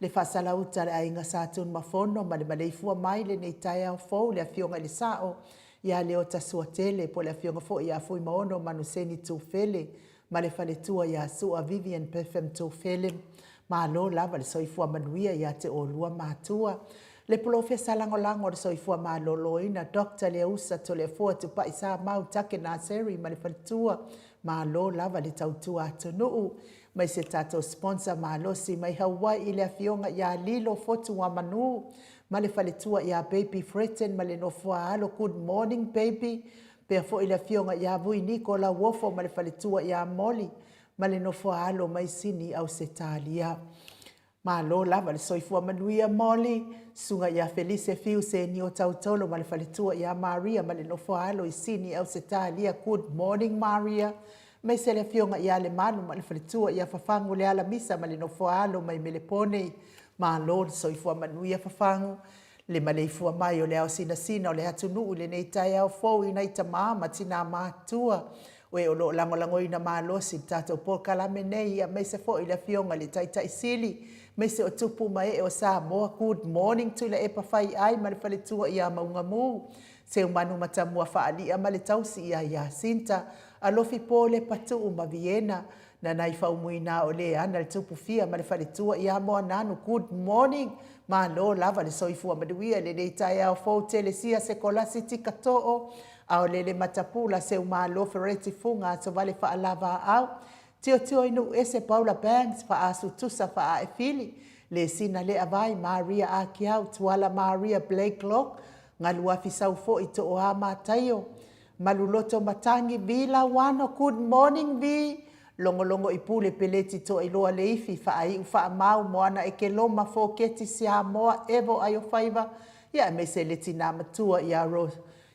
Le Faasalauta a le Aiga Sa Tunumafono ma le maleifua mai i lenei taeao fou le Afioga i le Sao ia Leota Suatele po o le Afioga foi ia Fuimaono Manuseni Tufele ma le faletua ia Sua Vivian Pepham Tufele. Malo lava le soifua manuia ia te oulua matua. Le Polofesa Lagolago o le Soifua Maloloina Dr. Leausa Toleafoa Tupai Samau Take Naseri ma le faletua, malo lava le tautua atunuu. Mai se tatou sponsor malosi mai Hawaii le afioga ia Lilo Fotuamanu ma le faletua ia Baby Fretton ma le nofo a alo. Good morning baby. Pea foi le afioga ia Vui Niko Lauofo ma le faletua ia Molly ma le nofo a alo mai Sini Ausetalia. Malo lava le soifua manuia Molly, susuga ia Felise Fiu Senio Tautolo ma le faletua ia Maria ma le nofo a alo i Sini Ausetalia. Good morning Maria. Aemaise le afioga ia Lemalu ma le faletua ia Fafagu Leala Misa ma le nofo a alo mai Melepone. Malo le soifua manuia Fafagu. Le maleifua mai o le ao sinasina o le atunuu i lenei taeao fou i nai tama ma tina matutua o e o lo o lagolagoina malosi le tatou polokalame nei, aemaise foi le afioga i le Taitai Sili, aemaise o tupu ma ee o Samoa. Good morning Tuilaepa Faiai ma le faletua ia Maugamu, Seumanu Matamua Faalia ma le tausi ia Iasinta, Alofi Po Lepatuu ma Viena, Nanai Faumuina o le ana le tupu fia ma le faletua ia Moananu. Good morning. Malo lava le soifua manuia i lenei taeao fou. Telesia Sekolasi Tikatoo, Aolele Matapula, Seumalo Fereti Fuga, Asovale Faalavaau, Tiotio i Nuuese Paula Banks, Faasu Tusa Faaefili, Lesina Leavai, Maria Akiau, Tuala Maria Blake Locke, Galuafi Sau foi Tooa Mataio, Maluloto Matangi V Lauano. Good morning V. Logologo i Pule Peleti Toailoa Leifi, Faaiu Faamau Moana Ekeloma Foketi Siamoa Evo Aiofaiva, ia aemaise le tina matua ia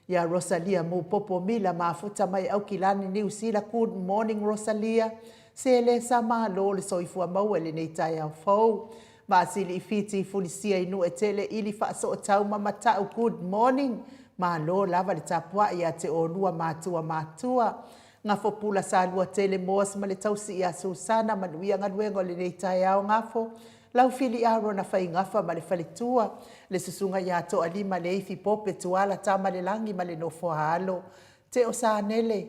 ia Rosalia Mupopo Mila Mafuta mai Aukilani Niu Sila. Good morning Rosalia. Selesa, malo le soifua maua i lenei taeao fou. Vaasili i Fiti Fulisia i Nuetele ili Faasootau ma Matau. Good morning. Malo lava le tapuai ia te oulua matua matua. Gafopula Salua Tele Moas ma le tausi ia Susana, manuia galuega o lenei taeao Gafo. Laufili Arona Faigafa ma le faletua, le susuga ia Toalima Leifi Pope Tuala Tamalelagi ma le nofo a alo. Teo Sanele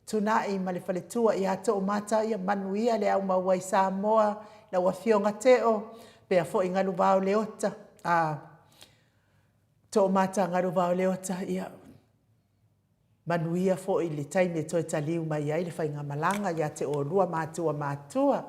Tunai ma le faletua ia Toomata, ia manuia le aumau ai Samoa lau afioga Teo. Pea foi Galuvao Leota, a Toomata Galuvao Leota, ia manuia foi le taimi e toe taliu mai ai le faigamalaga ia te oulua matua matua.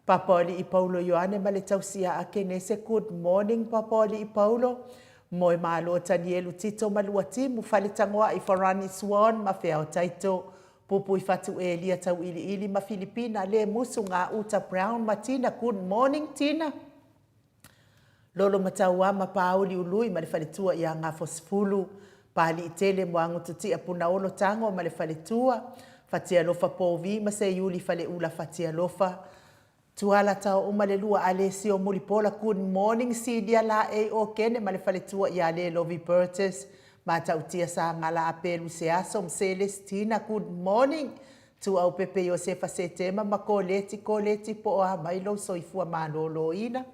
Papaoalii Paulo Ioane ma le tausi ia Akenese. Good morning Papaoalii Paulo. Moe malo Tanielu Tito ma Luatimu, Faletagoai Farani Swan ma Feao Taito, Pupui Fatu Elia Tauiliili ma Filipina Le Musu Gauta Brown ma Tina. Good morning Tina. Lolo Matauama Pauli Ului ma le faletua ia Gafosefulu, Paliitele Moagututia Punaolo Tago ma le faletua, Fatialofa Povi ma Seiuli Faleula Fatialofa, Tuala Taouma le lua Alesio Mulipola. Good morning Silia Laei Okene ma le faletua ia Lelovi Burtis, Matautia Sagala Apelu Seaso ma Celestina. Good morning Tuaupepe Iosefa Setema ma Koleti Koleti po o a mai lou soifua malōlōina,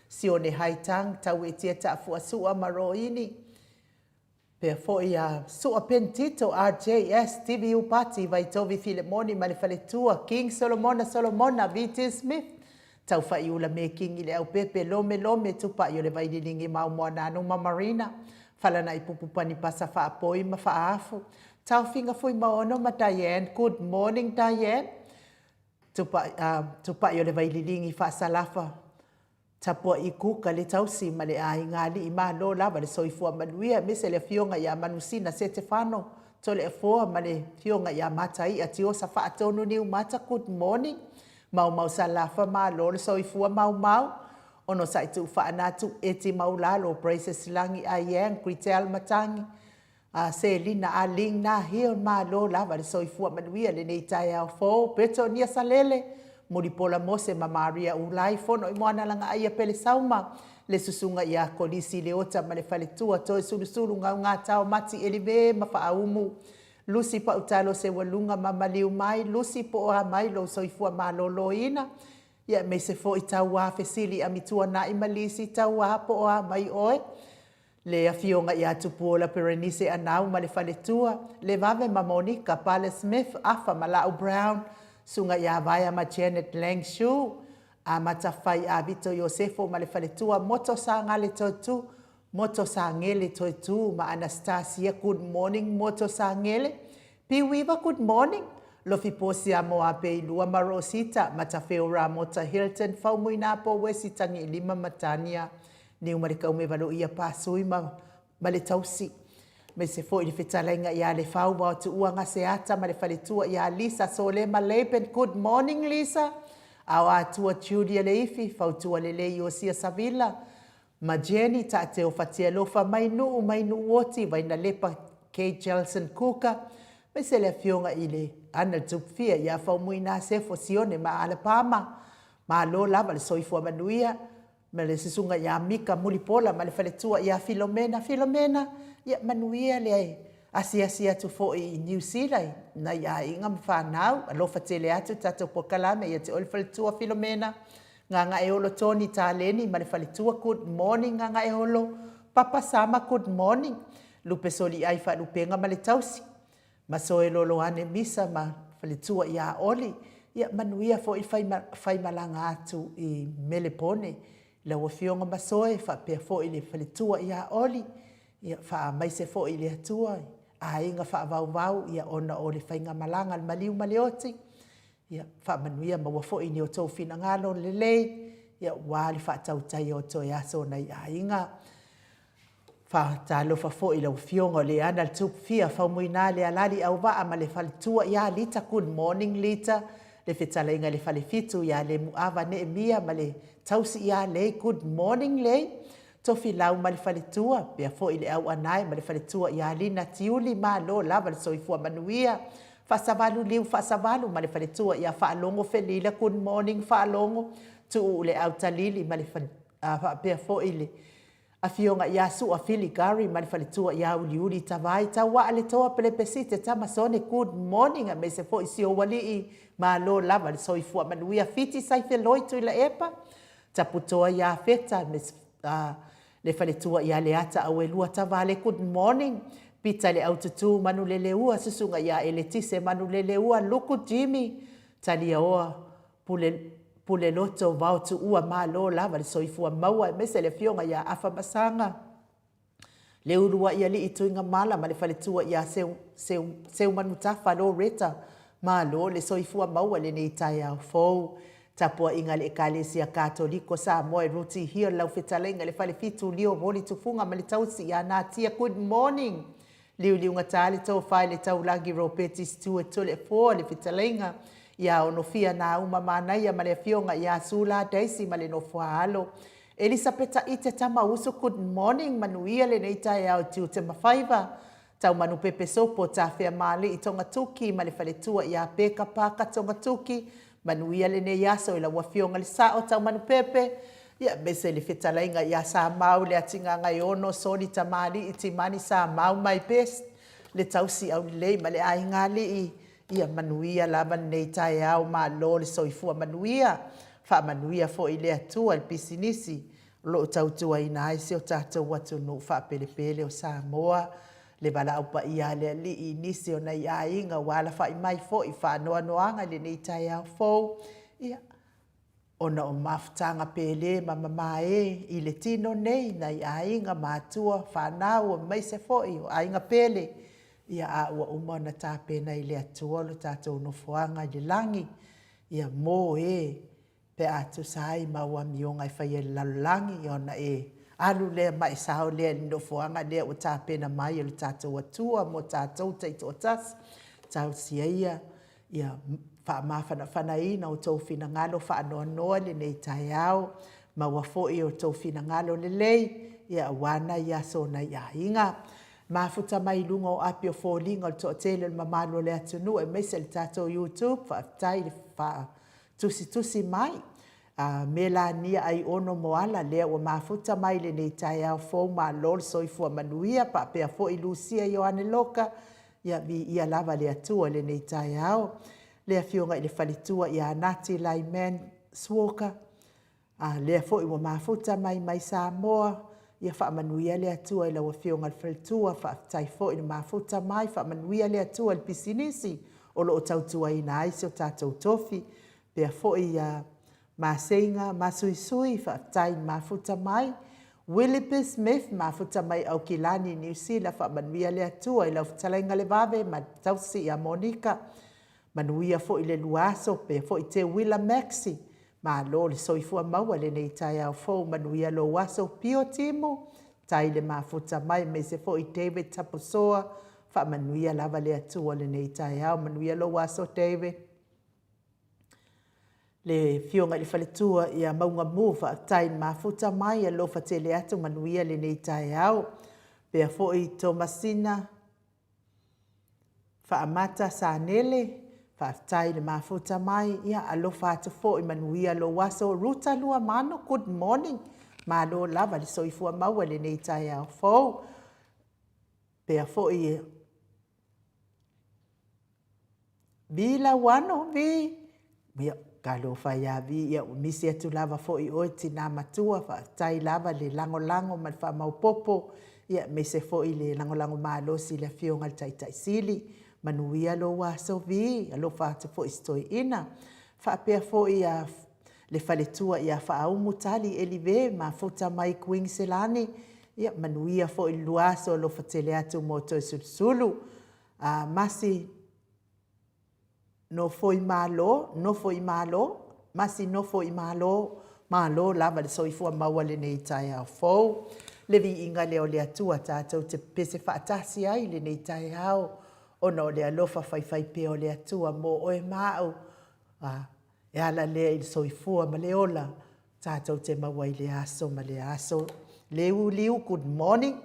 Sione Haitang, Tauetia Taafuasua ma Roini, pea foi a Sua Pentito, RJS, TVU Pati, Vaitovi Filemoni ma le faletua, King Solomona Solomona, VT Smith, Taufaiula Mekingi le Aupepe, Lome Lome, Tupai o le Vaililigi Maumoananu ma Marina, Falana'i Pupu Panipasa Faapoi ma Faaafu, Taofiga Fuimaono ma Diane. Good morning Diane. Tupai, Tupai o le Vaililigi Faasalafa, Tapua'i Kuka le tausi ma le aiga alii, malo lava le soifua manuia, aemaise le afioga ia Manusina Setefano Toleafoa ma le afioga ia Mataia Tiosa Faatonu Niumata. Good morning Maumau Salafa, malo le soifua Maumau. Onosai Tuufaanatu Eti Maulalo Praises Lagi Aiang Gritel Matangi A Selina a Ling Na Hill, malo lava le soifua manuia lenei taeao fou. Petonia Salele, Mulipola Mose ma Maria Ulai, Fono i Moana Lagaaia Pele Sauma, le susuga ia Kolisi Leota ma le faletua, Toesulusulu Gaugatao Mati Elive ma Faaumu, Lusi Pautalo Seualuga ma Maliu Mai, Lusi po o a mai lou soifua malōlōina. Ia aemaise foi Tauā Fesili Amituanai ma Lisi Tauā po o a mai oe. Le Afioga ia Tupuola Perenise Anau ma le faletua, Levave ma Monica Pale Smith, Afa ma Lau Brown, Susuga ia Vaea ma Janet Lang Shu, Amata Fai Avito Iosefo ma le faletua, Moto Sagale Toetu, Moto Sagele Toetu ma Anastasia Good morning Moto Sagele, Piuiva Good morning, Lofi Posia Moapeilua ma Rosita Matafeo Ramota Hilton Faumuinapo Wesi Tagiilima ma Tania Niu ma le Kaumevalo ia Pasui ma ma le tausi. Aemaise foi le fetalaiga ia Lefau Vaotuua Gaseata ma le faletua ia Lisa Solema Laban Good morning Lisa, Aoatua Julia Leifi, Fautua Lelei Iosia Savila ma Jenny Taateo Fatialofa mai Nuu mai Nuuoti Vainalepa Kate Jelson Kuka, aemaise le afioga i le Ana Tupfia ia Faumuina Sefo Sione ma Alapama. Malo lava le soifua manuia. Ma le susuga ia Mika Mulipola ma le faletua ia Filomena. Filomena, ia manuia le asiasi atu foi i Niu Sila i nai aiga ma fanau. Alofa tele atu tatou polokalame ia te oe le faletua Filomena. Gagaeolo Tony Taleni ma le faletua, good morning Gagaeolo. Papa Sama, good morning. Lupe Soliai Faalupega ma le tausi. Masoe Loloane Misa ma faletua ia Oli, ia manuia foi le faimalaga atu i Melepone i lau Afioga Masoe faapea foi le faletua ia Oli, ia faamaise foi i le Atua i aiga faavauvau ia ona o le faigamalaga a le maliu ma le oti, ia faamanuia maua foi ni o tou finagalo lelei ia aua le faatautaia o toe aso o nai aiga. Faatalofa foi i lau Afioga o Leana le Tupufia Faumuina Lealali Auvaa ma le faletua ia Lita Good morning Lita, le fetalaiga i le Falefitu ia Lemuava Neemia ma le tausi ia Lei Good morning Lei, Tofilau ma le faletua, pea foi le Auanae ma le faletua ia Lina Tiuli Malo lava le soifua manuia, Faasavalu Liu Faasavalu ma le faletua ia Faalogo Felila Good morning Faalogo, Tuu le Autalili ma le faapea foi le Afioga ia Sua Fili Gary ma le faletua ia Uliuli Tavai Tauaa le Toa Pelepesite Tamasone Good morning aemaise foi si ou alii malo lava le soifua manuia Fiti Saifeloi Tuilaepa Taputoa ia Feta le faletua ia Leata Auelua Tavale Good morning Pita le Aututu Manuleleua Susuga ia Eletise Manuleleua Luku Jimmy Taliaoa Pule, Puleloto, Vao Tuua, Malo lava le soifua maua aemaise le afioga ia Afamasaga, le uluai alii Tuigamala ma le faletua ia Seu, Seu, Seumanutafa Loretta, Malo le soifua maua i lenei taeao fou. Tapuaiga a le Ekalesia Katoliko Samoa e Ruti Hill lau fetalaiga i le Falefitu Leo Voli Tufuga ma le tausi ia Natia Good morning Liuliugata le tofa i le taulagi Ropeti Stewart Toleafoa le fetalaiga ia Onofia Nauma Manaia ma le afioga ia Sula Daisy ma le nofoaalo Elisapeta Ite Tamausu Good morning manuia lenei taeao tiute ma faiva Taumanupepe Sopo Tafeamalii Togatuki ma le faletua ia Peka Paka Togatuki Manuia lenei aso i lau Afioga le Sao Taumanupepe, ia aemaise le fetalaiga ia Samau le Atigagaeono Soli Tamalii Timani Samau my best le tausi aulelei ma le aiga alii, ia manuia lava lenei taeao malo le soifua manuia, faamanuia foi le Atua i le pisinisi o lo o tautuaina ai si o tatou atunuu faapelepele o Samoa, le valaau paia a le Alii i nisi o nai aiga ua alafai mai foi i faanoanoaga i lenei taeao fou, ia, ona o mafutaga pele ma mamae i le tino nei nai aiga, matua, fanau aemaise foi o aiga pele, ia, a ua uma ona tapena i le Atua lo tatou nofoaga i le lagi, ia, mo e pe a tusa ai ma au amioga e faia i le lalolagi, ona e alu lea ma e sao lea i le nofoaga lea ua tapena mai e lo tatou Atua mo tatou taitoatasi. Talosia ia, ia faamafanafanaina outou finagalo faanoanoa i lenei taeao, maua foi outou finagalo lelei, ia aua nai aso o nai aiga. Mafuta mai i luga o api o foliga o le toatele o le mamalu o le atunuu aemaise le tatou YouTube, faafetai i le Tusitusi mai, a Melania Aiono Moala lea ua mafuta mai i lenei taeao fou malo le soifua manuia faapea foi Lusia Ioane Loka, ia viia lava le Atua i lenei taeao. Le Afioga i le Faletua ia Nati Lyman. Suoka, a lea foi ua mafuta mai mai Samoa, ia faamanuia le Atua i lau Afioga i le Faletua, faafetai foi le mafuta mai, faamanuia le Atua i le pisinisi o lo o tautuaina ai si o tatou tofi, pea foi ia Maseiga Masuisui, faafetai le mafuta mai. Williby Smith, mafuta mai Aukilani, Niu Sila, faamanuia le Atua i lau fetalaiga Levave ma le tausi ia Monika. Manuia foi le lua aso, pea foi Teuila Maxie, malo le soifua maua i lenei taeao fou, manuia lou aso. Pio Timu, tai le mafuta mai, aemaise foi David Tapusoa, faamanuia lava le Atua i lenei taeao, manuia lou aso David. Le Afioga i le Faletua ia Maugamu, faafetai le mafuta mai, alofa tele atu, manuia lenei taeao. Pea foi Tomasina Faamata Sanele, faafetai le mafuta mai, ia alofa atu foi, manuia lou aso. Ruta Luamanu, good morning, malo lava le soifua maua i lenei taeao fou. Pea foi Vi Lauano, Vi, ia, talofa ia Vi, ia ua misi atu lava foi oe tina matua, faafetai lava le lagolago ma le faamaopopo, ia aemaise foi le lagolago malosi i le Afioga i le Taitai Sili. Manuia lou aso Vi, alofa atu foi i si toeaina. Faapea foi ia le faletua ia Faaumu Tali Elive, mafuta mai Kuiniselani, ia manuia foi le lua aso, alofa tele atu mo Toesulusulu. A Masi Nofoimalo, Nofoimalo, Masi Nofoimalo, malo lava le soifua maua i lenei taeao fou. Le viiga lea o le Atua tatou te pepese faatasi ai i lenei taeao ona o le alofa faifaipea o le Atua mo oe ma au, a e ala lea i le soifua ma le ola tatou te maua i lea aso ma lea aso. Leu Liu, good morning.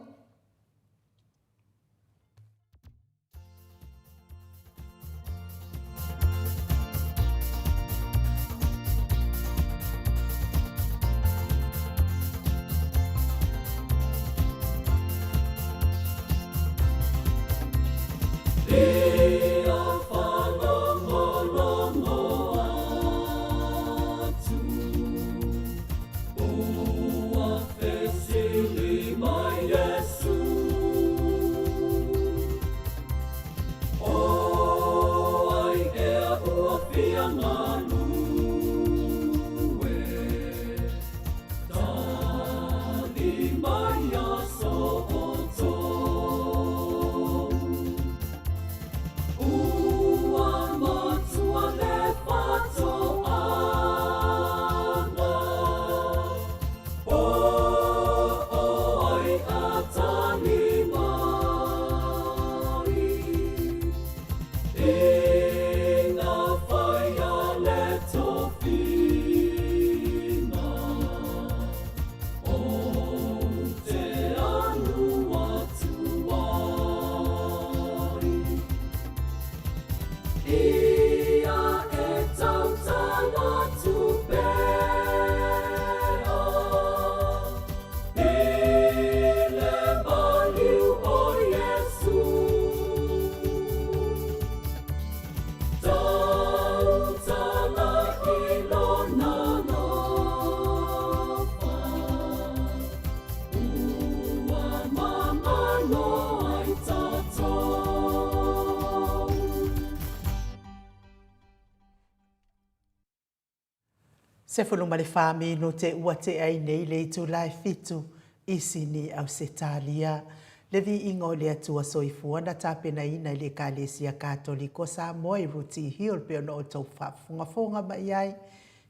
14 minute ua tea ai nei le itula e fitu i Sini, Ausetalia. Le viiga o le Atua Soifua na tapenaina e le Ekalesia Katoliko Samoa i Rooty Hill pei ona outou faafogafoga mai ai,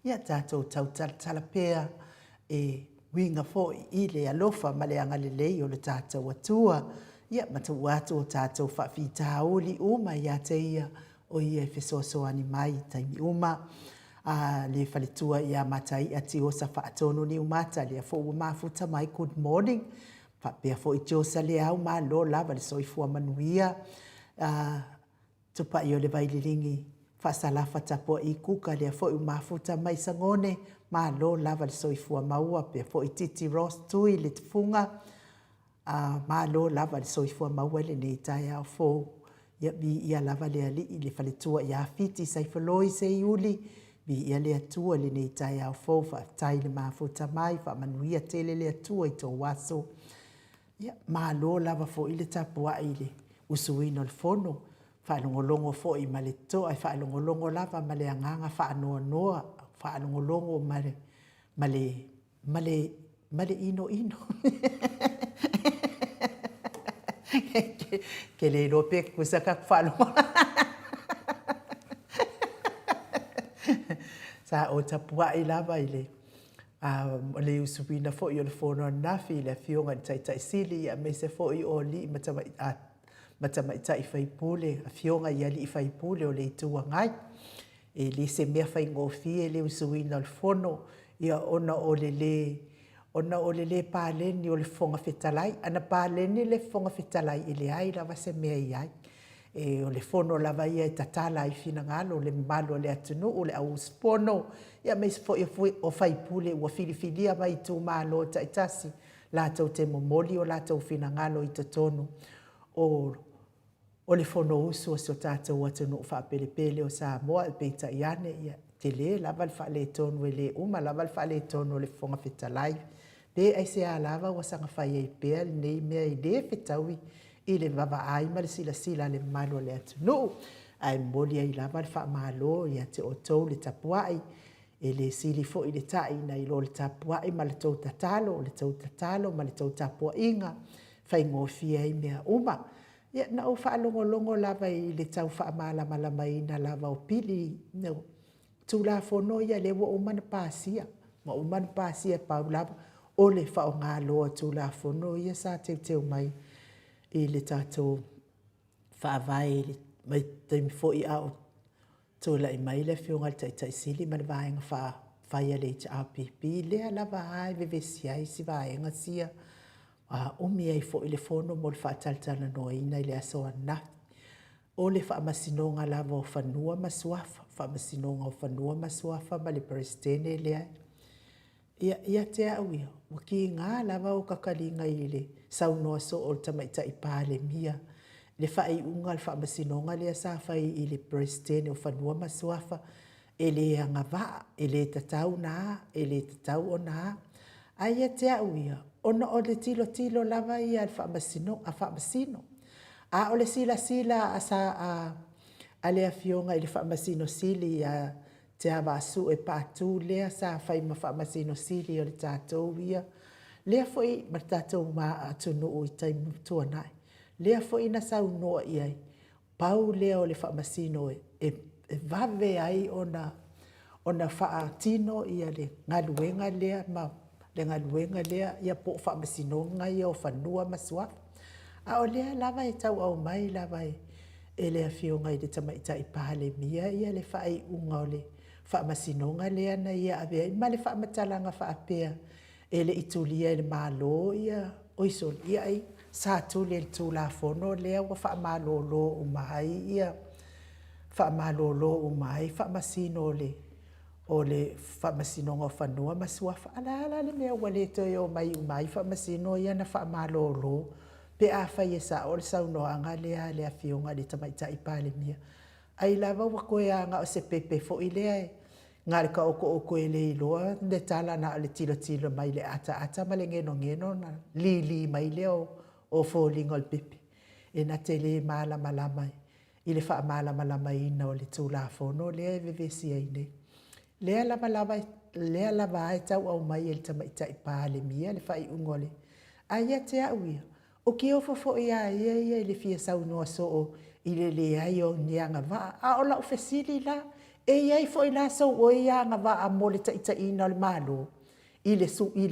ia tatou tautalatala pea e uiga foi i le alofa ma le agalelei o le tatou Atua. Ia ma tuu atu o tatou faafitauli uma ia te Ia, o Ia e fesoasoani mai i taimi uma. A le faletua ia Mataia Tiosa Faatonu Niumata, lea foi ua mafuta mai, good morning. Faapea foi Tiosa Leau, malo lava le soifua manuia. A Tupai o le Vaililigi, Faasalafa Tapuai Kuka, lea foi ua mafuta mai Sagone, malo lava le soifua maua. Pea foi Titi Ross Tui le Tufuga, a malo lava le soifua maua i lenei taeao fou. Ia viia lava le Alii, le faletua ia Fiti Saifoloi Seiuli, Viia le Atua i lenei taeao fou, faafetai i le mafuta mai, faamanuia tele le Atua i tou aso. Ia, malo lava foi le tapuai i le usuina o le fono, faalogologo foi ma le totoa, e faalogologo lava ma le agaga faanoanoa, faalogologo ma le inoino. Ou te le iloa pe tutusa tatou faalogo. Sa ou tapuai lava i le le usuina foi o le fono ananafi i le Afioga i le Taitai Sili aemaise foi o alii ma tamaitai sui usufono, afioga i alii faipule o le Itu Agai. E le se mea faigofie le usuina o le fono ona o le lē ona o le lē paleni o le Fofoga Fetalai. Ana paleni le Fofoga Fetalai, e leai lava se mea e i ai. O le fono lava ia e tatala ai finagalo o le mamalu o le atunuu, le au usufono, aemaise foi o sui usufono ua filifilia mai itumalo taitasi latou te momoli o latou finagalo i totonu o le Fonousu a si o tatou atunuu faapelepele o Samoa. Ae peitai ane, e tele lava le faaletonu, e le uma lava le faaletonu o le Fofoga Fetalai. Pe aisea lava ua saga fai ai pea lenei mea e le fetaui i le vaavaai ma le silasila a le mamalu o le atunuu. Ae momoli ai lava le faamalo ia te outou le tapuai, e le sili foi le tai nai lo le tapuai ma le tou tatalo. O le tou tatalo ma le tou tapuaiga e faigofie ai mea uma. Ia na ou faalogologo lava i le tau faamalamalamaina lava o pili, Tulafono ia lea ua uma ona pasia, ua uma ona pasia, pau lava o le faaaoga loa o Tulafono ia sa teuteu mai i le tatou Faavae i le taimi foi a o tulai mai le Afioga i le Taitai Sili ma le Vaega Faaupufai a le HRPP, lea lava e vevesi ai isi vaega sia, a umi ai foi le fono mo le faatalatalanoaina i le aso ananafi. O le Faamasinoga lava o Fanua ma Suafa, Faamasinoga o Fanua ma Suafa ma le Peresetene lea. Ia, ia te au ia, ua tiga lava ota taliga i le saunoa soo o le Tamaitai Palemia i le faaiuga a le Faamasinoga lea sa fai i le Peresetene o Fanua ma Suafa, e le agavaa, e le tatau ona a, e le tatau ona a. Ae ia te au ia, ona o le tilotilo lava ia a le Faamasino. A o le silasila a le Afioga i le Faamasino Sili ia Tiavaasue Patu lea sa fai ma Faamasino Sili o le tatou ia, lea foi ma le tatou atunuu i taimi ua tuanai, lea foi na saunoa i ai, pau lea o le Faamasino e vave ai ona faatino le galuega lea ma le galuega lea po o Faamasinoga ia o Fanua ma Suafa. A o lea lava e tau aumai lava e le Afioga i le Tamaitai Palemia le faaiuga o le Faamasinoga lea na ia avea ai ma le faamatalaga faapea, e le i tulia e le Malo ia, oi sole, ia ai sa tuli e le Tulafono lea ua faamalolo uma ai ia, faamalolo uma ai Faamasino o le Faamasinoga o Fanua ma Suafa. A o le a la le mea ua le toe omai uma ai Faamasino ia na faamalolo pe afai e sao le saunoaga lea a le Afioga i le Tamaitai Palemia? Ai lava ua toe lava na o se pepe foi lea na o le taotooto e le iloa le tala na o le tilotilo mai le ataata ma le genogeno ona lili mai lea o foliga o le pepe. E na te le malamalama i le faamalamalamaina o le Tulafono lea e vevesi ai nei. Lea lava lea lava e tau aumai e le Tamaitai Palemia le faaiuga o le... Ae ia te au ia, ou te ofo foi ia ia ia i le fia saunoa soo i le leai o ni agavaa. A o lau fesili la, e i ai foi la sou oe ia agavaa mo le taitaiina o le Malo i le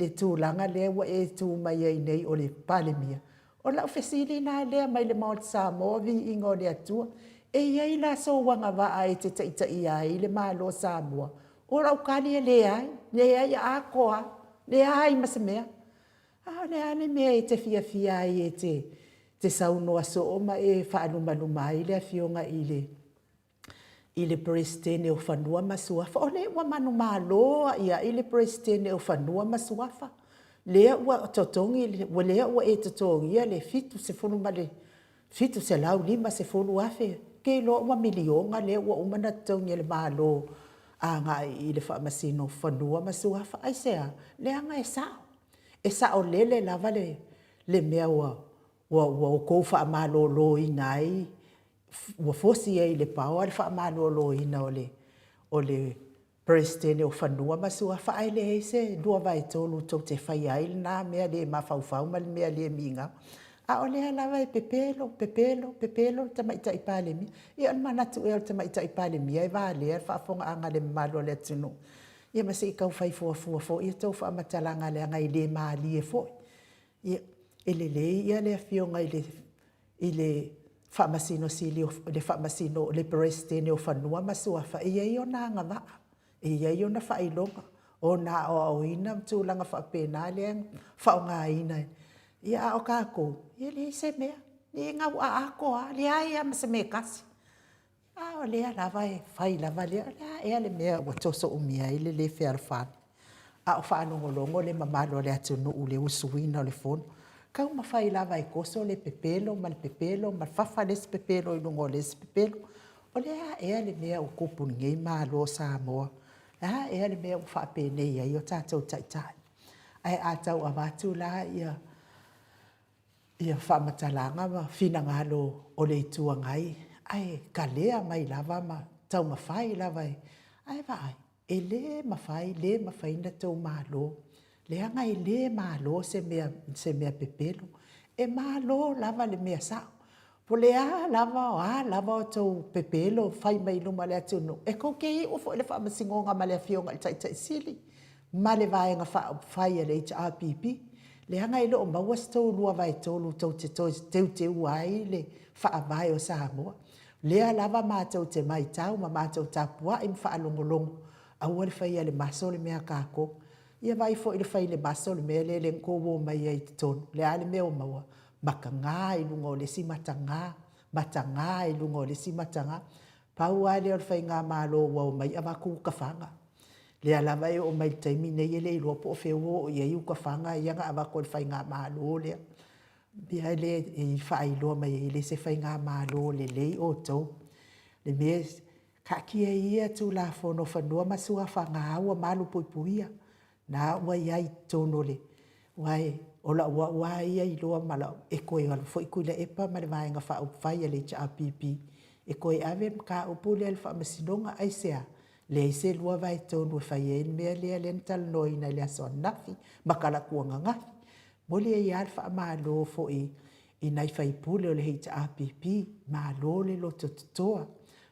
tulaga lea ua e tu mai ai nei o le Palemia? O lau fesili la lea mai le Maota Samoa, viiga o le Atua, e i ai la sou agavaa e te taitaia ai le Malo o Samoa? O lau tali e leai, leai atoa lava, leai ma se mea. A o le a le mea e te fiafia ai e te saunoa soo ma e faalumaluma ai le Afioga i le Peresetene o Fanua ma Suafa? O lea ua manumalo aiai le Peresetene o Fanua ma Suafa, lea ua totogi, lea ua e totogia le $750,000, ou te iloa ua miliona lea ua uma ona totogi e le Malo. agai i le Faamasino o Fanua ma Suafa. Aisea? Leaga e sao. E saolele lava le, le mea ua, ua, ua outou faamaloloina ai, ua fosi ai i le paoa le faamaloloina o le, o le Peresetene o Fanua ma Suafa ae leai se 2/3 tou te faia ai lena mea le mafaufau ma le mea le migao. A o lea lava e pepelo, pepelo, pepelo le Tamaitai Palemia. Ia o le manatu ea o le Tamaitai Palemia e valea le faafofogaaga a le mamalu o le atunuu? Ia ma se i tau fai fuafua foi a outou faamatalaga leaga e le malie foi. Ia, e lelei ia le Afioga i le i le Faamasino Sili, le Faamasino, le Peresetene o Fanua ma Suafa, e i ai ona agavaa, e i ai ona faailoga, ona aoaoina ma tulaga faapena lea e faaaogaina. Ia a o tatou, e leai se mea, e gauato lava, leai lava ma se mea e tasi. A o lea lava e fai lava lea, o le a ea le mea ua toso umi ai le le fealofani, a o faalogologo le mamalu o le atunuu i le usuina o le Fono. Taumafai lava e toso le pepelo ma le pepelo ma fafa le isi pepelo i luga o le isi pepelo. O le a ea le mea ua tupu i lenei Malo o Samoa? O le a ea le mea ua faapenei ai o tatou taitai? Ae a tau avatu la ia faamatalaga ma finagalo o le Itu Agai, ae kalea mai lava ma taumafai lava e, ae vaai, e le mafai, le mafai ona outou malo, leaga e le malo se mea, se mea pepelo. E malo lava le mea sao. Po o le a lava, o a lava a outou pepelo fai mai i luma o le atunuu, e tou te iu foi i le faamasinoga ma le Afioga i le Taitai Sili ma le Vaega Faaupufai a le HRPP, leaga e le o maua se tou 2/3 tou te toe teuteua ai le Faavae o Samoa. O lea lava matou te matau ma matou tapuai ma faalogologo, aua le faia e le maso le mea a tatou. Ia vaai foi i le fai i le maso o le mea lea na outou omai ai i totonu, o le a le mea ua maua? Mataga i luga o le isi mataga, mataga i luga o le isi mataga. Pau lava lea o le faigamalo ua omai avatu Utafaga. Lea lava e oo mai i le taimi lenei e le iloa po o fea ua oo i ai Utafaga ia na avatu e le faigamalo lea. O le mea lea e faailoa mai ai, e le o se faigamalo lelei outou. O le mea, taatia ia Tulafono o Fanua ma Suafa o lena ua malupuipuia, lena ua i ai i totonu o le... aua o lau au lava ia iloa ma lau... e toe alu foi Tuilaepa ma le Vaega Faaupufai a le HRPP e toe ave le mataupu lea i le Faamasinoga. Aisea? Leai se 2/3 e fai ai le mea lea na talanoaina i le aso ananafi ma talaatu ananafi. E momoli ai lava le faamalo foi i nai sui usufono o le HRPP, malo le lotototoa,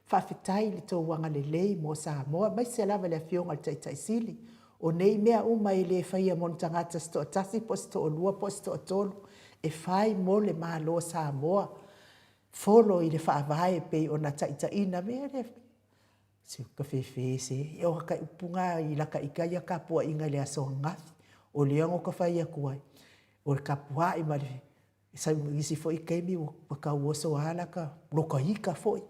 faafetai i le tou agalelei mo Samoa aemaise lava i le Afioga i le Taitai Sili. O nei mea uma e le faia mo ni tagata se toatasi po o se toalua po o se toatolu, e fai mo le Malo o Samoa, follow i le Faavae e pei ona taitaiina. Se o tafefe se, o ata upu na i lata ita ia tapuaiga i le aso ananafi. O lea na ota fai atu ai, o le tapuai ma le sau i isi foi taimi ua tau oso lava lata lota ita foi.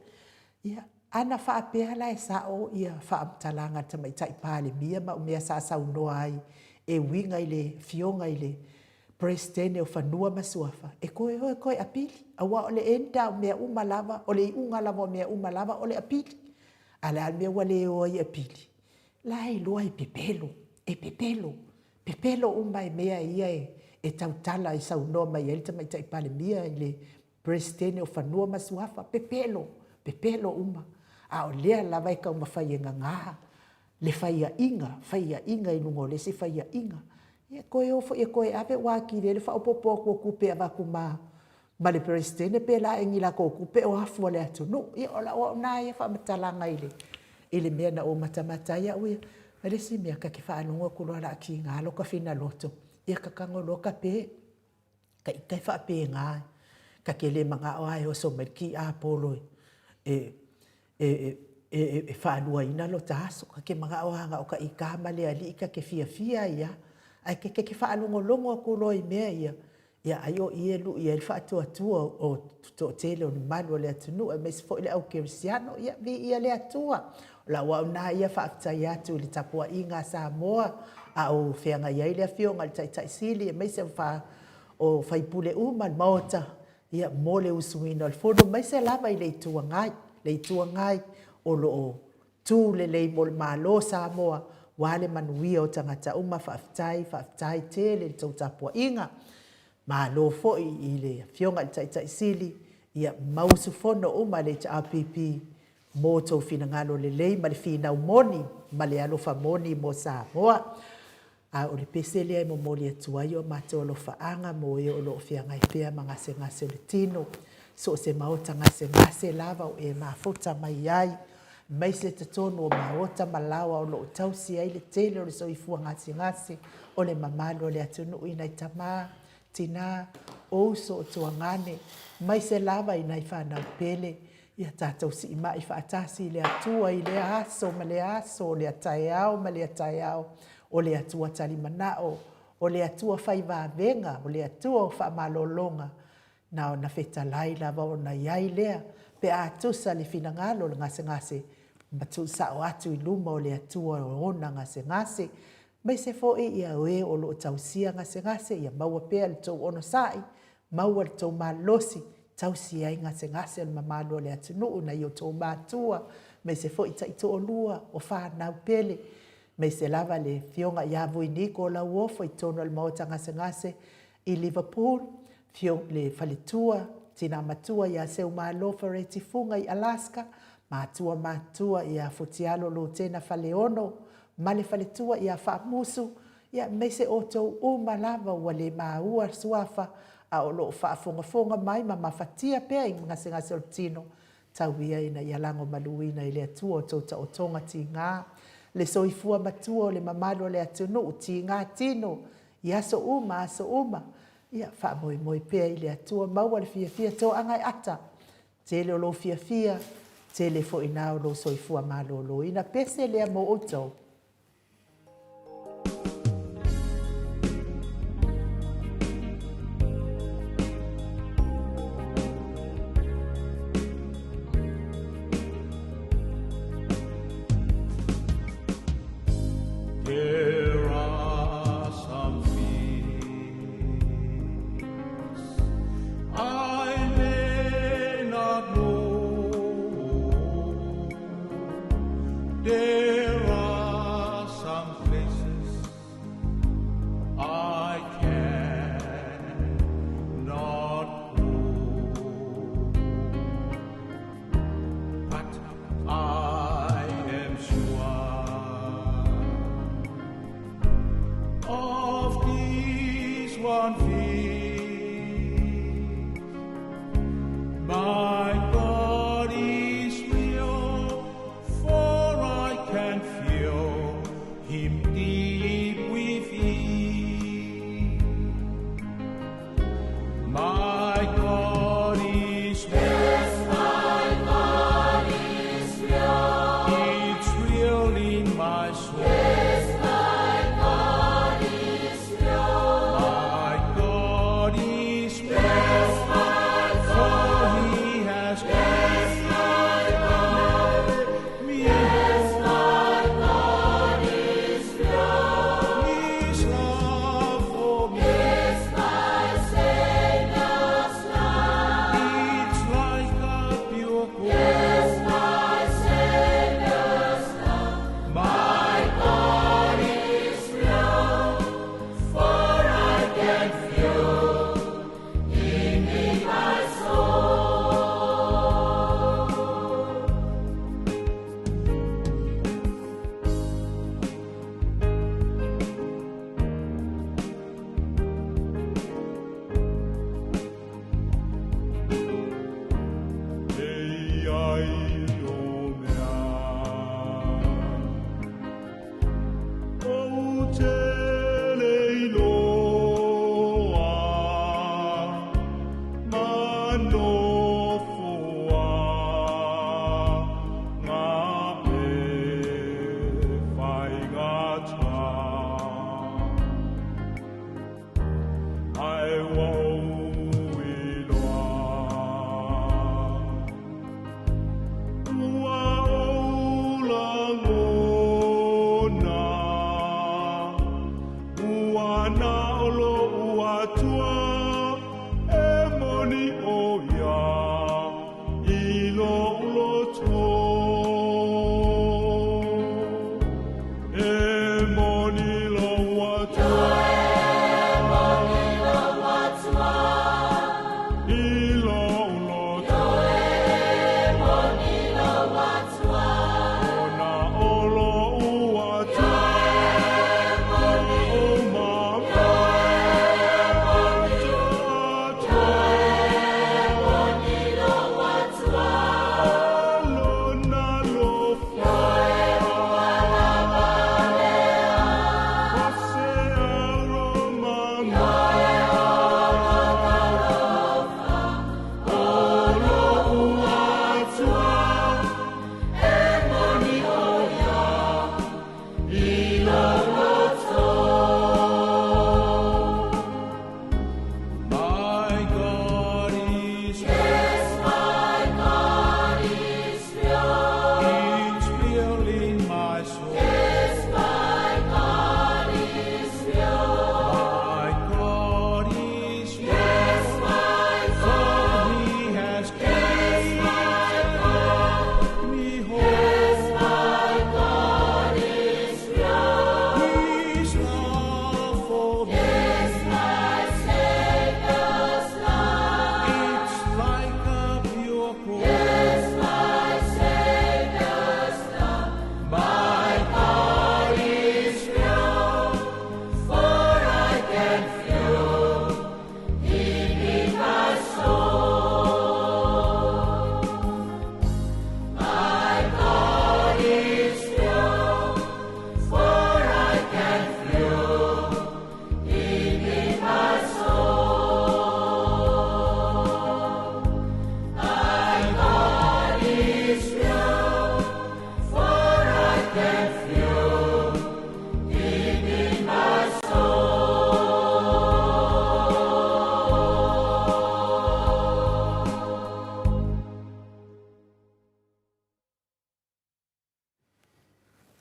Ia, ana faapea la e sao ia faamatalaga a le Tamaitai Palemia ma mea sa saunoa ai e uiga i le Afioga i le Peresetene o Fanua ma Suafa, e toe o e toe apili, aua o le end lava o mea uma lava, o le iuga lava o mea uma lava o le apili. A o le a le mea ua le o ai e apili? La e iloa e pepelo, e pepelo, pepelo uma i mea ia e tautala e saunoa mai ai le Tamaitai Palemia i le Peresetene o Fanua ma Suafa, pepelo, pepelo uma. A o lea lava e taumafai e nana le faiaina, faiaina i luga o le isi faiaina. Ia toe o foi e toe ave ua atili ai le faaopoopo atu o tupe e avatu ma ma le Peresetene pe lae ni latou tupe o afu a le atunuu. Ia o lau au na ia faamatalaga i le i le mea na ou matamata ai au ia. Ma le isi mea, ta te faalogo atu loa o le a tiga lota finaloto, ia ta tago loa tape. Ta ita e faapena, ta te le manao lava e oso mai le tiapolo e e faaluaina lota aso. Ta te manao lava na o ta ita ma le Alii ta te fiafia ai lava. Ae ta te faalogologo atu loa i mea ia, ia ai o i e lui ai le faatuatua o le toatele o le mamalu o le atunuu aemaise foi le au kerisiano. Ia viia le Atua. O lau au lena ia faafetai atu i le tapuaiga a Samoa a o feagai ai le Afioga i le Taitai Sili aemaise o sui usufono uma o le Maota ia mo le usuina o le Fono aemaise lava i le Itu Agai, le Itu Agai o lo o. tu lelei mo le Malo o Samoa aua le manuia o tagata uma. Faafetai, faafetai tele i le tou tapuaiga. Malo foi i le Afioga i le Taitai Sili, ia ma usufono uma a le HRPP mo tou finagalo lelei ma le finau moni ma le alofa moni mo Samoa. A o le pese lea e momoli atu ai o matou alofaaga mo e o lo o feagai pea ma gasegase o le tino, so o se maota gasegase lava o e mafuta mai ai, aemaise totonu o maota ma laoa o lo o tausi ai le tele o le soifua gasegase o le mamalu o le atunuu i nai tama, tina, o uso, o tuagane, aemaise lava i nai fanau pele. Ia tatou siimai faatasi i le Atua i lea aso ma lea aso, o lea taeao ma lea taeao. O le Atua talimanao, o le Atua fai vavega, o le Atua o faamalologa, na ona fetalai lava ona i ai lea pe a tusa le finagalo o le gasegase ma tuusao atu i luma o le Atua e ona gasegase. Aemaise foi o e o lo o tausia gasegase, ia maua pea le tou onosai, maua le tou malosi e tausi ai gasegase o le mamalu o le atunuu, nai o outou matua, aemaise foi taitoalua, o fanau pele, aemaise lava le afioga ia Vui Niko Lauofo i totonu o le maota gasegase i Liverpool, afio le faletua, le tina matua ia Seumalo Fareti Fuga i Alaska, matua matutua ia Futialo Lutena Faleolo ma le faletua ia Faamusu, aemaise outou uma lava ua le maua suafa a o lo o faafogafoga mai ma mafatia pea i gasegase o le tino, tau ia ina ia lagomaluina e le Atua outou taotoga tiga, le soifua matua o le mamalu o le atunuu, tiga tino i aso uma aso uma. Ia faamoemoe pea i le Atua, maua le fiafia, toaga e ata, tele o lou fiafia, tele foi i ina o lou soifua maloloina. Pese lea mo outou. There are some things I may not know. There are some places I cannot go. But I am sure of this one thing. My God is real, for I can feel him deep within. My God is real. Yes, my God is real. It's real in my soul. Yes, my God is real. My God is real. Yes, my For God. he has Yes, my God. made me Yes, whole. my God is real. His love for me. It's my Savior's love. It's like a pure gold. It's my Savior's love. My God is real, for I can feel Him in my soul. Ei ai o mea ou te le iloa ma nofoa ngā e whaigata. Ai ua ou iloa Ua ou lagona, ua na o lou Atua e moni ʻo ia i lou loto.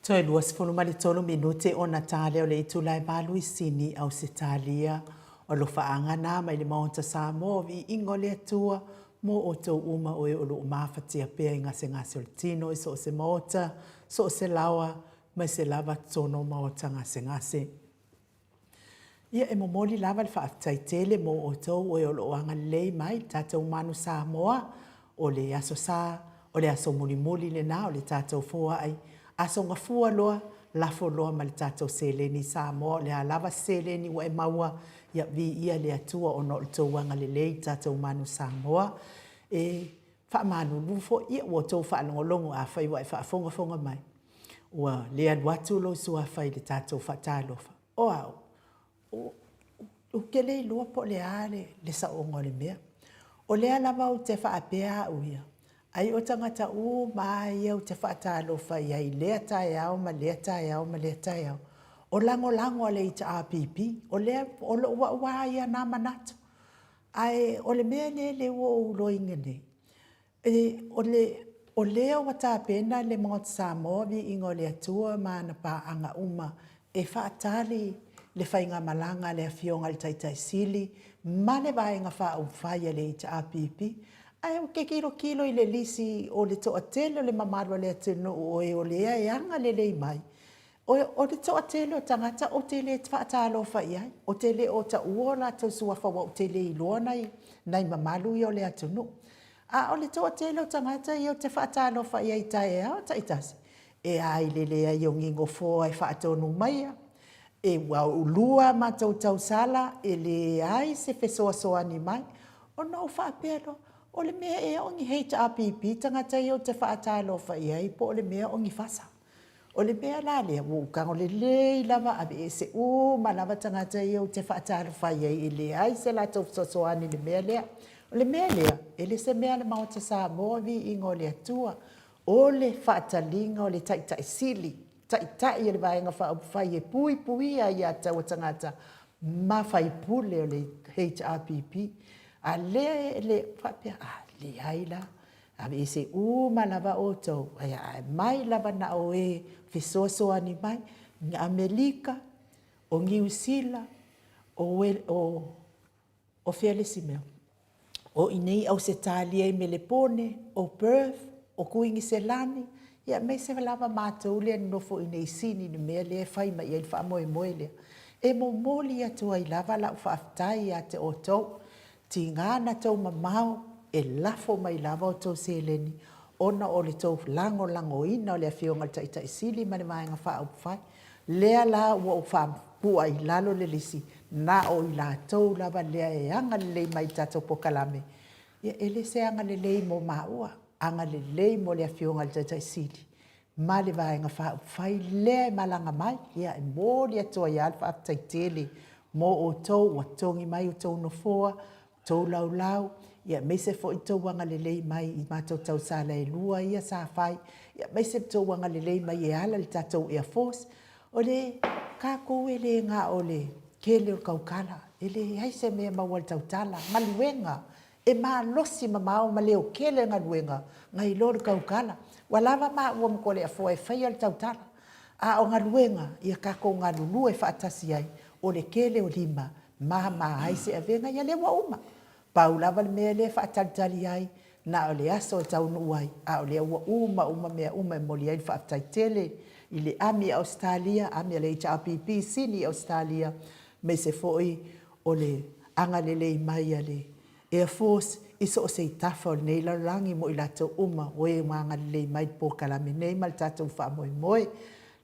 Toe 23 minute ona ta lea o le itula e 8 i Sini, Ausetalia. O alofaaga na mai le Maota Samoa o Viiga o le Atua mo outou uma o e o lo o mafatia pea i gasegase o le tino i so o se maota, so o se laoa, ma se lava totonu o maota gasegase. Ia, e momoli lava le faafetai tele mo outou o e o lo o agalelei mai i le tatou Manu Samoa. O le Aso Sa, o le aso mulimuli lena o le tatou foai, aso gafua loa, lafo loa ma le tatou seleni Samoa. O le a lava se seleni ua e maua, ia viia le Atua ona o le tou agalelei i le tatou Manu Samoa. E faamalulu foi, ia ua outou faalogologo, afai ua e faafogafoga mai, ua le alu atu lou suafa i le tatou faatalofa, o au, ou te le iloa po o le a le saoga o le mea. O lea lava ou te faapea au ia, ai o tagata uma lava ia ou te faatalofa i ai i lea taeao ma lea taeao ma lea taeao, o lagolago a le HRPP. O lea, o lou au lava ia na manatu. Ae o le mea lea lea ua ou iloaina nei, o lea ua tapena le Maota Samoa, Viiga o le Atua ma ana paaga uma e faatali le faigamalaga a le Afioga i le Taitai Sili ma le Vaega Faaupufai a le HRPP. Ae ou te tilotilo i le lisi o le toatele o le mamalu o le atunuu o e o lea e agalelei mai, O le toatele o tagata ou te le faatalofa i ai, ou te le o taua o latou suafa aua ou te le iloa nai mamalu ia o le atunuu. A o le toatele o tagata ia ou te faatalofa i ai i taeao taitasi, e a i le leai o ni nofoa e faatonu maia, ua 2 a matou tausala e leai se fesoasoani mai. Ona ou faapea loa, o le mea ea o ni HRPP tagata ia ou te faatalofa i ai po o le mea o ni fasa? O le mea la lea, ua ou tago lelei lava aveese uma lava tagata ia ou te faatalofa i ai e leai se latou fesoasoani i le mea lea. O le mea lea, e le se mea a le Maota Samoa, viiga o le Atua, o le faataliga o le Taitai Sili, Taitai o le Vaega Faaupufai e puipuia aia tatau a tagata ma faipule o le HRPP. A lea e le faapea, a, leai la, Aveese uma lava outou, ae aumai lava na o e fesoasoani mai, Amerika, o Niu Sila, o, o fea le isi mea? O i inei i Ausetalia i Melepone, o Perth, o Kuiniselani, ia aemaise lava matou lea e nonofo i inei i Sini i le mea lea e fai mai i ai le faamoemoe lea. E momoli atu ai lava lau faafetai ia te outou Tiga na tou mamao e lafo mai lava outou seleni ona o le tou lagolagoina o le Afioga i le Taitai Sili ma le Vaega Faaupufai. Lea la ua ou faapua i lalo le lisi, na o i latou lava lea e agalelei mai i le tatou polokalame. Ia, e le se agalelei mo maua, agalelei mo le Afioga i le Taitai Sili ma le Vaega Faaupufai lea e malaga mai. Ia, e momoli atu ai lava le faafetai tele mo outou ua totogi mai outou nofoa, outou laulau, aemaise foi outou agalelei mai i matou tausala e 2 ia sa fai, aemaise outou agalelei mai e ala i le tatou Air Force. O le tatou e le na o le tele o le tautala, e leai se mea e maua i le tautala, galuega E malosi mamao ma leotele galuega nai lo le tautala. Ua lava maua ma Toleafoa e faia le tautala, a o galuega ia tatou galulue faatasi ai, o le tele o lima mama ai se avega. Ia lea ua uma. Pau lava le mea lea e faatalitali ai, na o le aso e taunuu ai, a o lea ua uma uma mea uma e momoli ai le faafetai tele i le ami a Ausetalia, ami a le HRPP, Sini i Ausetalia, aemaise foi o le agalelei mai a le Air Force i so o se tafa o lenei lalolagi mo i latou uma o e ua agalelei mai i le polokalame nei ma le tatou faamoemoe.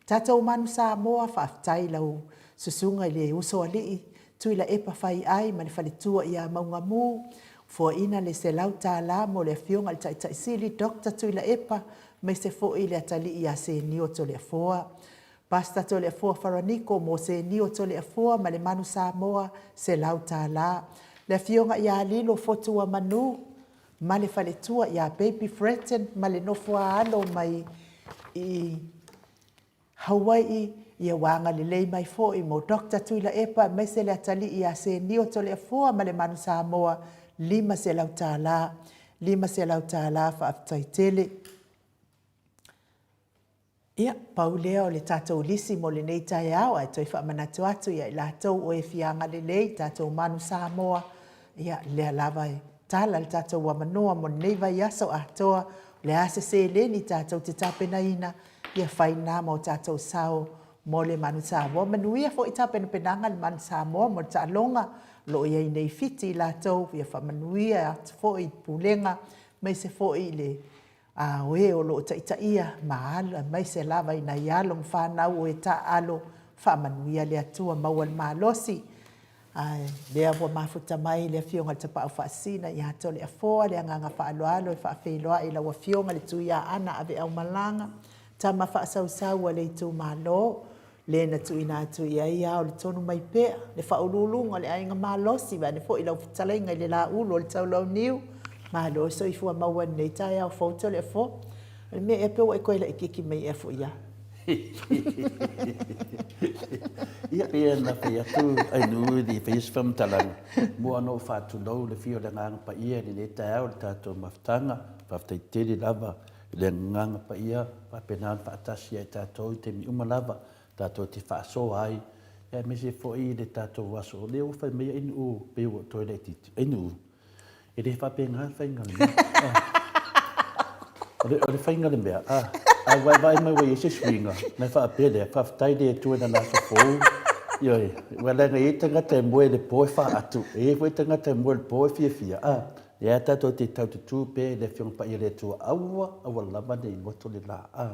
Tatou Manu Samoa, faafetai i lau susuga i le Usoalii Tuilaepa Faiai ma le faletua ia Maugamu, foaiina le $100 mo le Afioga i le Taitai Sili Doctor Tuilaepa, aemaise foi le atalii ia Senio Toleafoa. Pastor Toleafoa Faraniko mo Senio Toleafoa ma le Manu Samoa, $100. Le Afioga ia Lilo Fotuamanu ma le faletua ia Baby Fretton ma le nofoaalo mai i Hawai'i, ia ua agalelei mai foi mo Doctor Tuilaepa aemaise le atalii ia Senio Toleafoa ma le Manu Samoa, $500. $500 faafetai tele. Ia, pau lea o le tatou lisi mo lenei taeao, ae toe faamanatu atu ia i latou o e fia agalelei i tatou Manu Samoa, ia, lea lava e tala le tatou avanoa mo lenei vaiaso atoa, o le a se seleni tatou te tapenaina, ia fai lena ma o tatou sao mo le Manu Samoa. Manuia foi tapenapenaga a le Manu Samoa mo le taaloga o lo o i ai nei i Fiti i latou, ia faamanuia atu foi i le Pulega aemaise foi i le a o e o lo o taitaia ma alo, aemaise lava i nai alo ma fanau o e taaalo, faamanuia le Atua, maua le malosi. A o lea ua mafuta mai le Afioga i le Tapaau Faasisina ia Toleafoa le agaga faaaloalo e faafeiloai i lau Afioga i le Tuiaana Aveaumalaga, tama faasausau a le itumalo, le na tuuina atu i ai ao le tonu mai pea, le faauluuluga o le aiga malosi, vaeane foi lau fetalaiga i le Laulu o le Taulauniu, malo le soifua maua i lenei taeao fou Toleafoa. O le mea ea pe ua e toe laitiiti mai ea foi lava? Ia, pei ona fai atu Ainuu e le i faia se faamatalaga, mua ona ou faatulou i le afio o le Agaga Paia i lenei taeao i le tatou mafutaga. Faafetai tele lava i le Agaga Paia faapena ona faatasi ia i tatou i taimi uma lava tatou te faasoa ai, aemaise foi le tatou aso. O lea ua fai mai Ainuu pei ua toe laitiiti. Ainuu, E le faapena le faiga o le mea. O le, o le faiga o le mea, a, a vaevae mai ua i ai se suiga, ona e faapea lea, faafetai i le Atua i Lana aso fou. Ioe, aua leaga e i ai tagata e moe i le po e faatu, e i ai foi tagata e moe i le po e fiafia, a, lea lava tatou te tau tutū pea i le Afioga Paia a le Atua, aua, aua lava ne i loto le la, a,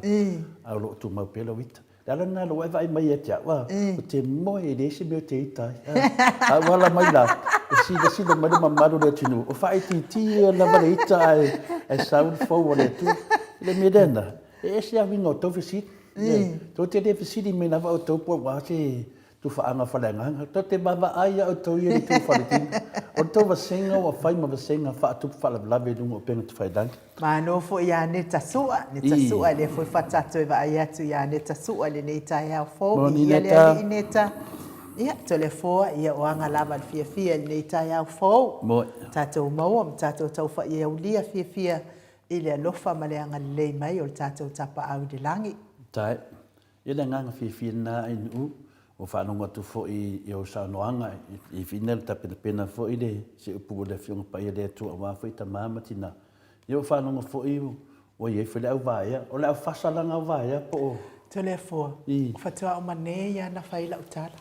a o lo o tumau pea lau ita. Le ala lena ua e vaai mai ia te au, a, ou te moe e leai se mea ou te ita ai. A ua ala mai la, e silasila mai le mamalu o le atunuu, o faaitiitia lava le ita ae, ae sau le fou a le Atua. I le mea lea na, e ese lava uiga o tou fesili. Tou te le fesili mai lava outou po o a se tufaaga faleagaga. Tou te vaavaai lava outou ia i le tu faletino. O le tou vasega ua fai ma vasega faatupu faalavelave i luga o upega tafailagi. Malo foi ia Neta Sua, Neta Sua, lea foi faatoa toe vaai atu ia Neta Sua i lenei taeao fou. Moni Viia le Alii Neta. Ia, Toleafoa, ia o aga lava le fiafia i lenei taeao fou. Moni. Tatou maua ma tatou taufaaiaulia fiafia i le alofa ma le agalelei mai o le tatou Tapaau i le lagi. Tae. Ia le agaga fiafia lena Ainuu, ua faalogo atu foi i ou saunoaga i fina le tapenapena foi le se upu a le Afioga Paia le Atua aua foi tama ma tina. Ia ua faalogo foi ua i ai foi le au vaea. O le au fasalaga au vaea po o. Toleafoa, faatoa uma nei lava na fai lau tala.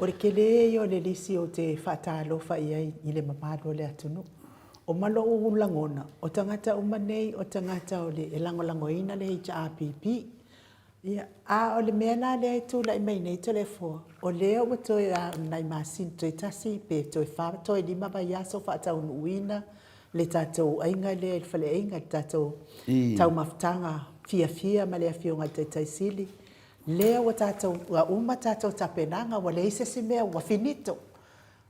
O le tele ia o le lisi ou te faatalofa i ai i le mamalu o le atunuu. O ma lou lagona, o tagata uma nei o tagata o le e lagolagoina le HRPP. Ia, a o le mea la lea e tulai mai nei Toleafoa, o lea ua toe a o nai masina, toe tasi pe toe fa, toe lima vaiaso faataunuuina le tatou aiga lea i le faleaiga, le tatou taumafataga fiafia ma le Afioga i le Taitai Sili. Lea ua tatou, ua uma tatou tapenaga, ua leai se isi mea, ua finito.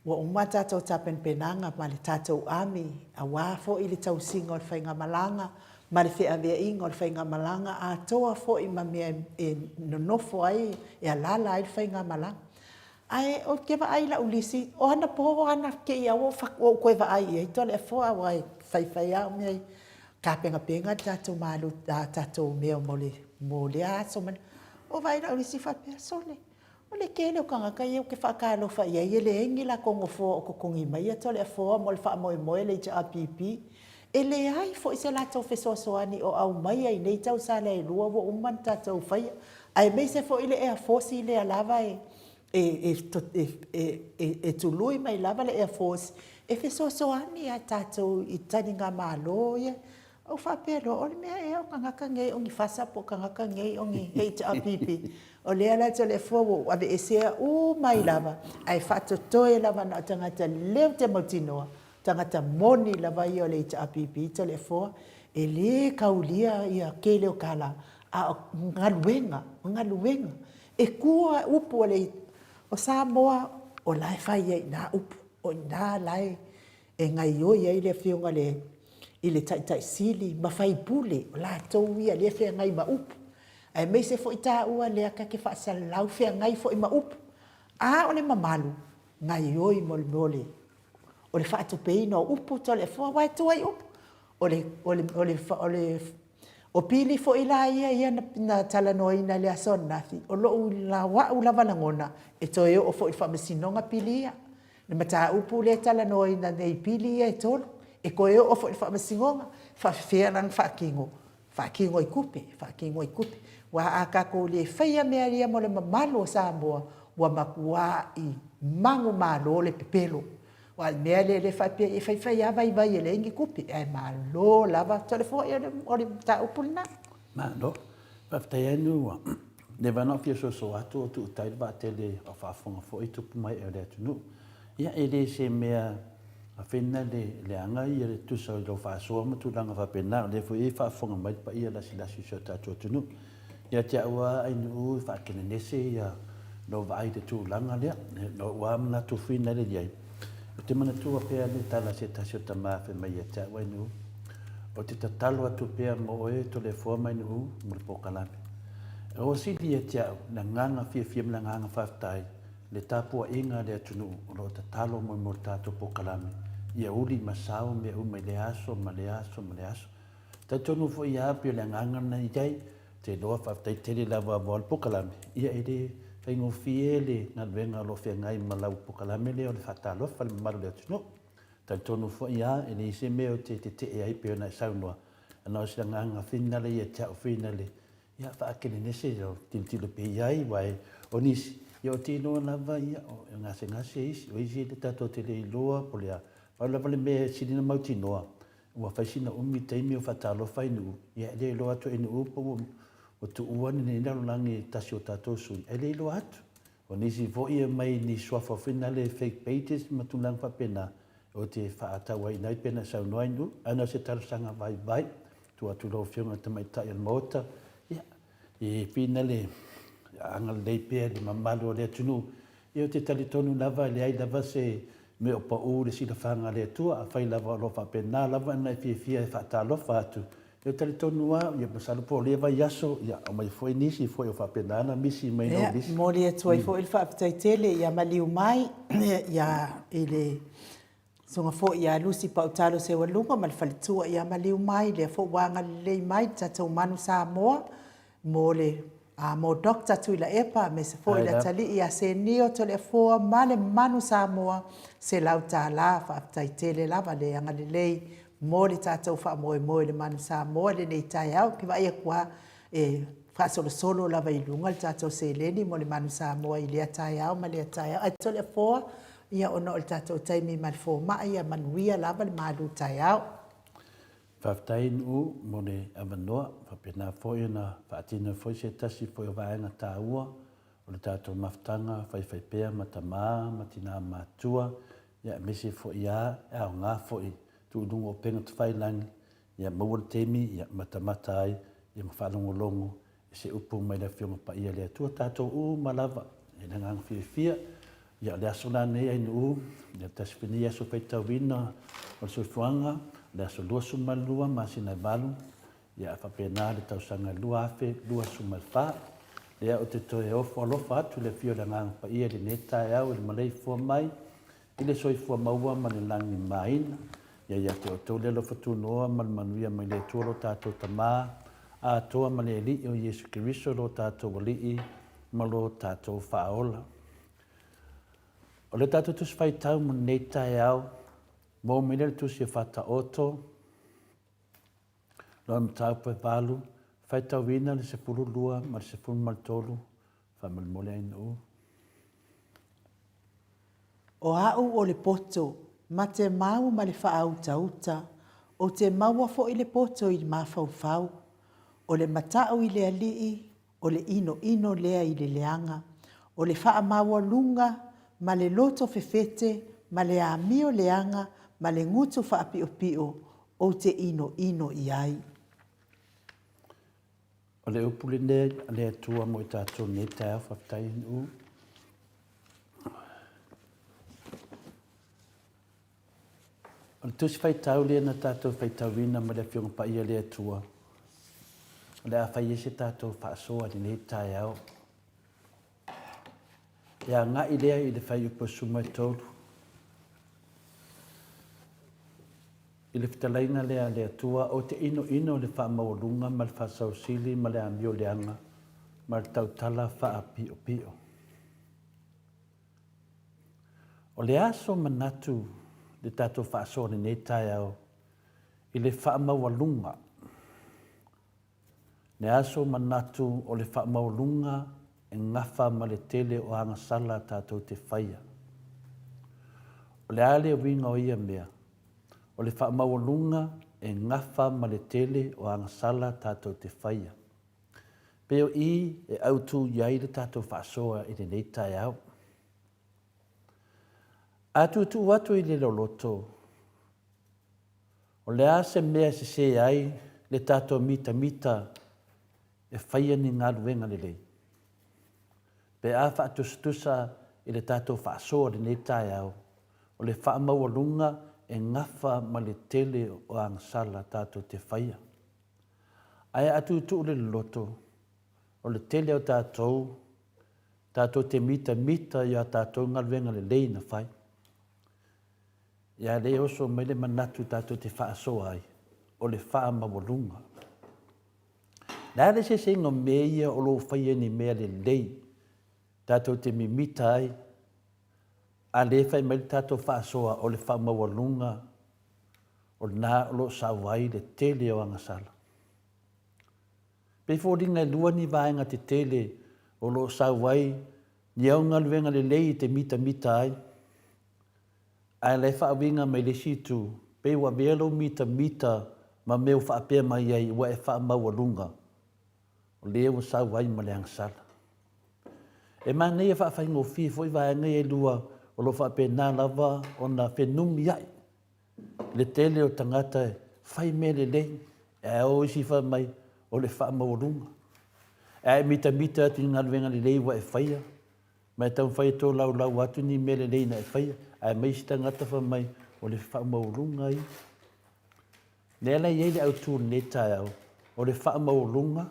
Ua uma a tatou tapenapenaga ma le tatou Army aua foi le tausiga o le faigamalaga ma le feaveaiga o le faigamalaga atoa foi ma mea e nonofo ai, e alala ai le faigamalaga. Ae ou te vaai i lau lisi, o anapo ana kēia ua ou toe vaai i ai Toleafoa aua e faifai lava au mea ia, tapenapena le tatou malo, tatou mea mo lea aso ma lea. Ua vaai lau lisi faapea, sole, O le tele o tagata ia ou te faatalofa i ai e leai ni latou nofoa o totogi maia Toleafoa mo le faamoemoe le HRPP. E leai foi se latou fesoasoani o aumaia i nei tausala e lua ua uma ona tatou faia, aemaise foi le Air Force lea lava e e tului mai lava le Air Force e fesoasoani ia tatou i taligamalo ia. Ou faapea loa, o le mea ea o tagata nei o ni fasa po o tagata nei o ni HRPP? O lea la Toleafoa ua ou aveesea uma ai lava, ae faatotoe lava na o tagata lea ou te mautinoa, tagata moni lava ia o le HRPP Toleafoa, e le kaulia ia tele o tala, a o galuega, o galuega. E tua upu a le, o Samoa o la e fai ai i ina upu, o i ina la e gaioi ai le Afioga i le i le Taitai Sili ma faipule, o latou ia lea e feagai ma upu, aemaise foi taua lea ta te faasalalau feagai foi ma upu. A o le mamalu, gaioi mo le mea o le o le faatupeina o upu Toleafoa aua e tuai upu. O le o le o le o le O pili foi la ia ia na talanoaina i le aso ananafi, o lou au lava lagona, e toe oo foi i le Faamasinoga pili ia. Le mataupu lea e talanoaina nei i pili ia e tolu, e toe oo foi i le Faamasinoga, e faapefea la ona faatino? Faatino i tupe, faatino i tupe. Aua a tatou le faia mea ia mo le mamalu o Samoa, ua matuai manumalo le pepelo. Aua o le mea lea e faapea e fai fai lava vaivai e leai ni tupe, ae malo lava. Toleafoa, ia o le mataupu lena. Malo. Faafetai lava Niua. Leva ona ou fia soso atu o tuutai le vaatele a o faafofoga foi tupu ma ee o le atunuu. Ia e le se mea fena le leaga ia le tusa o lou faasoa ma tulaga faapena, o lea foi e faafofoga mai le paia lasilasi o si o tatou atunuu. Ia te au lava Ainuu e faakenenese ia lou vaai i le tulaga lea. Lou lava manatu fina le i ai, ou te manatua pea le tala a se tasi o tama fai mai ia te au Ainuu, ou te tatalo atu pea mo oe Toleafoa ma Ainuu mo le polokalame. Ua sili ia te au le agaga fiafia ma le agaga faafetai le tapuaiga a le atunuu o lo o tatalo moi mo le tatou polokalame ia uli ma sao mea uma i lea aso ma lea aso ma lea aso. Talitonu foi ia pei o le agaga lena e i ai, ou te iloa faafetai tele lava mo le polokalame, ia e le faigofie le galuega o lo o feagai ma lau polokalame lea o le faatalofa i le mamalu o le atunuu. Talitonu foi ia e leai se mea ou te tetee ai pei ona e saunoa, na o se agaga finale ia te au finale, ia faakelenese tilotilo pea i ai, aua o nisi, ia ou te iloa lava ia o gasegase isi, o isi e tatou te le iloa po o le a. Pau lava le mea e sili ona mautinoa, Ua fai sina umi taimi o faatalofa i Nuu, ia e le iloa atu e Nuu po ua tuua lenei lalolagi e tasi o tatou sui, e le iloa atu. O nisi foi e aumai ni suafa foi nale fake pages ma tulaga faapena, ou te faatauaina ai pe na saunoa ai Nuu, ae na o se talosaga vaivai, tuu atu i lau Afioga i le Tamaitai o le Maota, ia, e pei nale agalelei pea i le mamalu o le atunuu, Ia ou te talitonu lava e leai lava se mea o pau i le silafaga a le Atua, afai lava o lo o faapena lava ona e fiafia e faatalofa atu, ia ou talitonu lava, ia masalo po o lea vaiaso, ia aumai foi nisi foi o faapena ona misi mai lou Ia, lisi. momoli atu ai foi le faafetai tele ia maliu mai ia i le Susuga foi ia Lucy Pautalo Seualuga ma le faletua ia maliu mai, lea foi ua agalelei mai le tatou Manu Samoa mo le mo Doctor Tuilaepa aemaise foi le atalii ia Senio Toleafoa ma le Manu Samoa $100. Faafetai tele lava le agalelei mo le tatou faamoemoe i le Manu Samoa i lenei taeao. Ou te vaai atu lava e faasolosolo lava i luga le tatou seleni mo le Manu Samoa i lea taeao ma lea taeao. Ae Toleafoa, ia ona o le tatou taimi ma le fomai, ia manuia lava le malu taeao. Faafetai Nuu mo le avanoa, faapena foi ona faatino foi se tasi foi o vaega taua o le tatou mafutaga faifaipea ma tama ma tina matutua, ia aemaise foi a e aoga foi tuu i luga o upega tafailagi, ia maua le taimi ia matamata ai ia ma faalogologo i se upu mai le Afioga Paia a le Atua, tatou uma lava i le agaga fiafia. Ia o le aso la nei Ainuu, ia tasi foi nei aso faitauina o le soifuaga, o le aso 22 masina e 8, ia faapena le tausaga 2024. Lea ou te toe ofo alofa atu i le afio o le Agaga Paia i lenei taeao i le maleifua mai i le soifua maua ma le lagi maina. Ia ia te outou le alofa tunoa ma le manuia mai le Atua lo tatou Tama atoa ma le Alii o Iesu Keriso lo tatou Alii ma lo tatou Faaola. O le tatou Tusi Faitau mo lenei taeao, maua mai lea le Tusi o Faataoto, lona mataupu e 8, faitauina le 12 ma le 13, faamolemole Ainuu. O au o le poto, ma te mau ma le faautauta, ou te maua foi le poto i le mafaufau. O le matau i le alii, o le inoino lea i le leaga, o le faamaualuga ma le loto fefete ma le amio leaga ma le gutu faapiopio ou te inoino i ai. O le upu lenei a le Atua mo i tatou nei taeao, faafetai Nuu. O le Tusi Faitau lea na tatou faitauina ma le Afioga Paia a le Atua, o le a fai ai se tatou faasoa i lenei taeao. E agai lea i le fuaiupu e 13. I le fetalaiga lea a le Atua, ou te inoino i le faamaualuga ma le faasausili ma le amio leaga ma le tautala faapiopio. O le aso manatu le tatou faasoa lenei taeao i le faamaualuga. Le aso manatu o le faamaualuga e gafa ma le tele o agasala tatou te faia. O le a le uiga o ia mea? O le faamaualuga e gafa ma le tele o agasala tatou te faia. Pei o i e autu i ai le tatou faasoa i lenei taeao. A tuutuu atu i le loloto, o le a se mea e sesē ai le tatou mitamita e faia ni galuega lelei? Pe a faatusatusa i le tatou faasoa i lenei taeao, o le faamaualuga e gafa ma le tele o agasala tatou te faia. Ae a tuutuu le loloto, o le tele o tatou, tatou te mitamita i a tatou galuega lelei na fai. Ia lea e oso mai le manatu tatou te faasoa ai, o le faamaualuga. Le a le eseesega o mea ia o lo o faia ni mea lelei tatou te mimita ai, a lea e fai mai le tatou faasoa o le faamaualuga o lena o lo o sau ai le tele o agasala. Pei foliga e lua ni vaega tetele o lo o sau ai ni au galuega lelei e te mitamita ai, ae la e faauiga mai le isi itu, pei ua avea lou mitamita ma mea ua faapea mai ai ua e faamaualuga, o lea ua sau ai ma le agasala. E manaia faafaigofie foi vaega ia e lua o lo o faapena lava ona fenumiai le tele o tagata e fai mea lelei, ae o isi fai mai o le faamaualuga. Ae mitamita atu i galuega lelei ua e faia, ma e taumafai e tolaulau atu ni mea lelei na e faia, ae aumai isi tagata fai mai o le faamaualuga ia. Lea la e i ai le autu o lenei taeao, o le faamaualuga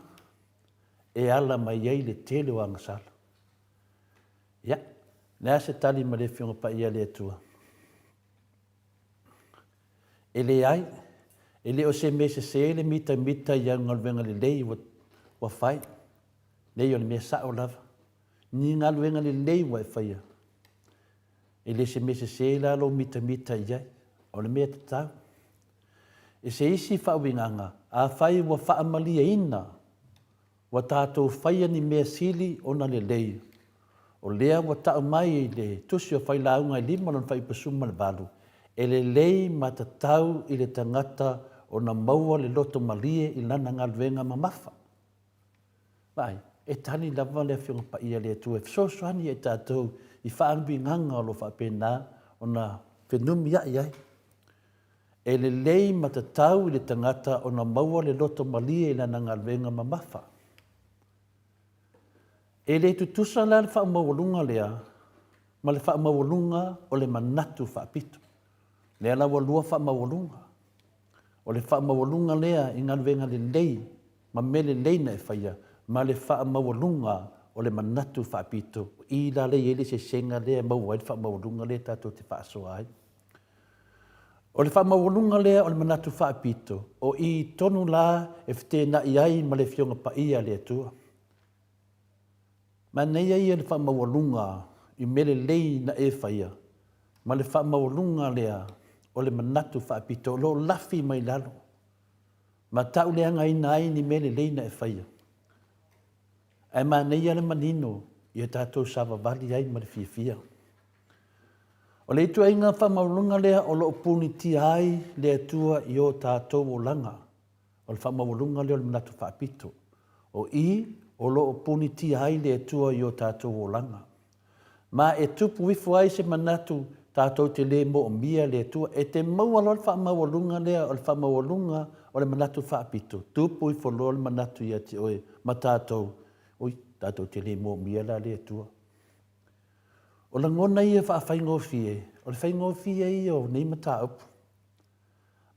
e ala mai ai le tele o agasala. Ia, le a se tali ma le Afioga Paia a le Atua? E leai, e le o se mea sesē le mitamita i au galuega lelei ua, ua fai. Leai, o le mea sao lava. Ni galuega lelei ua e faia. E le se mea sesē la lou mitamita i ai. O le mea tatau. I se isi faauigaga, afai ua faamalieina Ua tatou faia ni mea sili ona lelei. O lea ua tau mai i le Tusi o Failauga e lima lona faipasuma le valu, e lelei ma tatau i le tagata ona maua le loto malie i lana galuega mamafa. Vaai, e tali lava le Afioga Paia a le Atua e fesoasoani ia i tatou i faauigaga o lo o faapena ona fenumiai ai. E lelei ma tatau i le tagata ona maua le loto malie i lana galuega mamafa. E le tutusa la le faamaualuga lea ma le faamaualuga o le manatu faapito. Lea la ua lua faamaualuga. O le faamaualuga lea i galuega lelei ma mea lelei na e faia, ma le faamaualuga o le manatu faapito, o i la lea e i ai le eseesega lea e maua ai le faamaualuga lea tatou te faasoa ai. O le faamaualuga lea o le manatu faapito, o i tonu la e feteenai ai ma le Afioga Paia a le Atua. Manaia ia le faamaualuga i mea lelei na e faia, ma le faamaualuga lea o le manatu faapito o lo o lafi mai lalo, ma tauleagaina ai ni mea lelei na e faia. Ae manaia le manino ia tatou savavali ai ma le fiafia. O le ituaiga faamaualuga lea o lo o punitia ai le Atua i o tatou olaga. O le faamaualuga lea o le manatu faapito. O i o lo o punitia ai le Atua i o tatou olaga. Ma e tupu ifo ai se manatu tatou te le moomia le Atua, e te maua loa le faamaualuga lea o le faamaualuga o le manatu faapito, tupu ifo loa le manatu ia te oe ma tatou, ui, tatou te le moomia la le Atua. O lagona ia faafaigofie, o le faigofie ia o nei mataupu.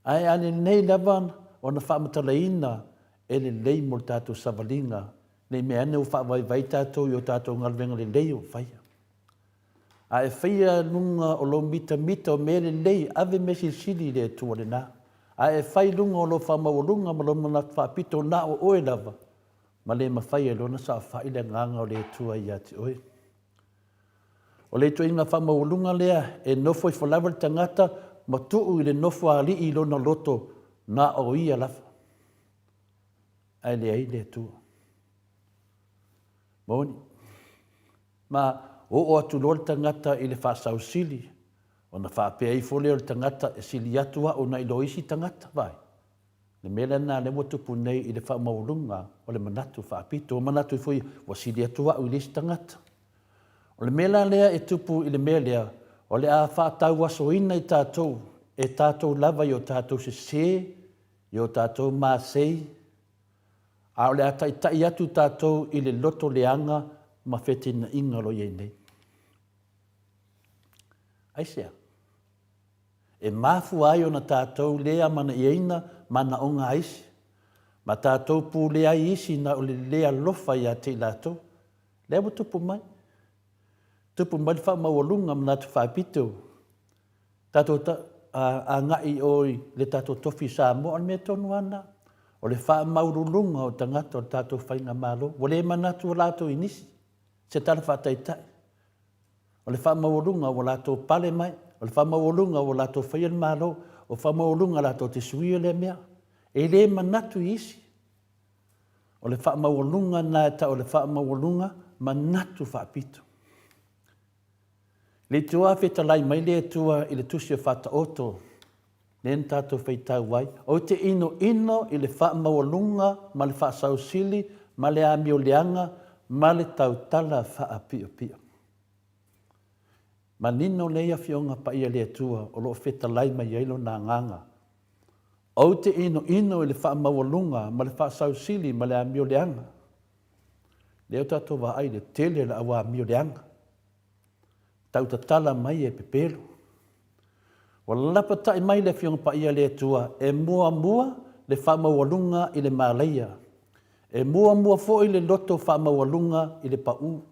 Ae a lelei lava ona faamatalaina e lelei mo le tatou savaliga, ne i mea ane ua faavaivai tatou i o tatou galuega lelei o faia. A e faia luga o lou mitamita o mea lelei, ave mea silisili i le Atua lena. Ae e fai i luga o lou faamaualuga ma lou manatu faapito na o oe lava, ma le mafai ai loa ona saofai le Agaga o le Atua ia te oe. O le ituaiga faamaualuga lea e nofo ifo lava le tagata ma tuu i le nofo a alii i lona loto na o ia lava, ae leai le Atua. Moni. Ma oo atu loa le tagata i le faasausili, ona faapea ifo lea o le tagata, e sili atu au nai lo isi tagata. Vaai, le mea lena lea ua tupu nei i le faamaualuga o le manatu faapito. Ua manatu ifo ia, ua sili atu au i le isi tagata. O le mea la lea e tupu i le mea lea, o le a faatauasoina i tatou, e tatou lava i o tatou sese, i o tatou masei, A o le a taitai atu tatou i le loto leaga ma fetenaiga o lo o i ai nei. Aisea? E mafua ai ona tatou le amanaiaina manaoga a isi, ma tatou pulea ai isi na o le le alofa ia te i latou. Lea ua tupu mai. Tupu mai le faamaualuga manatu faapito. Tatou agai i o i le tatou tofi i Samoa, o le mea tonu lava lena. O le faamaualuluga o tagata o le tatou faigamalo. Ua le manatu o latou i nisi, se tala faataitai. O le faamaualuga ua latou pale mai, o le faamaualuga ua latou faia le Malo, o le faamaualuga latou te suia lea mea. E le manatu i isi. O le faamaualuga lena e tau o le faamaualuga manatu faapito. Le Atua fetalai mai le Atua i le Tusi o Faataoto, lea na tatou faitau ai, Ou te inoino i le faamaualuga ma le faasausili ma le amioleaga ma le tautala faapiopio. Manino nei Afioga Paia le Atua o lo o fetalai mai ai Lona Agaga. Ou te inoino i le faamaualuga ma le faasausili ma le amioleaga. Lea ua tatou vaai i le tele o le au amioleaga. Tautatala mai e pepelo. Ua lapatai mai le Afioga Paia a le Atua e muamua le faamaualuga i le malaia, e muamua foi le loto faamaualuga i le pau.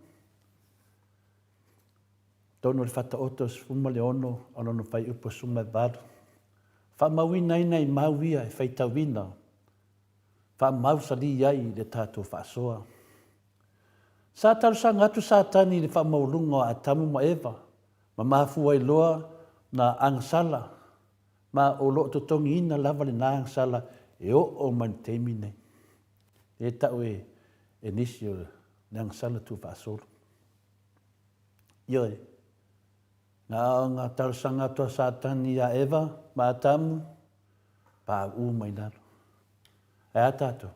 Tonu o le Faataoto 16 o lona fuaiupu 18. Faamauina ai nai mau ia e faitauina, faamausalī ai le tatou faasoa. Sa talosaga atu Satani i le faamaualuga o Atamu ma Eva, ma mafua ai loa na agasala, ma o lo o totogiina lava lena agasala e oo mai le taimi nei. E tau e, e nisi o le agasala tuufaasolo. Ioe, na ona talosaga atu a Satani iā Eva ma Atamu, paū mai lalo. Ae a tatou?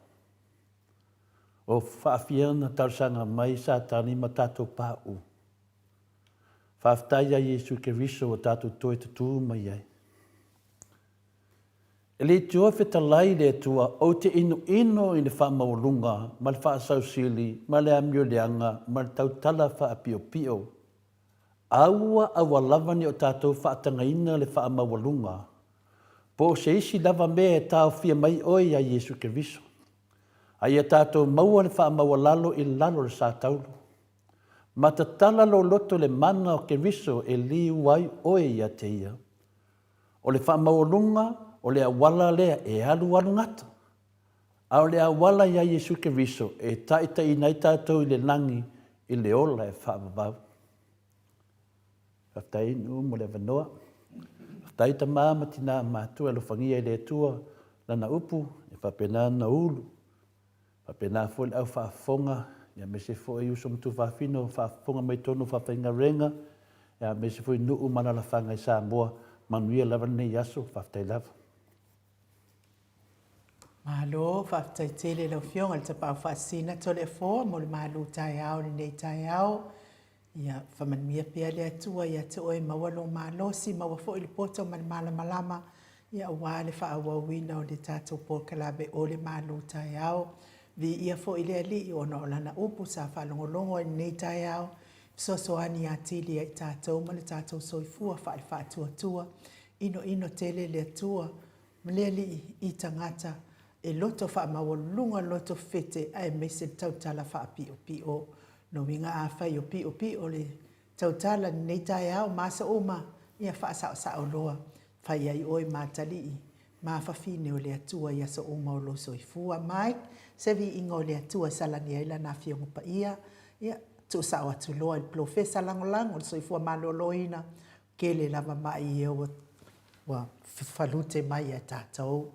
O faafia ona talosaga mai Satani ma tatou paʻu. Faafetai ia Iesu Keriso ua tatou toe tutū mai ai. E le itioa fetalai le Atua ou te inoino i le faamaualuga ma le faasausili ma le amioleaga ma le tautala faapiopio. Aua aua lava ne o tatou faatagaina le faamaualuga po o se isi lava mea e taofia mai oe ia Iesu Keriso. A ia tatou maua le faamaualalo i lalo o le sa taulu. Ma tatala lou loto i le mana o Keriso e liu ai oe ia te ia. O le faamaualuga o le auala lea e alualu gata. A o le auala ia Iesu Keriso e taitaiina ai tatou i le lagi i le ola e faavavau. Faafetai Nuu mo le avanoa. Faafetai tama ma tina matua e alofagia e le Atua lana upu e faapena ona ulu. Faapena foi le au faafofoga, aemaise foi uso ma tuafafine o faafofoga mai totonu o faafaigaluega, aemaise foi nuu ma alalafaga i Samoa. Manuia lava lenei aso. Faafetai lava. Malo, faafetai tele i lau Afioga i le Tapaau Faasisina Toleafoa mo le malu taeao i lenei taeao. Ia faamanuia pea le Atua ia te oe, maua lou malosi, maua foi le poto ma le malamalama, ia aua le faaauauina o le tatou polokalame o le malu taeao. Viia foi le Alii ona o Lana upu sa faalogologo ai i lenei taeao, fesoasoani atili ia i tatou ma le tatou soifua faale-faatuatua. Inoino tele le Atua ma le Alii i tagata e loto faamaualuluga, loto fete aemaise le tautala faapiopio. Lona uiga afai o piopio le tautala i lenei taeao ma aso uma, ia faasaosao loa, fai ai oe ma atalii. Ma fafine o le Atua i aso uma o lou soifua. Mike, se viiga o le Atua e salani ai Lana Afioga Paia, ia, tuusao atu loa i le Polofesa Lagolago o le Soifua Maloloina, tele lava mai ia ua falute mai ia tatou.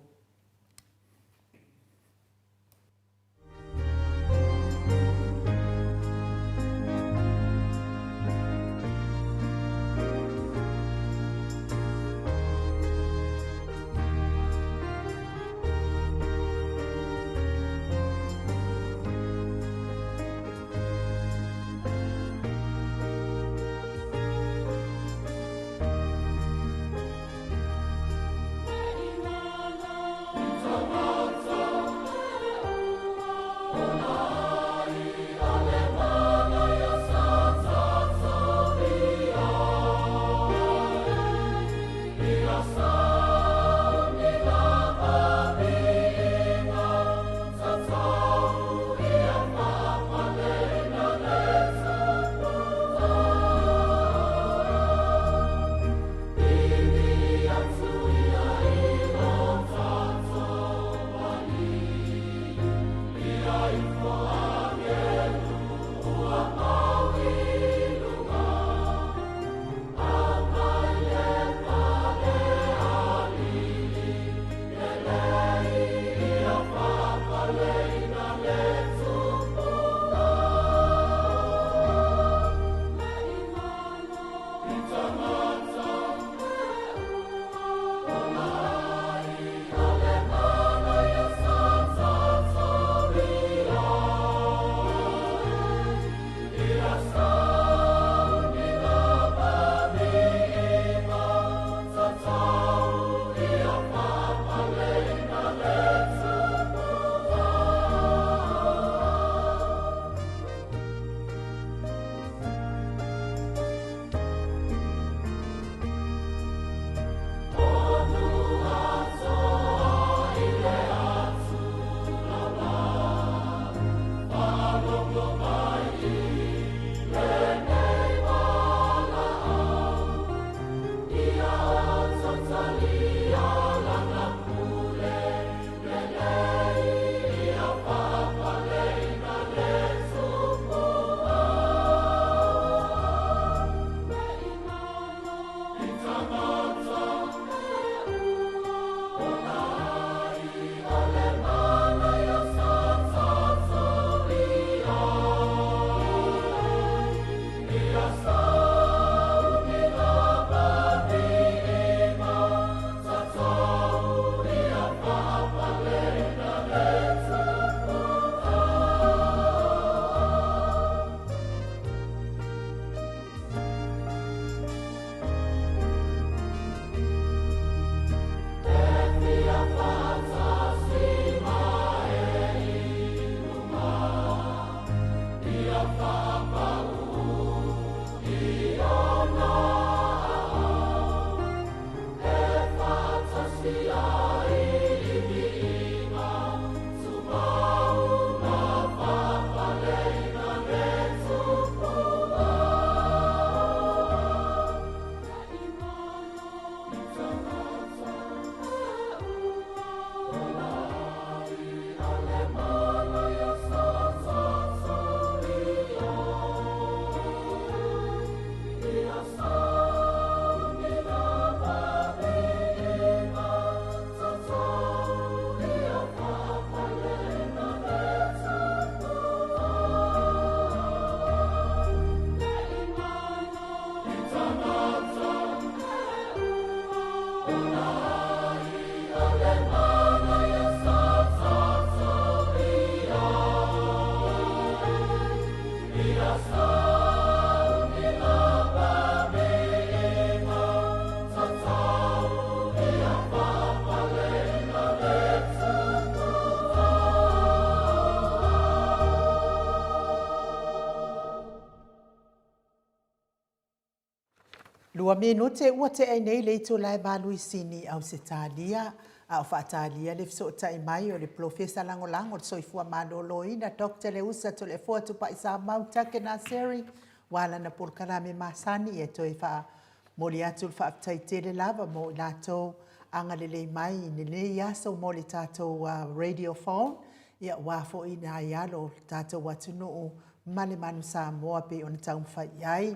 Lua minute ua tea nei le itula e valu i Sini, Ausetalia, a o faatalia le fesootai mai o le Polofesa Lagolago o le Soifua Maloloina Doctor Leusa Toleafoa Tupai Samau Take Naseri, ua lana polokalame masani e toe faamoli atu le faafetai tele lava mo i latou. agalelei mai i lenei aso mo le tatou radio phone, ia aua foi nai alo o le tatou atunuu ma le Manu Samoa pei ona taumafai i ai.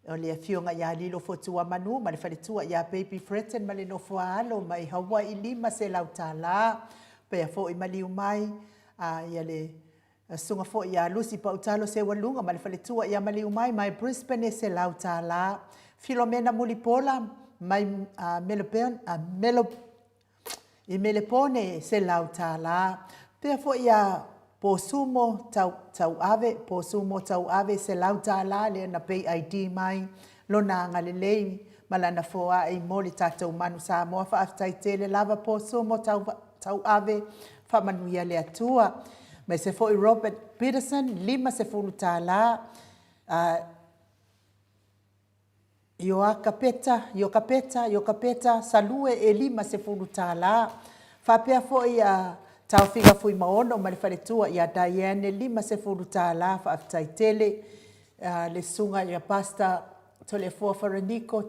O le Afioga ia Lilo Fotuamanu ma le faletua ia Baby Fretton ma le nofo a alo mai Hawaii $500. Pea foi maliu mai a ia le Susuga foi ia Lucy Pautalo Seualuga ma le faletua ia maliu mai mai Brisbane e $100. Filomena Mulipola mai Melbourne, i Melepone e $100. Pea foi ia Posumo tau, Tauave, Posumo Tauave $100 lea na pay ID mai lona agalelei ma lana foai mo le tatou Manu Samoa. Faafetai tele lava Posumo tau, Tauave, faamanuia le Atua. Aemaise foi Robert Peterson, $50. Ioaka Peta, Iokapeta, Iokapeta Salue e $50. Faapea foi a Taofiga Fuimaono ma le faletua ia Diane e $50. Faafetai tele le susuga ia Pastor Toleafoa Faranico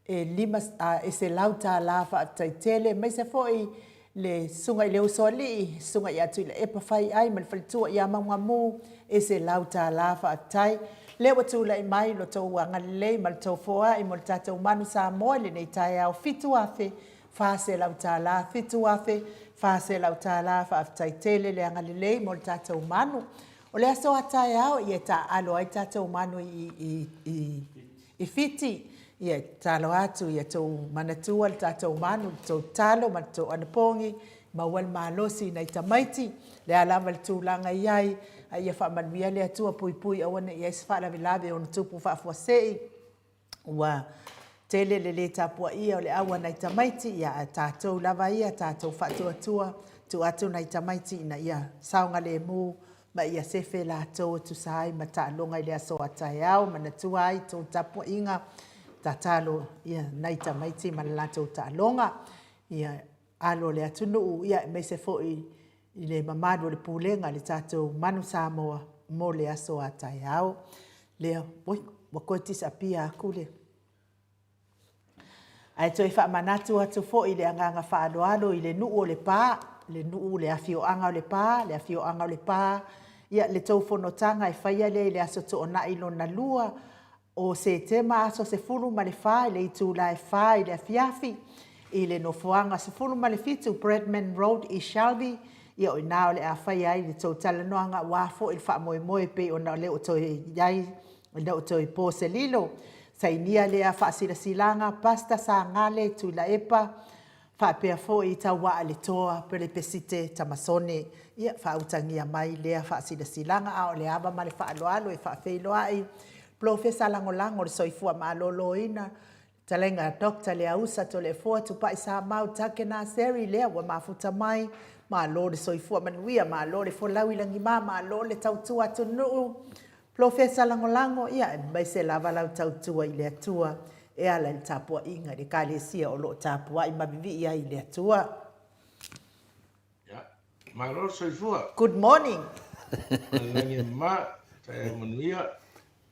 e $100 faafetai tele, aemaise foi le Susuga i le Usoalii, Susuga ia Tuilaepa Faiai ma le faletua ia Maugamu e $100 faafetai. Lea ua tulai mai lo outou agalelei ma le tou foai mo le tatou Manu Samoa i lenei taeao $7,400, $7,400 faafetai tele le agalelei mo le tatou manu. O le aso a taeao ia e taaalo ai le tatou manu i i Fiti, ia e tatalo atu ia tou manatua le tatou manu, le tou tatalo ma le tou anapogi, maua le malosi i nai tamaiti, le a lava le tulaga e i ai, a ia faamanuia le Atua, puipui aua ne i i ai se faalavelave e ono tupu faafuasei, ua tele le le tapuaia o le au a nai tamaiti, ia ae tatou lava ia, tatou faatuatua, tuu atu nai tamaiti ina ia saogalemu ma ia sefe latou e tusa ai ma taaloga i le aso a taeao. Manatua ai tou tapuaiga, tatalo ia nai tamaiti ma le latou taaloga, ia alo o le atunuu, ia aemaise foi i le mamalu o le Pulega a le tatou Manu Samoa mo le aso a taeao. Lea, oi, ua toe disappear atu le Ae toe faamanatu atu foi i le agaga faaaloalo i le nuu o Lepa, le nuu, le afioaga o Lepa, le afioaga o Lepa, ia le tou fonotaga e faia lea i le Aso Toonai lona lua o Setema aso 14 i le itula e 4 i le afiafi i le nofoaga 17 Bradman Road i Shelby, ia o i ina o le a faia ai le tou talanoaga aua foi le faamoemoe pei ona lea ua toe i ai E le o toe po se lilo, sainia lea faasilasilaga Pastor Sagale Tuilaepa faapea foi Tauaaletoa Pelepesite Tamasone. Ia faautagia mai lea faasilasilaga a o le ava ma le faaaloalo e faafeiloai Polofesa Lagolago o le Soifua Maloloina, Fetalaiga Doctor Leausa Toleafoa Tupai Samau Takena Seri lea ua mafuta mai, malo le soifua manuia, malo le folau i lagima, malo le tautua atunuu, Polofesa Lagolago, ia aemaise lava lau tautua i le Atua e ala i le tapuaiga i le Ekalesia o lo o tapuai ma vivii ai i le Atua. Ia, malo le soifua. Good morning. Malagi e ma, taeao manuia.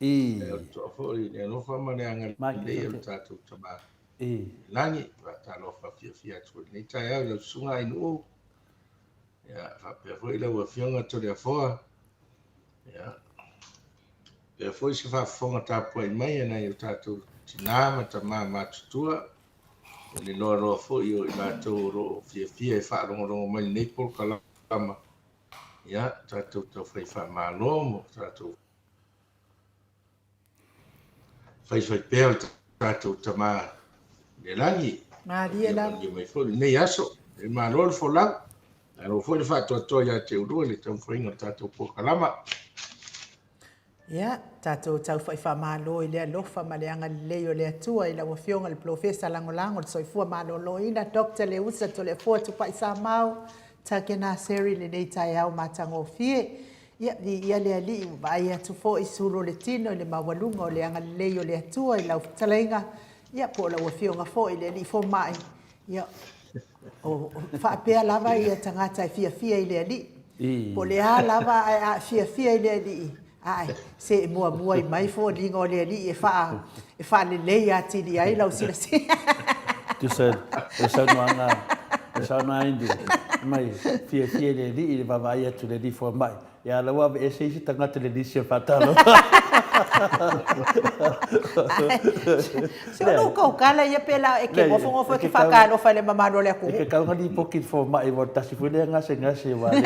I. E toa foi i le alofa ma le agalelei o le tatou Tama I. lagi. Faatalofa fiafia atu foi i lenei taeao i lau susuga Ainuu. Ia, faapea foi lau Afioga Toleafoa. Ia, faapea foi se faafofoga tapuai mai a nai o tatou tinā ma tamā matutua, i le loaloa foi o i latou o lo o fiafia e faalogologo mai i lenei polokalama. Ia, tatou taufai faamalo mo tatou faifaipea o le tatou Tama i le lagi. Malie lava. Ia mai foi lenei aso. E malo le folau. Malo foi le faatoatoa ia te oulua i le taumafaiga o le tatou polokalama. Ia, tatou taufai faamalo i le alofa ma le agalelei o le Atua i lau Afioga i le Polofesa Lagolago o le Soifua Maloloina, Doctor Leusa Toleafoa Tupai Samau, Takena Seri i lenei taeao matagofie. Ia, viia le Alii, ua vaai atu foi sulu o le tino i le maualuga o le agalelei o le Atua i lau fetalaiga, ia, po o lau Afioga foi i le Alii Fomai. Ia, o, faapea lava ia tagata e fiafia i le Alii. Po o le a lava ae a fiafia i le Alii, ae se e muamua i mai foliga o le Alii e faa, e faalelei atili ai lau silasila. Tusa le saunoaga, le saunoaga a Andrew, fai mai, fiafia i le alii i le vaavaai atu i le alii fomai. Ia la ua aveese isi tagata i le lisi o faatalofa. Se o lou kaukala ia pe la e ke nofonofo e ke faatalofa i le mamalu o le atunuu. E ke tau na lipoti i le fomai aua o le tasi foi lea gasegase aua le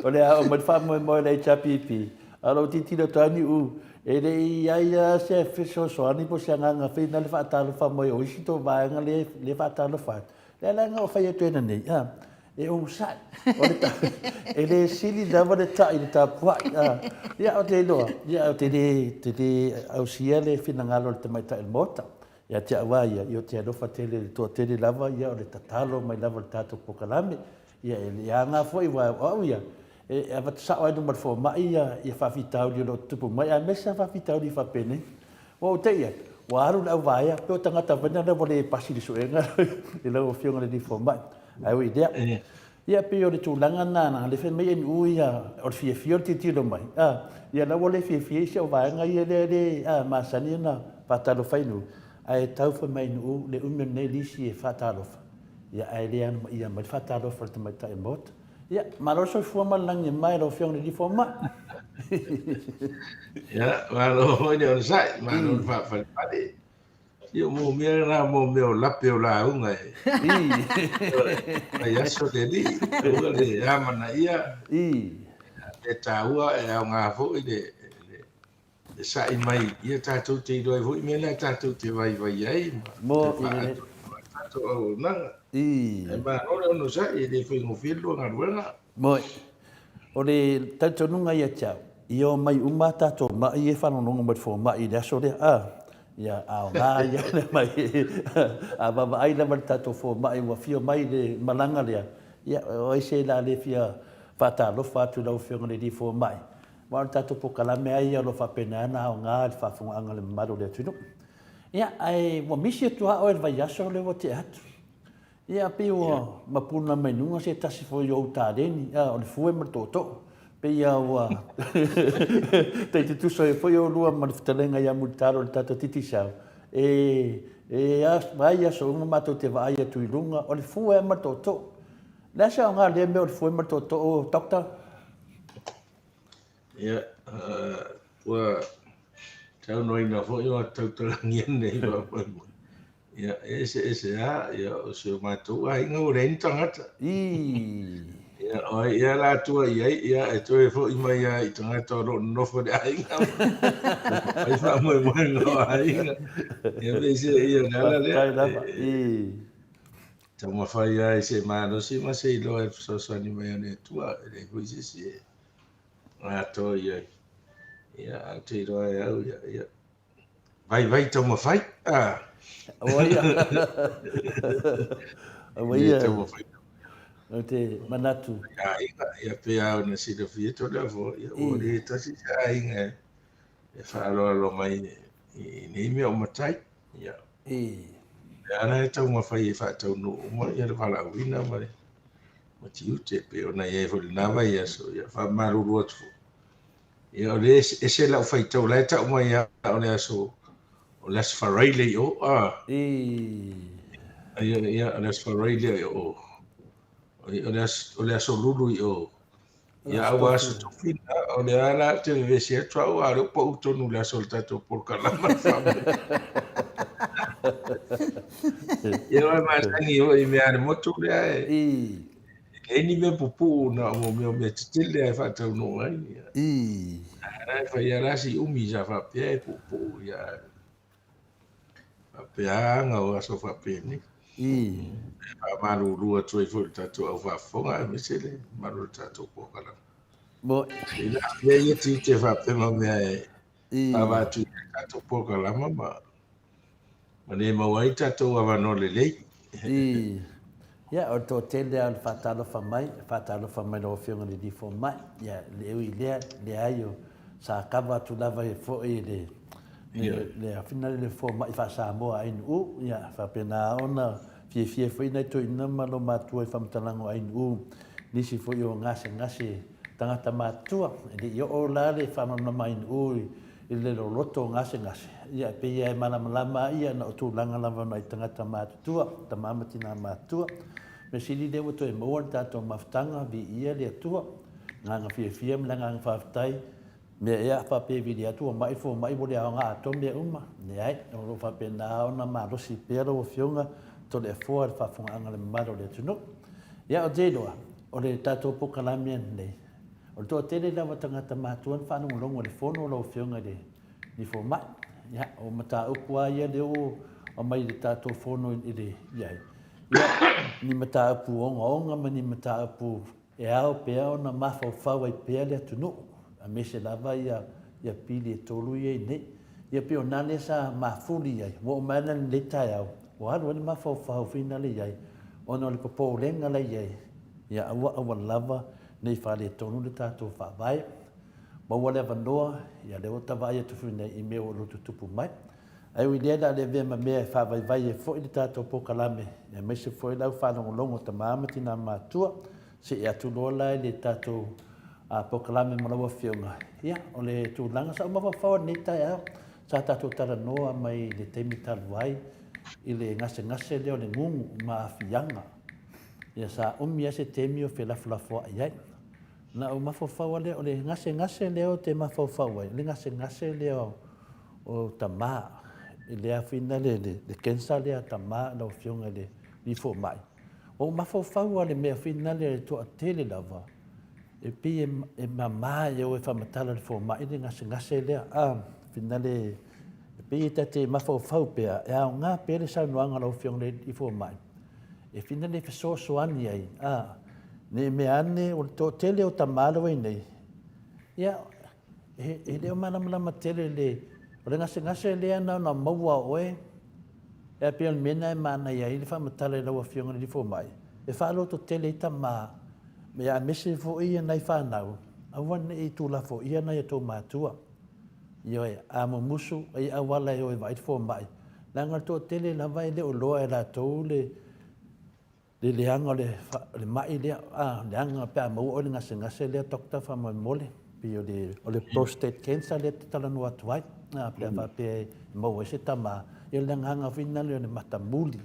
o le a oo mai le faamoemoe o le HRPP a o lou tilotilo atu lava Niu e le i i ai lava se fesoasoani po o se agaga foi lea faatalofa mai o isi tou vaega lea e faatalofa atu. Lea la na ou fai atu ai nanei, a, e onosai. O le ta, e le sili lava le ta'i i le tapuai. A, ia, ou te iloa, ia, ou te le, te le ausia le finagalo o le tamaitai o le Maota. Ia te au lava ia, ia ou te alofa tele i le toatele lava, ia, o le tatalo mai lava o le tatou polokalame. Ia, e le aoga foi, aua o au ia, e avatu sao lava i luma o le fomai ia, ia faafitauli o lo o tutupu mai, aemaise lava faafitauli faapenei. Ua ou te'i atu, ua alu le auvaea, pei o tagata foi na ua le pasi i le suega i lau Afioga i le alii fomai. Ae ui i lea, ia pei o le tulaga lena, leaga o lea e fai mai NU ia, o le fiafia o le tilotilo mai, a, ia la ua le fiafia isi auvaega ia lea e le masani ona faatalofa i NU, ae tau fai mai NU le umi o lenei lisi e faatalofa, ia ae le anomaia mai le faatalofa a le tamaitai o le Maota. Ia, malo le soifua ma le lagi e mama i lau Afioga i le Alii Fomai. Ia, malo foi le onosai, malo le faapalepale. Ia, o mea lena mo mea o lape o lauga e. Fai aso le alii, aua le amanaia. Mea taua e aoga foi le e sa'i mai ia tatou te iloa ai foi mea la tatou te vaivai ai ma te faaatoa ai tatou auaunaga. Ae malo le onosai, e le faigofie le lua galuega. Moe. O le talitonuga ia te au, ia omai uma a tatou ma'i ia e faalogologo mai i le fomai i le aso lea, a, ia aoga ia le mai, a vaavaai lava i le tatou fomai ua afio mai i le malaga lea, ia o ai se la le fia faatalofa atu i lau Afioga i le Alii Fomai, Aua o le tatou polokalame lava ia o lo o faapena ona aoga i le faafofogaaga a le mamalu o le atunuu. Ia, ae ua misi atu lava oe i le vaiaso lea ua tea atu. Ia, pei ua mapuna mai luga se tasi foi o ou taleni, a, o le fue ma le tootoo. Pei lava ua tai tutusa ai foi oulua ma le fetalaiga ia Mulitalo i le tatou Digicel. E, e vai aso uma matou te vaai atu i luga, o le fue lava ma le tootoo. O le a se aoga o lea mea o le fue ma le tootoo, Doctor? Ia, ua saunoaina foi ua tautalagia nei faamoemoe. Ia, e eseese lava, ia, o si o matou aiga ua leai ni tagata. Ia, o ai ea la tua i ai, ia, e toe foi mai lava i tagata o lo o nonofo i le aiga. Fai faamoemoega o aiga. Ia, pei se ia, o le ala lea. Faafetai lava. Taumafai lava i se malosi ma se iloa e fesoasoani mai o le Atua, e leai foi se isi e atoa i ai. Ia, ae ou te iloa e au, ia, ia, vaivai taumafai. Ah. Aua ia. Aua ia. Taumafai. Ou te manatu. Aiga, ia pei lava ona silafia Toleafoa, ia ua le tasi se aiga e faaaloalo mai i nei mea o matai. Ia. E ala e taumafai e faataunuu uma ia le valaauina ma le ma tiute e pei ona i ai foi i lena vaiaso, ia faamalulu atu foi. Ia o lea e ese lau faitau, o la e tau mai lava o le aso o le aso Faraile i o, a. Ia, ia, o le aso Faraile i o. O le aso, o le aso Lulu i o. Ia, a ua aso Tofi lena, o lea la ou te vevesi atu au, a o lea ua pau tonu i le aso o le tatou polokalama. Ia, ua masani foi i mea a le motu lea e leai ni mea pupuu na o mea o mea tetele lava e faataunuu ai. A la e fai lava la si umi sa faapea e puupuu, ia Faapea aga o aso faapenei. E faamalulu atu ai foi i le tatou au faafofoga aemaise le mamalu o le tatou polokalame. Se i afea ia tiute faapea ma mea e faava atu i le tatou polokalama ma ma le maua ai tatou avanoa lelei. Ia, o le toatele lava o le faatalofa mai, faatalofa mai lau Afioga i le Alii Fomai. Ia, e ui i lea, leai, o, sa kava atu lava foi e le, le, le afina le fomai faa-Samoa a ANU, ia, faapena ona fiafia foi nai toeaiina ma lou matua i faamatalaga o ANU, nisi foi o gasegase tagata matutua, e le i oo la le faamalamalama a ANU i i le loloto o gasegase, ia e pei lava e malamalama a ia na o tulaga lava o nai tagata matutua, tama ma tina matutua. Mea sili lea ua toe maua le tatou mafutaga, viia le Atua, agaga fiafia ma le agaga faafetai, mea ea a faapea e vili atu ua mai le fomai ua le aoga atoa mea uma, leai, o lo o faapena ona malosi pea lau Afioga Toleafoa i le faafofogaaga a le mamalu o le atunuu. Ia ou te iloa, o le tatou polokalame lenei, O le toatele lava o tagata matua na faalogologo i le fono lau Afioga i le Fomai. Ia, o mataupu lava ia lea ua aumai i le tatou fono i le i ai. Ia, ni mataupu ogaoga ma ni mataupu e ao pea ona mafaufau ai pea le atunuu, aemaise lava ia ia pili e tolu ia i nei. Ia pei o na lea sa mafuli i ai, ua oo mai ana i lenei taeao, ua alu ai le mafaufau finale i ai, ona o le popolega la i ai, ia aua aua lava nei faaletonu le tatou Faavae. Maua le avanoa, ia lea ua ta vaai atu foi nei i mea o lo o tutupu mai. Ae ui i lea, o le a le avea ma mea e faavaivai ai foi le tatou polokalame, aemaise foi lau faalogologo tama ma tina matua. See atu loa la i le tatou polokalame ma lau Afioga. Ia, o le tulaga sa ou mafaufau i lenei taeao, sa tatou talanoa mai i le taimi talu ai i le gasegase lea o le gugu ma aafiaga. Ia sa umi lava se taimi o felafolafoai ai. Na ou mafaufau lava lea, o le gasegase lea ou te mafaufau ai, o le gasegase lea o tama, i le afina le, le, le cancer lea a tama lau Afioga i le alii fomai. Ua ou mafaufau lava i le mea foi lea e toatele lava, e pei e, e mama e o e faamatala i le fomai le gasegase lea. A, finale, e pei e ta te mafaufau pea, e aoga pea le saunoaga a lau Afioga i le alii fomai, e fina le fesoasoani ai, a, ne i mea ane o le toatele o tama la ua i nei, ia, e, e le o malamalama tele le, o le gasegase lea na ona maua oe, e pei o le mea lena e manaia ai le faamatala i lau Afioga i le Alii Fomai, e faalototele ai tama, ia aemaise foi ia nai fanau, aua ne i tuulafoaia nai a outou matua. Ioe, a mumusu, e i auala e o e vaai le fomai, leaga o le toatele lava e le o iloa e latou le le leaga o le, le mai lea, a, leaga pe a maua oe le gasegase lea, doctor, faamolemole, pei o le, o le prostate cancer lea te talanoa atu ai, a, pe a faapea e maua ai se tama, ia o le agaga foi lena o le matamuli.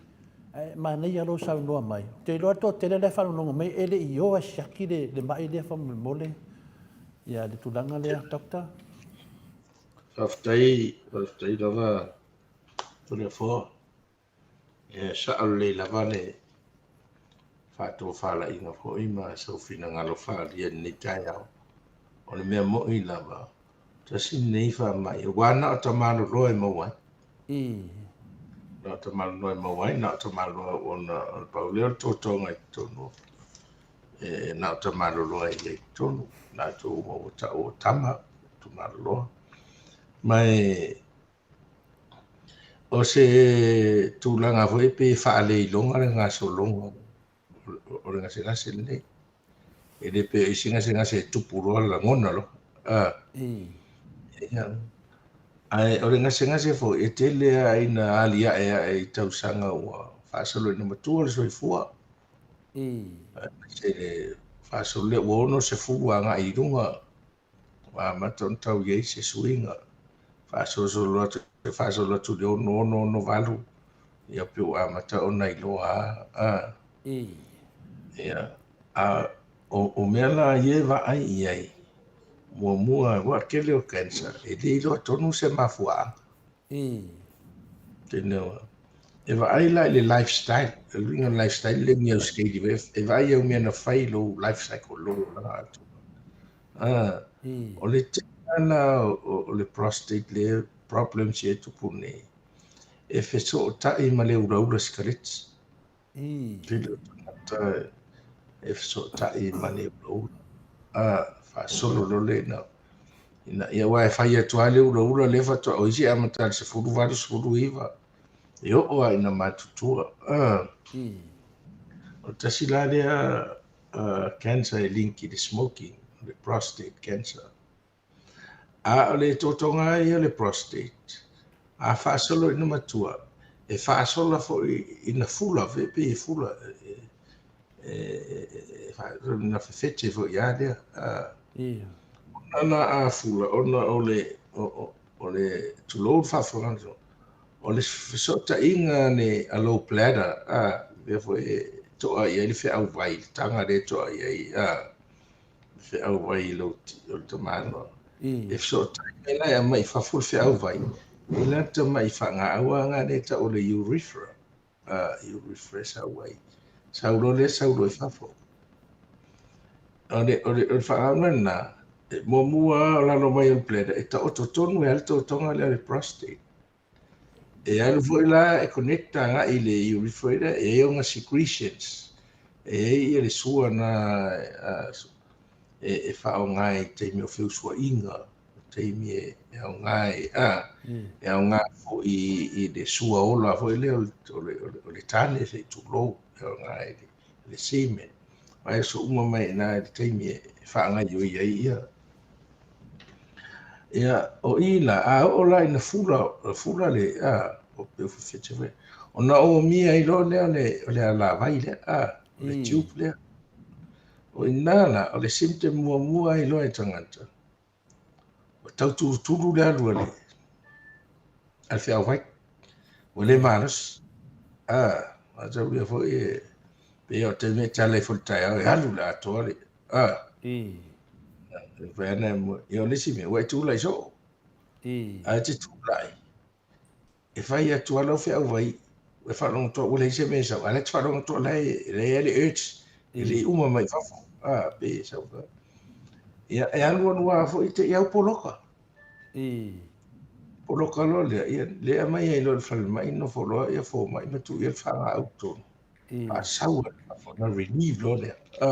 Ae manaia lou saunoa mai. Ou te iloa le toatele la e faalogologo mai e le i o e siaki le, le mai lea faamolemole. Ia, le tulaga lea, doctor. Faafetai, faafetai lava Toleafoa. E sao lelei lava le faatofalaiga foi ma sou finagalo faaalia i lenei taeao. O le mea moni lava, tasi lenei faamai, aua na o tamaloloa e maua ai. Na o tamaloloa e maua ai, na o tamaloloa ona o le pau lea o le totoga i totonu e na o tamaloloa e i ai i totonu, latou uma ua tau o tama, tamaloloa. Ma e o se tulaga foi pe faaleiloga le gasologa o le gasegase lenei. E le pei o isi gasegase e tupu loa lagona loa. A. Ia. Ae o le gasegase foi e tele lava ina aliae ae i tausaga ua faasolo ina matua le soifua. Aemaise le faasolo lea ua 60 agai i luga ua amata ona tau i ai se suiga. Faasolosolo atu, faasolo atu i le 66, 68, ia pei ua amata ona iloa a. Ia, a o, o mea la ia e vaai i ai, muamua, ua tele o cancer, e le iloa tonu se mafuaaga. E vaai la i le lifestyle, o le uiga o le lifestyle le ni au skating, e vaai au mea na fai lou life cycle, lou olaga atoa. O le tele la o le prostate le problems e tupu nei, e fesootai ma le ulaula sikareti. Tele o tagata e fesootai ma le ulaula. A, faasolo loa lea ina, ina ia, aua e fai atu lava le ulaula lea faatoa, o isi e amata i le 18, 19, e oo lava ina matutua. A, o le tasi la lea cancer e link i le smoking, le prostate cancer. A o le totoga lava ia o le prostate, a faasolo ina matua, e faasola foi ina fula, e pei e fula, e faasolo ina fefete foi lava lea. Ona la a fula, ona o le, O le, tulou le faafofoga, o le fesootaiga a le, a lou bladder, a, mea foi e to'a i ai le feau vai, le taga lea e to'a i ai, a, le feau vai i lou, o le tamaloa. E fesootai mai la e aumai i fafo le feau vai, i la tamai faagaau lava lea e tau o le urethra, a, urethra e sau ai. Sau loa lea sau loa i fafo. O le, o le, o le faagaga lena, e muamua lava o lalo mai o le bladder, e taoto tonu e le totoga lea o le prostate. E alu foi la e connect agai i le urethra lea, e i ai ona secretions, e i ai ia le sua na e faaaoga i taimi o feusuaiga, taimi e aoga e, a, e aoga foi i le sua ola foi lea o le, o le, o le tane se i tulou, e aoga i le, le semen. Ae so uma mai i ina i le taimi e faagaoioi ai ia. Ia, o i la, a oo la ina fula, fula le, a, o pe fefete foi, ona omia ai loa lea o le, o le alavai lea, a, o le tube lea. O ina la, o le symptom muamua ai loa e tagata, ua tau tulutulu le alu a le, a le feauvai. Ua le malosi. A, a tau ia foi e, pei o taimi e tala ifo i le taeao e alu le atoa le, a. E fai ana e mua. Ia o le isi mea, ua e tulai soo. Ae te tulai, e fai atu lava lau feau vai, e faalogo atu ua leai se mea e sau, a o la e te faalogo atu o la e la e i ai le urge, e le i uma mai fafo, a, pe e sau. Ia, e alualu lava foi te i au poloka. Poloka loa lea, ia, lea aumai ai loa i le falemai, nofo loa ia fomai ma tuu i ai le fagaau i totonu. Faasau ai i fafo, ona relieve loa lea. A,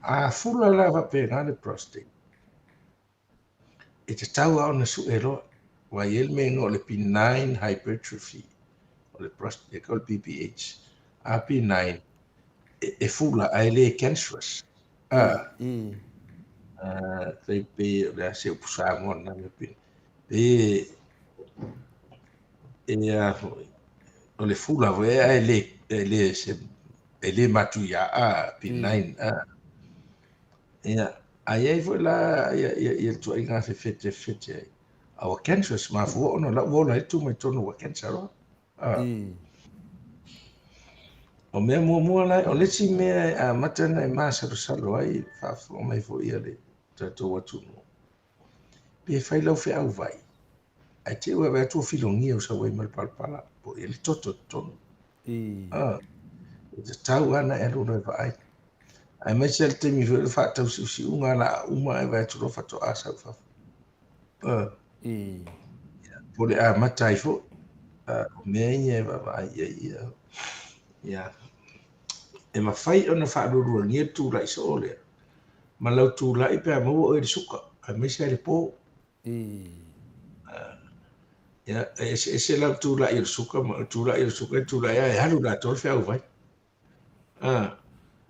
a fula la faapena le prostate, e tatau lava ona sue loa, aua e i ai le mea e igoa o le benign hypertrophy, o le prostate, o le BPH. A benign, e fula ae le cancerous. A, tai pei o le a se upu Samoa lena mea pei, pe e a foi, o le fula foi ae le, e le, se, e le matuia, a, benign, a. Ia, a i ai foi la ia, ia, ia le tuaiga fefete fefete ai. A ua cancerous, mafua ona o la ua ola ai le tu mai totonu ua cancer loa. A. O mea muamua la, o le isi mea e amata ona e masalosalo ai, faafofoga mai foi a le tatou atunuu, pe fai lau feau vai, ae te i ua vaai atu ua filogia ua sau ai ma le palapala, po o i ai le toto i totonu. A, e tatau lava ona e alu loa e vaai. Aemaise lava le taimi foi o le faatausiusiuga o le a uma ae vaai atu loa faatoa sau i fafo. A, po o le amata ai foi. A, o mea ia e vaavaai i ai ia. Ia, e mafai ona faalualuagia le tulai soo lea ma lau tulai pe a maua oe i le suka, aemaise lava i le po. Ia, e eseese la le tulai o le suka ma le tulai o le suka e tulai lava e alu le atoa le feau vai. A,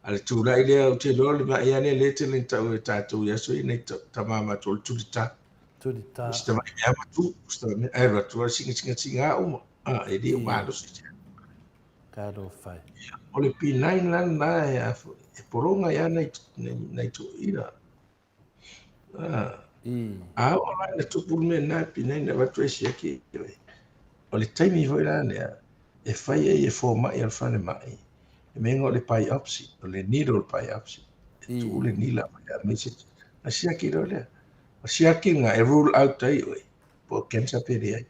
a le tulai lea ou te iloa le mai lava lea lea e tele ina tau e tatou i aso ia nai tama matou o le tulita. Tulita. O si tamai mea matou, o si tamai mea, ae alu atu lava sigasigasiga uma. A, e le o malosi se. Talofa e. O le P9 la lena e, a foi, e pologa ai lava nai, nai, nai toeaiina. A oo la ina tupu le mea lena e pinai na avatu ai siaki oe. O le taimi foi la lea e fai ai e fomai o le falemai, e mea igoa o le biopsy, o le needle biopsy. E tuu le nila mai aumai se ona siaki loa lea. O siakiga e rule out ai oe po o cancer pe leai.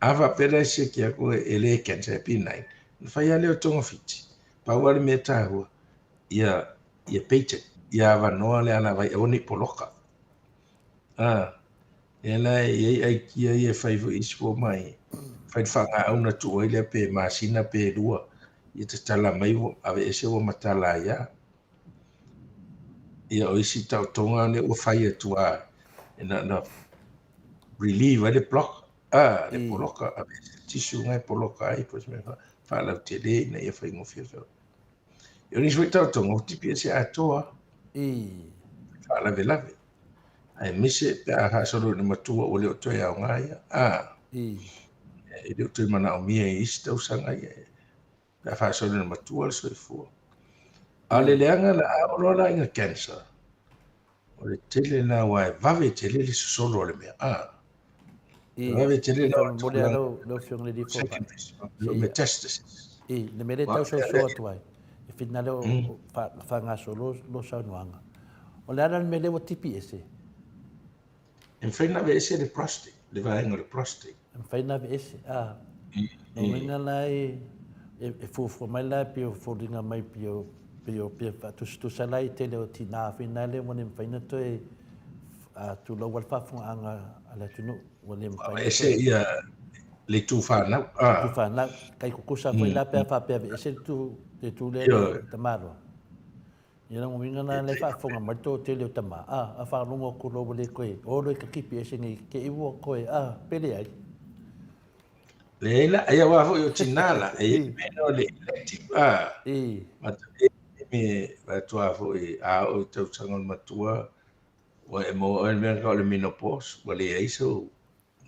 A faapea la e siaki atu e le cancer e benign, ona fai lava lea o togafiti. Pau lava le mea taua, ia, ia patent, ia avanoa le alavai aua ne i poloka. A, lea la e i ai aikia ia e fai foi i isi fomai, fai le faagaau ona tuu ai lea pe masina pe lua, ia tatala mai ua aveese ua matala ai lava. Ia o isi taotoga lea ua fai atu lava e na ona relieve ai le block, a, le poloka, aveese le tissue lena e poloka ai po o se mea faalautele ina ia faigofie le feoai. Ia o nisi foi taotoga ua tipi ese atoa faalavelave, aemaise pe a faasolo ina matua ua le o toe aoga ia, a, e le o toe manaomia i isi tausaga ia pe a faasolo ina matua le soifua. A o le leaga la, a oo loa la ina cancer, O le tele lena aua e vave tele le sosolo o le mea. A. I, Vave tele e la o faamolemole lava tulaga lau, lau Afioga i le Alii Fomai. secondaries, Se i, metastasis. i, le mea lea e Ua tau afea soso lea. atu ai, e finagalo o, o faagasolo lo saunoaga. O le a la le mea lea ua tipi ese? E mafai ona aveese le prostate, le vaega o le prostate. E mafai ona aveese, a. Lona uiga la e, e, e fuafua mai la pei o foliga mai pei o, pei o, pei e faatusatusa la i tele o tinā foi na lea ua le mafai ona toe a, tulou a le faafofogaaga a le atunuu, ua le mafai ona Aveese toe ia le itu fanau, a. itu fanau. Tai tutusa foi la pe a faapea aveese le itu, le itu lea le tamaloa. Ia lona uiga la lea e faafofoga mai le toatele o tama, a, a faalogo atu loa ua le toe o loa i ka tipi ese nei te i ua toe, a, pe leai. Leai la, ai aua foi o tina la, e i ai mea na o le elective, a, ma te me vaeatu foi a oo i tausaga o le matua, ua e maua oe le mea na o le menopause, ua leai sou,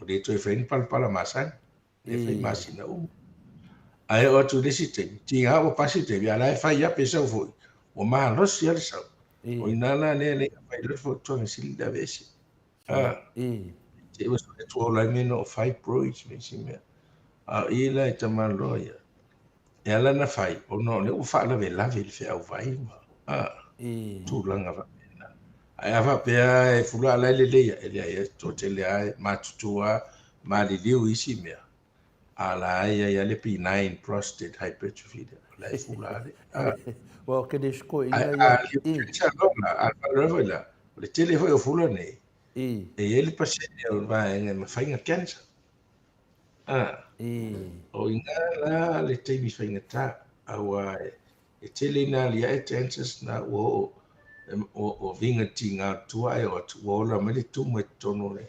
ua le toe fai ni palapala masani. E fai masina uma. Ae oo atu i le isi taimi, tiga ua pasi le taimi, a o la e fai lava pe sau foi, ua malosi lava le sau. O i ina la lea e le fai loa le fautuaga sili le aveese. A, te i ua sue atu ola ai mea na o fibroids ma isi mea. A o i la i tamaloa ia, e ala ona fai, ona o lea ua faalavelave i le feauvai ma, a, tulaga faapena. Ae a faapea e fula la e lelei ae, leai, e toatele lava e matutu lava, maliliu i isi mea, a o la e i ai lava le benign prostate hypertrophy lea, o la e fula lava le, a. Aua ou te le sikoiina Ae ia, a cancer loa la, a faalavelave foi la, o le tele foi o fula nei, e i ai le pasene o le vaega e mafai ona cancer. A, o i ina la le taimi faigata, aua e tele ina aliae chances na ua oo ua viga tiga atu ae o atu ua ola mai le tuma i totonu o le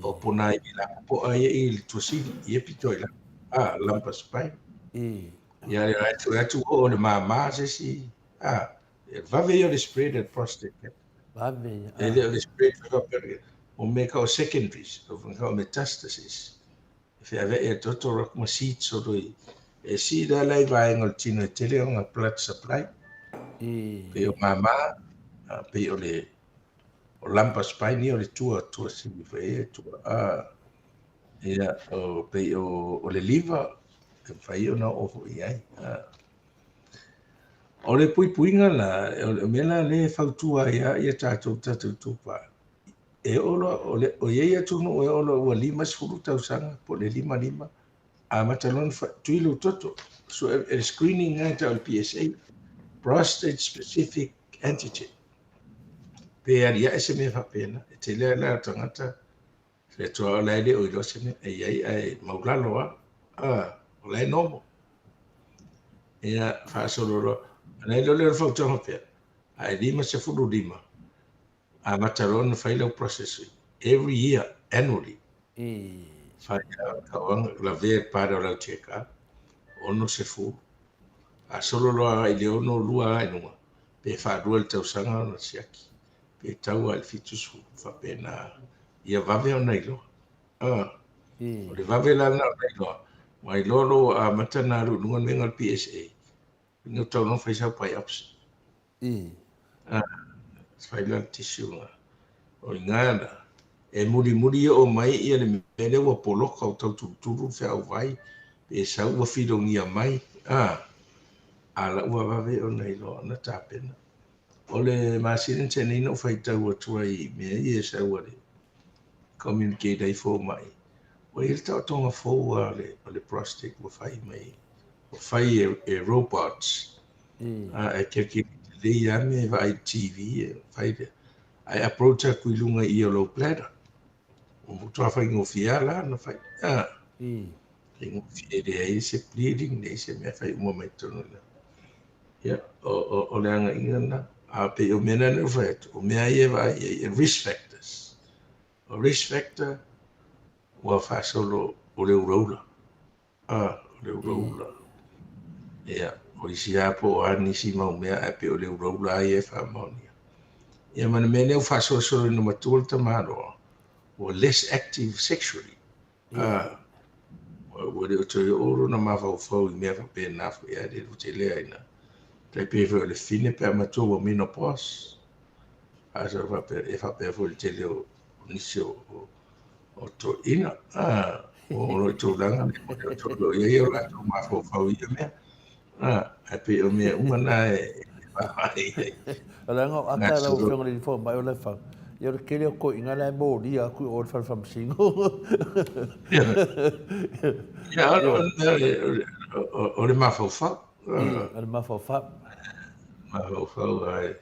o pona ivi lapopoa ia i le tuasili ia pito i lalo a lumbar spine. Ia le atu atu ua oo le mama se isi a e vave ia o le spread o le prostate cancer. Vave ia. E le o le spread faapea o mea ka o secondaries o ka o metastasis. E feaveai e toto rak ma seeds o loi. E seed a lai vaega o le tino e tele ona blood supply. Pei o mama, pei o le o lumbar spine ia o le tua, tua sili foi e tua. A, ia, o, pei o, o le liver, e mafai ona oo foi i ai. A. O le puipuiga la, o le mea la lea e fautua ai lava ia tatou tatou tupa, E oo loa, o le, o i ai atunuu e oo loa ua 50 tausaga po o le 55, amata loa ona tui lou toto. So, e le screening lena e tau o le PSA, Prostate Specific Antigen. Pe aliae se mea faapena, e tele lava la o tagata, le atua o la e le o iloa se mea, e i ai ae maulalo lava, a, o la e normal. Ia, faasolo loa. Ona i ai loa lea o le fautuaga faapea, a e 55, Amata loa ona fai lau process every year, annually. Fai lava tauaga, lavea i le pale o lau check up, 60. A solo loa agai i le 62 agai i luga, pe faalua i le tausaga ona siaki, pe tau lava i le 70, faapena. Ia vave ona iloa. O le vave la lena ona iloa, ua iloa loa ua amata ona alu i luga le mea lena o le PSA, Ina tau no fai sau biopsy. Ah, fai la tissue nga. O ina la, e mulimuli oo mai ia le mea lea ua poloka o tau tulutulu le feauvai, pe sau ua filogia mai, ah, a la ua vave ona iloa ona tapena. O le masina na tea nei na ou faitau atu ai i mea ia e sau a le communicate ai fomai, ua i ai le taotoga fou lava o le prostate ua fai mai Ua fai e robots, a e calculate lelei lava mea e vaai i le TV e fai lea. Ae approach atu i luga i i o lou bladder. Ua matua faigofie lava la ona fai. A, faigofie e leai se bleeding, leai se mea, fai uma mai totonu i ina. Ia, o, o, o le agaiga lena. A pei o mea na na ou fai atu, o mea ia e vaai i ai, e risk factors. O risk factor, ua faasolo o le ulaula. A, o le ulaula. Ia, o isi lava po o a nisi mau mea, ae pei o le ulaula lava ia e faamaonia. Ia ma le mea lea ua faasolosolo ina matua le tamaloa, ua less active sexually. A, ua le o toe oo lona mafaufau i mea faapena foi, ae le tele lava ina. Tai pei foi o le fine pe a matua ua menopause. Faasolo faapea, e faapea foi le tele o nisi o, o, o toeaiina, a, o lo o tulaga lea, o lo o i ai o latou mafaufau i ia mea. A, ae pei o mea uma na e vaavaai i ai. O le aga o ata lau Afioga i le Fomai o Lefau, ia o le tele o toeaiina la e molia atu i o i le fale faamasino. Ia, o le mafaufau. O le mafaufau. Mafaufau, ae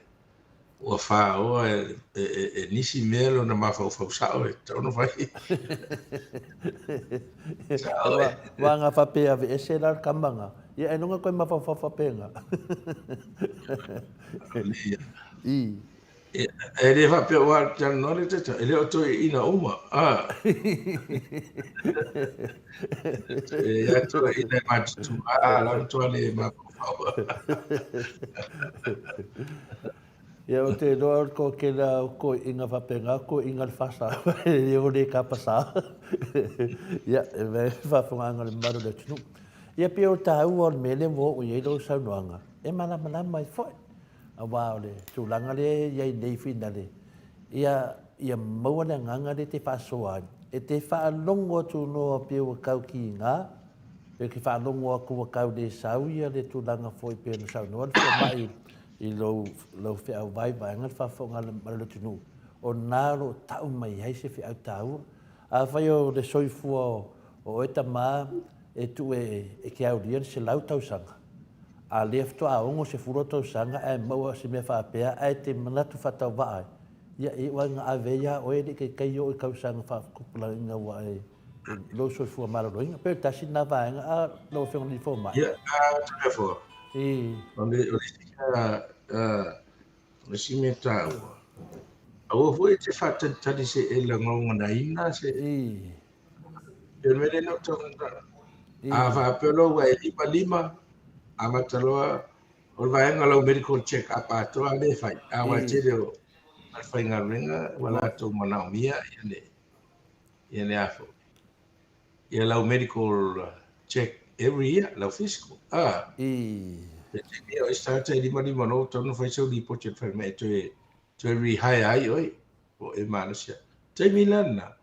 ua faoa e nisi mea lona mafaufau sao e tatau ona fai. Sao e. Aua ana faapea e aveese la le tama na, ia ailoga toe mafaufau faapena. I. E le faapea ua talanoa le tata, e le o toeaiina uma. A. E ia toeaiina e matutua, a la matua le mafaufau. Ia ou te iloa o le toatele lava o toeaiina faapena, o toeaiina le fasa, e le o le kapasā. Ia, e mea le faafofogaaga a le mamalu o le atunuu. Ia pei o le taua o le mea lea ua oo i ai lau saunoaga, e malamalama ai foi. Aua o le tulaga lea e i ai nei finale, ia, ia maua le agaga lea e te faasoa ai, e te faalogo atu loa pei ua tau tiga, Pe te faalogo atu ua tau le sau ia le tulaga foi pei ona saunoa le fomai i lou, lau feau vaevaega le faafofoga a le atunuu, o na o lo o tau mai ai se feau taua. Afai o le soifua o oe tama e tuu e, e te aulia le 100 tausaga, a lea faatoa 60 tausaga ae maua se mea faapea ae te manatu faatauvaa ai, ia e iu lava ina ave ai lava oe e le i taitai oo i tausaga faatupulaina ua e lou soifua maloloina. Pei o le tasi lena vaega a lau Afioga i le Fomai. Ia, Toleafoa. O le, o le isi, o le isi mea taua, aua foi e te faatalitali se i e lagoganaina se... Pei o le mea lea na ou tau A faapea loa ua e 55, amata loa o le vaega o lau medical check up atoa lea e fai. Aua e tele o falefaigaluega ua latou manaomia ia le ia le a foi, ia lau medical check every year, lau physical. Ah. Te taimi o isi tagata e 55 loa ua tatau ona fai sau lipoti a le falemai e toe, toe rehire ai oe, po o e malosi lava. Taimi la lena,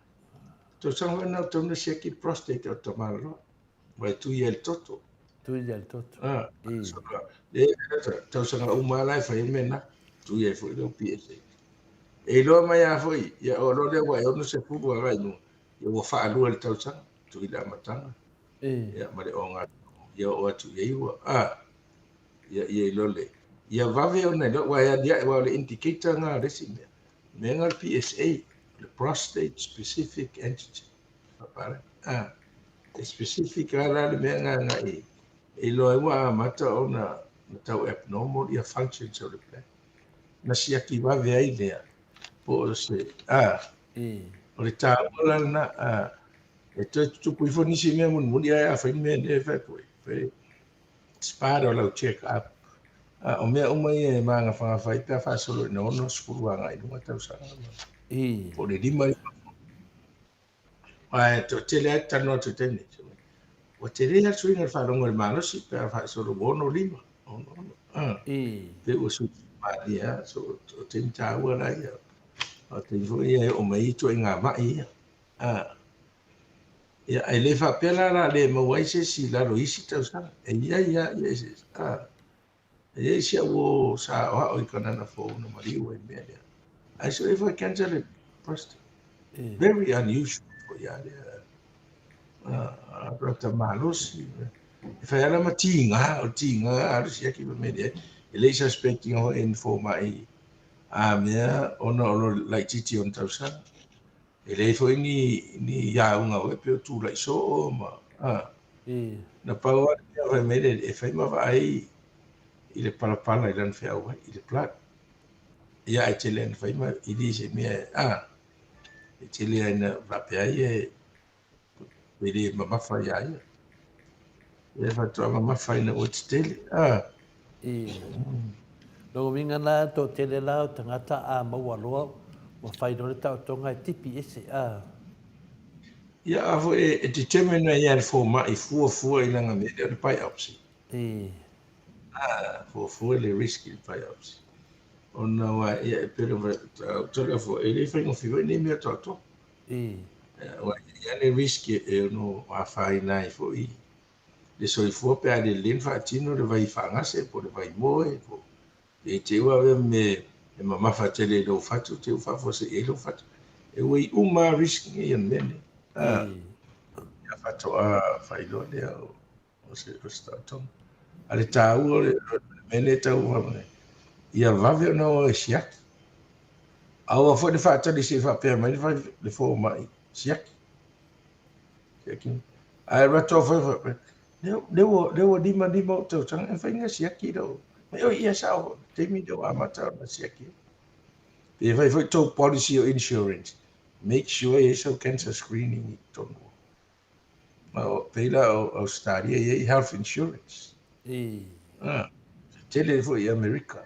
tausaga foi lena ua tatau ona siaki le prostate o le tamaloa, aua e tui ai le toto. Tui ai le toto. Ah, le tausaga uma lava la e fai ai le mea lena, tui ai foi lau PSA. E iloa mai lava foi, ia oo loa lea ua e 60 agai i luga, ia ua faalua i le tausaga, tui i le amataga, ia ma le ogatotonu, ia oo atu i ai ua, a, ia, ia iloa le, ia vave ona iloa, aua e aliae, aua o le indicator lena o le isi mea, mea lena o le PSA, o le prostate specific antigen, faapalagi, a, e specific lava la le mea lena agai e iloa ai ua amata ona tau abnormal ia functions o le bladder. Na siaki vave ai lea, po o se, a, o le taua la lena, a, e toe tutupu ifo nisi mea mulimuli ae a fai le mea lea e fai atu ai, fai, it's part o lau check up. A, o mea uma ia e magafagafa ai pe a faasolo ina 60 agai i luga tausaga. Po o le 5 Ae toatele lava e talanoa atu i le taimi nei. Ua tele lava le suiga i le faalogo i le malosi pe a faasolo ua 65, 66. Ah, pei ua sui malie lava. So, o taimi taua la ia. O taimi foi ia e oo mai ai ituaiga mai ia. Ah, ia, e le faapea la o le a le maua ai se isi i lalo i isi tausaga. E i ai lava ia isi. Ah, E i ai si au uo sa aoao i Kanana Fou na maliu ai i le mea lea. Ae sue ifo e cancer le prostate. Very unusual foi a lea. Rata malosi. E fai ala ma tiga, o tiga alu siaki ma mea lea. E le i suspect ina hoi e ni fomai a mea ona o lo laitiiti o ona tausaga. E leai foi ni, ni iauga foi pei o tulai soo ma, a. Na pau lava le mea fai mai le e fai ma vaai i le palapala i lana feauai, i le blood. Ia ae tele lava ina fai ma e le se mea, a, e tele lava ina faapea ai e, e le mamafa iā ia. E faatoa mamafa ina ua tetele, a. Lona uiga la, toatele la o tagata a maua loa ua fai loa le taotoga e tipi ese, a. Ia, a foi e determine ai e le fomai fuafua i lana mea lea o le biopsy. A, fuafua le risk i le biopsy. Ona aua ia e pei ona fai atu, e le faigofie foi nei mea atoatoa. Aua e i ai lava le risk e ono afaina ai foi le soifua pe a le lelei ona faatino le vai faagase po o le vai moe po o i te i ua avea ma mea e mamafa tele i lou fatu te i ua faafuasei ai lou fatu. E ua uma lava risk nei o le mea lenei. Ia faatoa faailoa lea o se taotoga. A le taua o le mea lea e tau fai, ia vave ona o e siaki. Aua foi le faatali se i faapea mai le fomai, siaki. Siaki. Ae alu atu foi faapea, lea ua lea ua 55 ou tausaga, e mafai ona siaki lou. Mai oi ia sao foi, taimi lea ua amata ona siaki. Pe fai foi tou policy o insurance, make sure e i ai sau cancer screening i totonu. Ma o pei la o Ausetalia e i ai health insurance. Ah, tele foi i Amerika.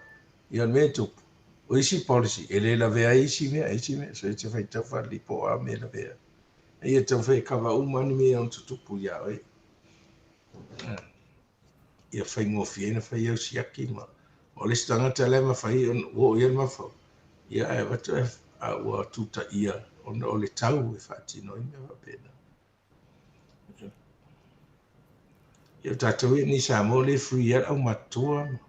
Ia o le mea e tupu, o isi policy e le lavea ai isi mea, isi mea, so e te faitau faalelei po o a mea e lavea ai. Ia taumafai e cover uma ni mea e ono tutupu ia oe. Ah, ia faigofie ai ona fai au siaki ma o le isi tagata la e mafai ona ua oo i ai le mafaufau, ia ae avatu ae a ua tutaia ona o le tau e faatino ai mea faapena. Ia o tatou ia nei Samoa lea e free lava le aumatutua ma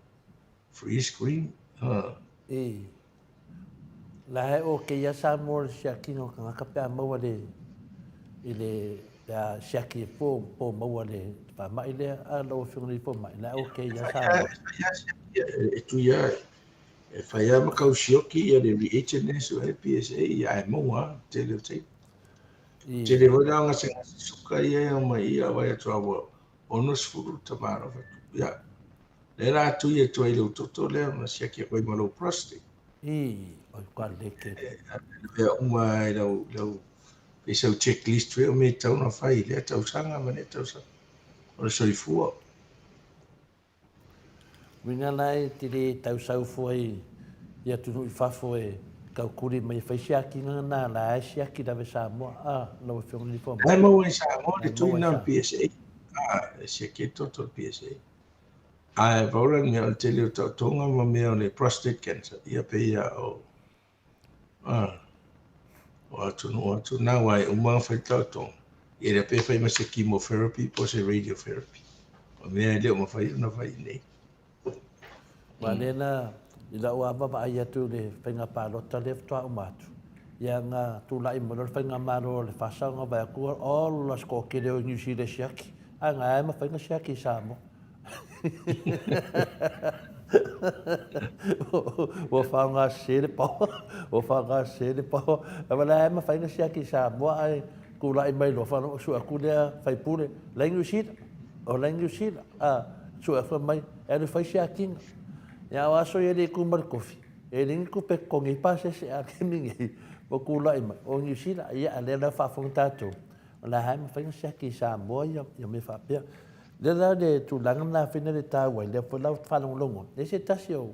free screen. Ha. E. La e o keia Samoa le siakiga o tagata pe a maua le i le pe a siaki e po po maua le faamai lea a lau afioga i le fomai la e o keia Samoa. E fai lava siaki e tui lava e fai lava ma kau sioki ia le reagent lea e sue ai le PSA ia ae maua lava tele o taimi. Tele foi la o gasegase suka ia e omai ia vaai atu lava ua 60 le tamaloa fai atu, ia, lea la tui atu ai i lou toto lea ma siaki atu ai ma lou prostate. Ii, oi kua leke. E uma ai lau, lau, pei sau checklist foi o mea e tatau ona fai i lea tausaga ma lea tausaga. O le soifua. Uiga la e te le tau sau fua i i atunuu i fafo e taukuli mai e fai siakiga na la e siaki lava i Samoa a lau Afioga i le Fomai. La e maua i Samoa le tui na o le PSA. A, e siaki ai toto le PSA. Ae pau la le mea o le tele o taotoga ma mea o le prostate cancer, ia pei a o A, o atunuu atu na aua e uma ona fai taotoga, ia lea pe fai ma se chemotherapy po o se radiotherapy. O mea e le o mafai ona fai i inei. Aua lea na, i lau lava vaai atu i le faiga palota lea faatoa uma atu, ia na tulai mai loa le faigamalo a le FASA ona vaai atu, ola se toatele o Niu Sila e siaki, ae na e mafai ona siaki i Samoa. Ua faaaoga sese le paoa, ua faaaoga sese le paoa. Aua la e mafai ona siaki i Samoa ae tulai mai loa faalogo sue atu lea faipule, la e i Niu Sila, o la e i Niu Sila. A, sue atu fai mai, e alu e fai siakiga. Ia a o aso ia e le i tu ma le tofi, e leai ni tupe e totogi ai pasese, a o le taimi nei, ua tulai mai, o Niu Sila, ia a o lea la e faafofoga tatou, o la e mafai ona siaki i Samoa ia mea faapea. Lea la le tulaga lena fai na le taua ai, lea foi la ou te faalogologo, e se tasi o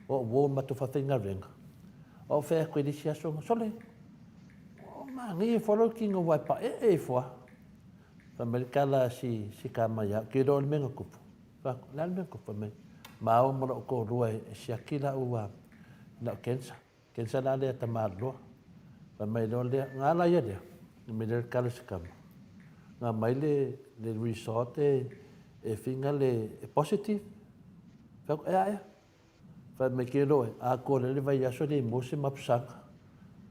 o uo ma matou faafaigaluega, o au fai atu i le isi aso, sole, o manaia ifo lou tino ua e paee ifo lava. Fai mai le tala a si, si tama ia au, te iloa le mea na tupu. Fai atu, o le a le mea na tupu? Fai mai, maua ma lou toalua e siaki lau, lau cancer. Cancer la lea tamaloa. Fai mai loa lea, nga la ia lea, fai mai lea le tala i se tama, nga mai le, le result e, e finga le, e positive. Fai atu, ea ea. Fai mai ke loe, atoa lea le vaiaso e le maua se mapusaga.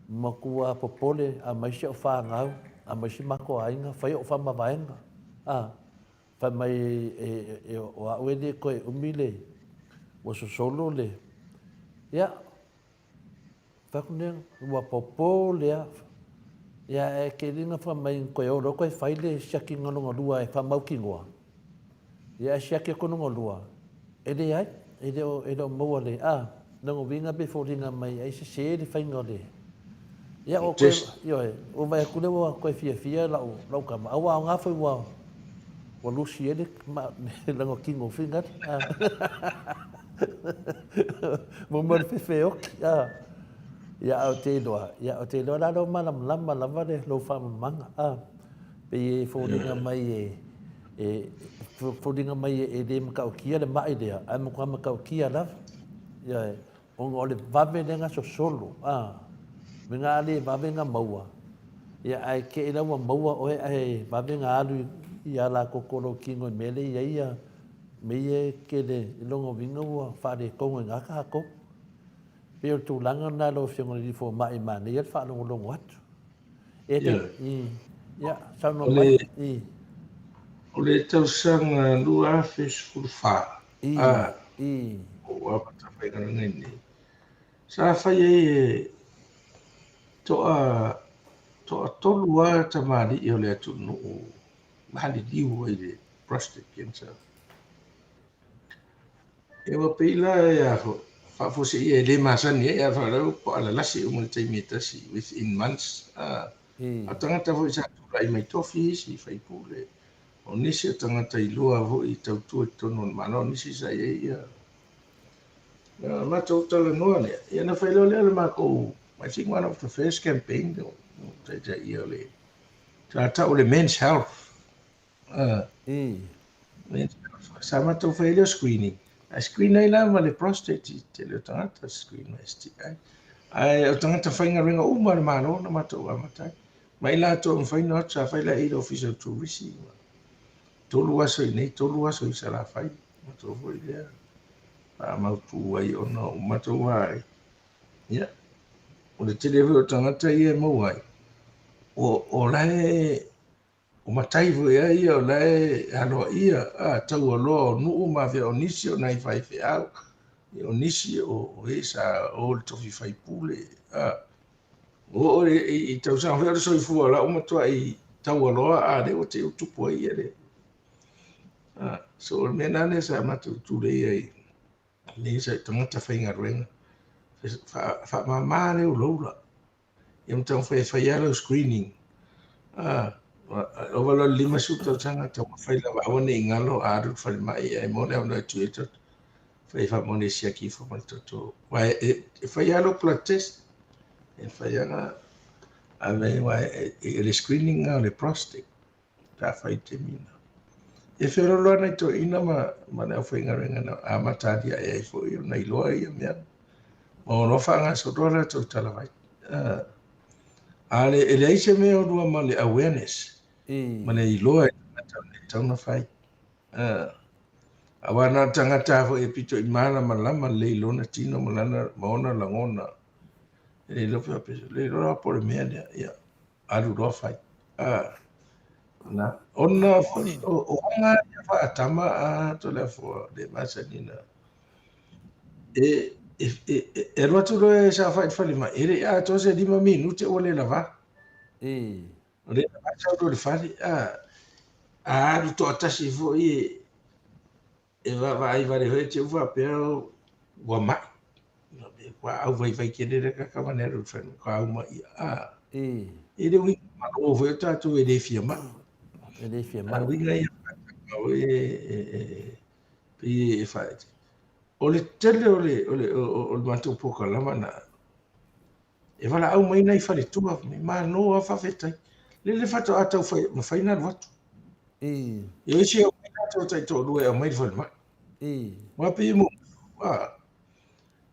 Matua popole, aumai si au fanau, aumai si matou aiga, fai ou faamavaega. A, fai mai e, e, o au e le toe umi le, ua sosolo le, ia, Fai atu lea, ua popo lea. Ia e ke lina fai mai koe o loa koe fai le siakiga lona lua e faamautinoa. Ia e siaki atu lona lua, e leai, e le o, e le o maua le, a, lona uiga pe foliga mai ai sese le faiga o le, ia o koe, ioe, ua vaai atu lea ua toe fiafia lau, lau tama, a ua aoga foi ua, ua lusi ai le, lana tino fingali, a. Mo mo le fefeoki, a. Ia, a o te iloa, ia, o te iloa la lou malamalama lava le lou faamamaga, a. Pei e foliga mai e, e, foliga mai e, e le matautia le mai lea, ae matua matautia lava. Ia, e. Ona o le vave lea na sosolo, a, me na le vave na maua, ia ae te i la ua maua oe ae vave na alu i ala toto o lou tino i mea lea i ai ia mea ia e tele i lona uiga ua faaletonu ai na tatou. E pei o le tulaga lena lau Afioga i le Alii Fomai, manaia le faalogologo atu. E te, i, ia, saunoa mai, i. O le tausaga 2014, I, a, i. Ua amata faigaluega i inei. Sa fai ai e toa, toatolu lava tamalii o le atunuu maliliu ai i le prostate cancer. E ua pei la e a foi, faafuaseia e le masani ai, ae faalavelave ua palalasi uma i le taimi e tasi, within months. A, a tagata foi sa tulai mai tofi isi faipule, o nisi o tagata iloa foi i tautua i totonu o le Malo, o nisi sa i ai ia. Na matou talanoa lea, ia na fai loa lea o le matou, I think one of the first campaign, taitaia o le, sa tau o le Men's Health. Sa matou fai ai lea o screening. Ae screen ai la ma le prostate i tele o tagata, screen ma STI. Ae o tagata faigaluega uma a le Malo na matou amata ai. Ma i latou e mafai ona o atu, sa fai la i le Ofisa o Turisi. 3 aso i inei, 3 aso i Salafai. Matou foi lea faamautu ai ona o matou vaai. Ia, o le tele foi o tagata ia e maua ai, o la e O matai foi a ia o la e aloaia a taualoa o nuu ma afea o nisi o nai faifeau, o nisi o e sa o i le tofi faipule a. Ua oo i tausaga foi o le soifua o la ua matuai taualoa a lea ua te i ua tupu ai ia le a. So o le mea lena lea sa matou tulei ai nei sa tagata faigaluega faamama le ulaula. Ia ma taumafai e fai lava lau screening. Ah, ova loa le 50 tausaga, taumafai lava aua ne i galo a alu i le falemai ae maua le avanoa e tui ai le toto. Fai faamaoni e siaki ifo ma le toto. Aua e, e fai lava lau blood test. E fai lava ave aua e, le screening lena o le prostate pe a fai i le taimi lena. E feoloolo lava nai toeaiina ma, ma le aufaigaluega na amata aliae ai foi ona iloa ia mea. Ma ua loa faagasolo a latou talavai. A le, e leai se mea o lua ma le awareness, ma le iloa e tagata o le tatau ona fai. Aua na o le tagata foi e pito i malamalama lelei i lona tino ma lana, ma ona lagona. E le iloa pe, le iloa po o le mea lea, ia. Alu loa fai. A, na, ona foi o, o aga ia faatama a Toleafoa le masani na. E, e, e, e alu atu loa e saofai i le falemai, e le i atoa se 5 minute ua le lavā. Ua le lavā sau loa i le fale, a, a alu toatasi foi e, E vaavaai vale foi te u faapea ua mai. Ua au vaivai tele le kaka mane alu i le falemai, ka au mai ia. A, e le uiga malo foi o tatou e le fia mai. E le fia mai. A uiga ia e, e, e, pei e fa... O le tele o le, o le, o, o le matou polokalama na, e valaau mai nai faletua, malo lava faafetai. Lele faatoa tau fai, mafai ona alu atu. E o isi e aumai latou taitoalua e aumai i le falemai. Aua pei e muamua. A,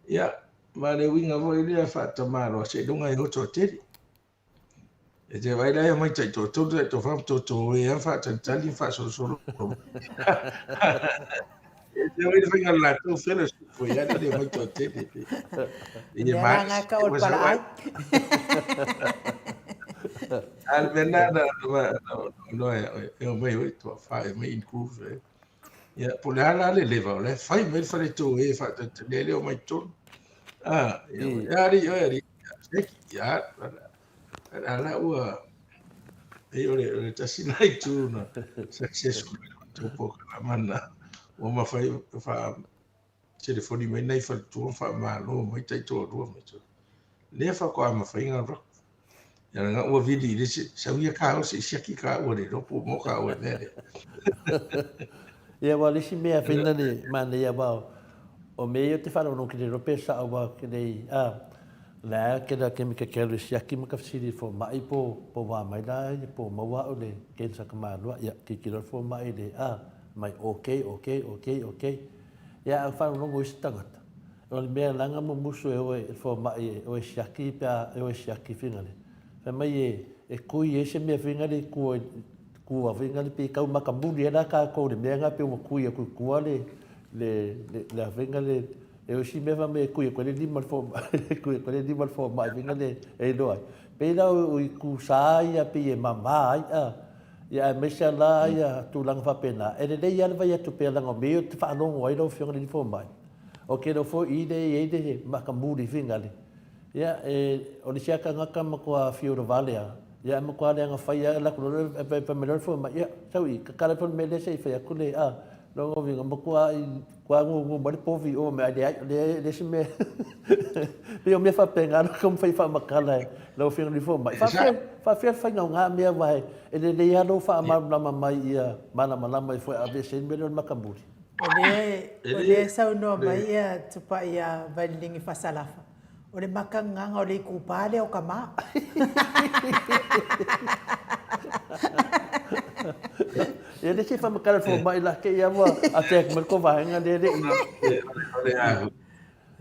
ia, ma le uiga foi lea faatamaloa seiloga e o toatele. E te vaai la e omai taitoatolu, taitoafa ma toto e lava faatalitali ma faasolosolo. E te vaai le faiga o le latou fellowship foi lea le omai toatele. E Mea la nga ka o le palaai. A le mea na na na e omai oi toafa e omai in groups e. Ia po o le a la le leva o la e fai mai le faletoi e faatalitali ai le omai i totonu. A, ia alii oe alii. Ia, a la ua pei o le, o le tasi na itu na successful ai le matou polokalama na ua mafai fa telefoni mai nai faletua ma faamalo mai taitoalua mai tolu. Lea faatoa mafai ona alu atu. Ia leaga ua vili i le isi, sau ia kāua se i siaki kāua le iloa po ua maua kāua i le mea lea. Ia aua o le isi mea fai na le manaia aua o mea ia ou te faalogologo ki le iloa pe sao aua ke lei a la ke la ke mika ke alu e siaki ma ka fesili i le fomai po po ua mai la ia po maua au le cancer ka malua ia tilotilo le fomai i le a mai okay okay okay okay ia a faalogologo isi tagata. O le mea leaga mumusu e o e le fomai e o e siaki pe a e o e siaki fingale. Fai mai e e kui ai se mea fingale i tua i tua fingale pe tau makamuli ai la tatou i le mea na pe ua kui atu i tua le le le a fingale e o isi mea fai mai e kui atu ai le lima o le fomai e kui atu ai le lima o le fomai fingale e iloa ai. Pei la o itu sa ia pei e mama ai a ia aemaise la ia tulaga faapena e lelei lava le vai atu pea leaga o mea ia ou te faalogo ai lau Afioga i le Fomai. O ke leo foi i le i ai le maka muli fingale. Ia, e, o le isi lava tagata matua fiu le vale lava, ia e matua leaga fai lava, alu atu loa le, fai mai loa le fomai, ia, sau i, tatala ifo le mea lea se i fai atu le, a, lona uiga, matua, matua gugu mai le povi i o, ae leai, leai, e leai se mea. Pei o mea faapena lea e taumafai e faamatala e lau Afioga i le fomai. Faafefea, faafefea le faiga o na mea aua e lelei lava lou faamalamalama mai ia malamalama ai foi a aveese ai le mea lea o le maka muli. O lea, o lea e saunoa mai ia Tupai ia Vaililigi Fasalafa, o le makagaga o le itupa lea o Tama. Ia le isi faamatala le fomai la te i ua attack mai le tou vaega lea le i. O le a.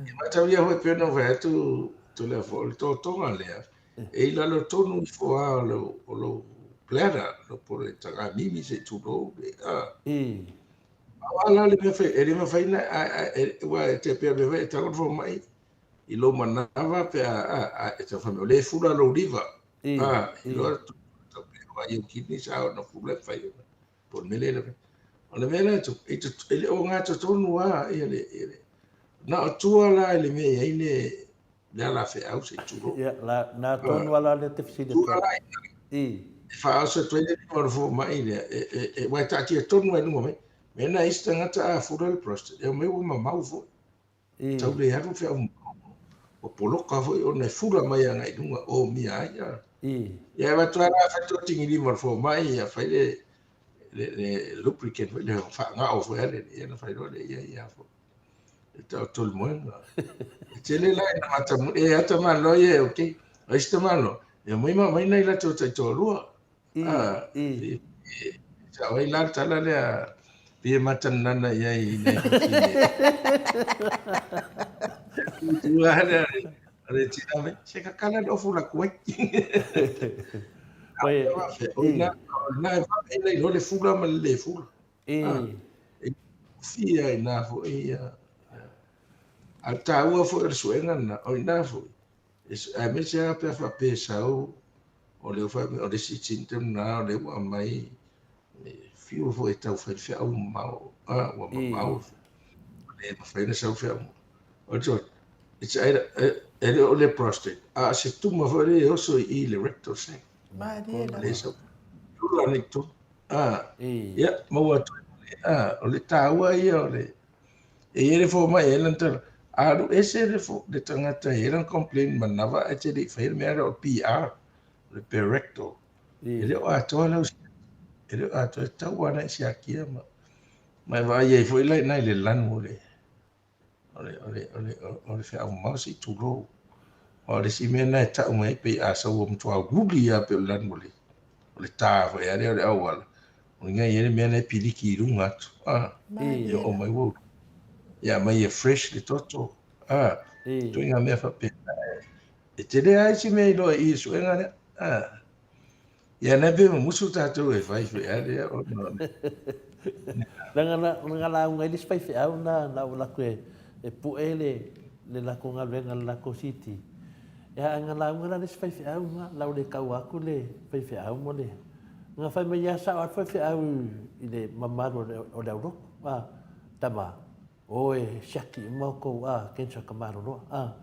E mataulia foi pei ona ou fai atu Toleafoa, o le totoga lea, e i lalo tonu ifo lava o lou bladder, po o le tagamimi se i tulou. A o a la le mea fai, e le mafai ona, aua e tai pei o le mea foi e tago le fomai i lou manava pe a, e tau fai mai, o lea e fula lou liver. A, iloa tau pei o ai ou kidneys a ona fula e fai ona. Po o le mea lea. O le mea lea, e le o gatotonu lava ia le, na o tua la i le mea e i ai le, le alafeau se i tulou. Ia, la, na tonu lava la lea te fesili atu ai. I. E faaoso atu ai le lima o le fomai lea, e, e, e, ua e taatia tonu ai luga mai. Mea na isi tagata a fula le prostate, e omai ua mamau foi. I. Tau le alu feau mamau. Ua poloka foi ona e fula mai agai i luga, omia ai. A. I. Ia, e avatu lava la, fai toatigilima o le fomai, ia fai le, le, le lubricant foi, le faagao foi a le, ia na fai loa le ia, ia foi. E taoto le moega. E tele la ina mata e ata malo ia e okay. O isi tamalo, e omai ma aumai nai latou taitoalua. I, Ah, i. e, e, sao ai la le tala lea, pei e matanana i ai i nai fafine. Tua lea, o le tina mai, se kakala le ofu la kuai. Oi, O i. ina, o ina e vaai nei le fula ma le le fula. I. Ah, e fia i nā foi ia. A taua foi o le suega lena, o ina foi, aemaise lava pe a faapea e sau, o lea ua o le isi symptom lena, o lea ua aumai, e fiu foi e tau fai le feau mamao, ah, ua mamao, le mafai ona sau feau. O le tau, it's either, e le o le prostate, a o se tuma foi lea e oso i i le rectal sac. Malie O lava. lea e sau. Lula nei tonu. Ah, ia, maua atu ai ma le, ah, o le taua ia o le, e i ai le fomai e i ai lana tala, a alu ese le, fo, le tagata e i ai lana complain manava ae te le i faia le mea lea o le PR, o le per rectal. E le o atoa lau siaki, e le o atoa, e tatau lava ona e siakia ma, ma e vaai ai foi la i ina i le lanu o le, o le, o le, o le, o le feau mamao se i tulou. Aua o le isi mea lena e tau mai ai pei a sau ua matua uli lava pei o le lanu o le, o le tā foi lea o le auala, o le i ai le mea lena e piliki i luga atu, a, e oo mai ua uli. Ia aumai ia fresh le toto, a, ituaiga mea faapena. E tele lava isi mea iloa i i le suega lea, a. Ia na pe mumusu tatou e fai feau lea ona o le. Leaga na, na lauga ai le isi faifeau na, na ou alu atu e, e pue le, le latou galuega i le latou city. Ia ae na lauga la le isi faifeau na, la ua le taua atu le faifeau ma le, na fai mai ia sao lava le faifeau i le mamalu o le, o le aulotu, a, tama, O e siaki uma outou a cancer ka maloloa a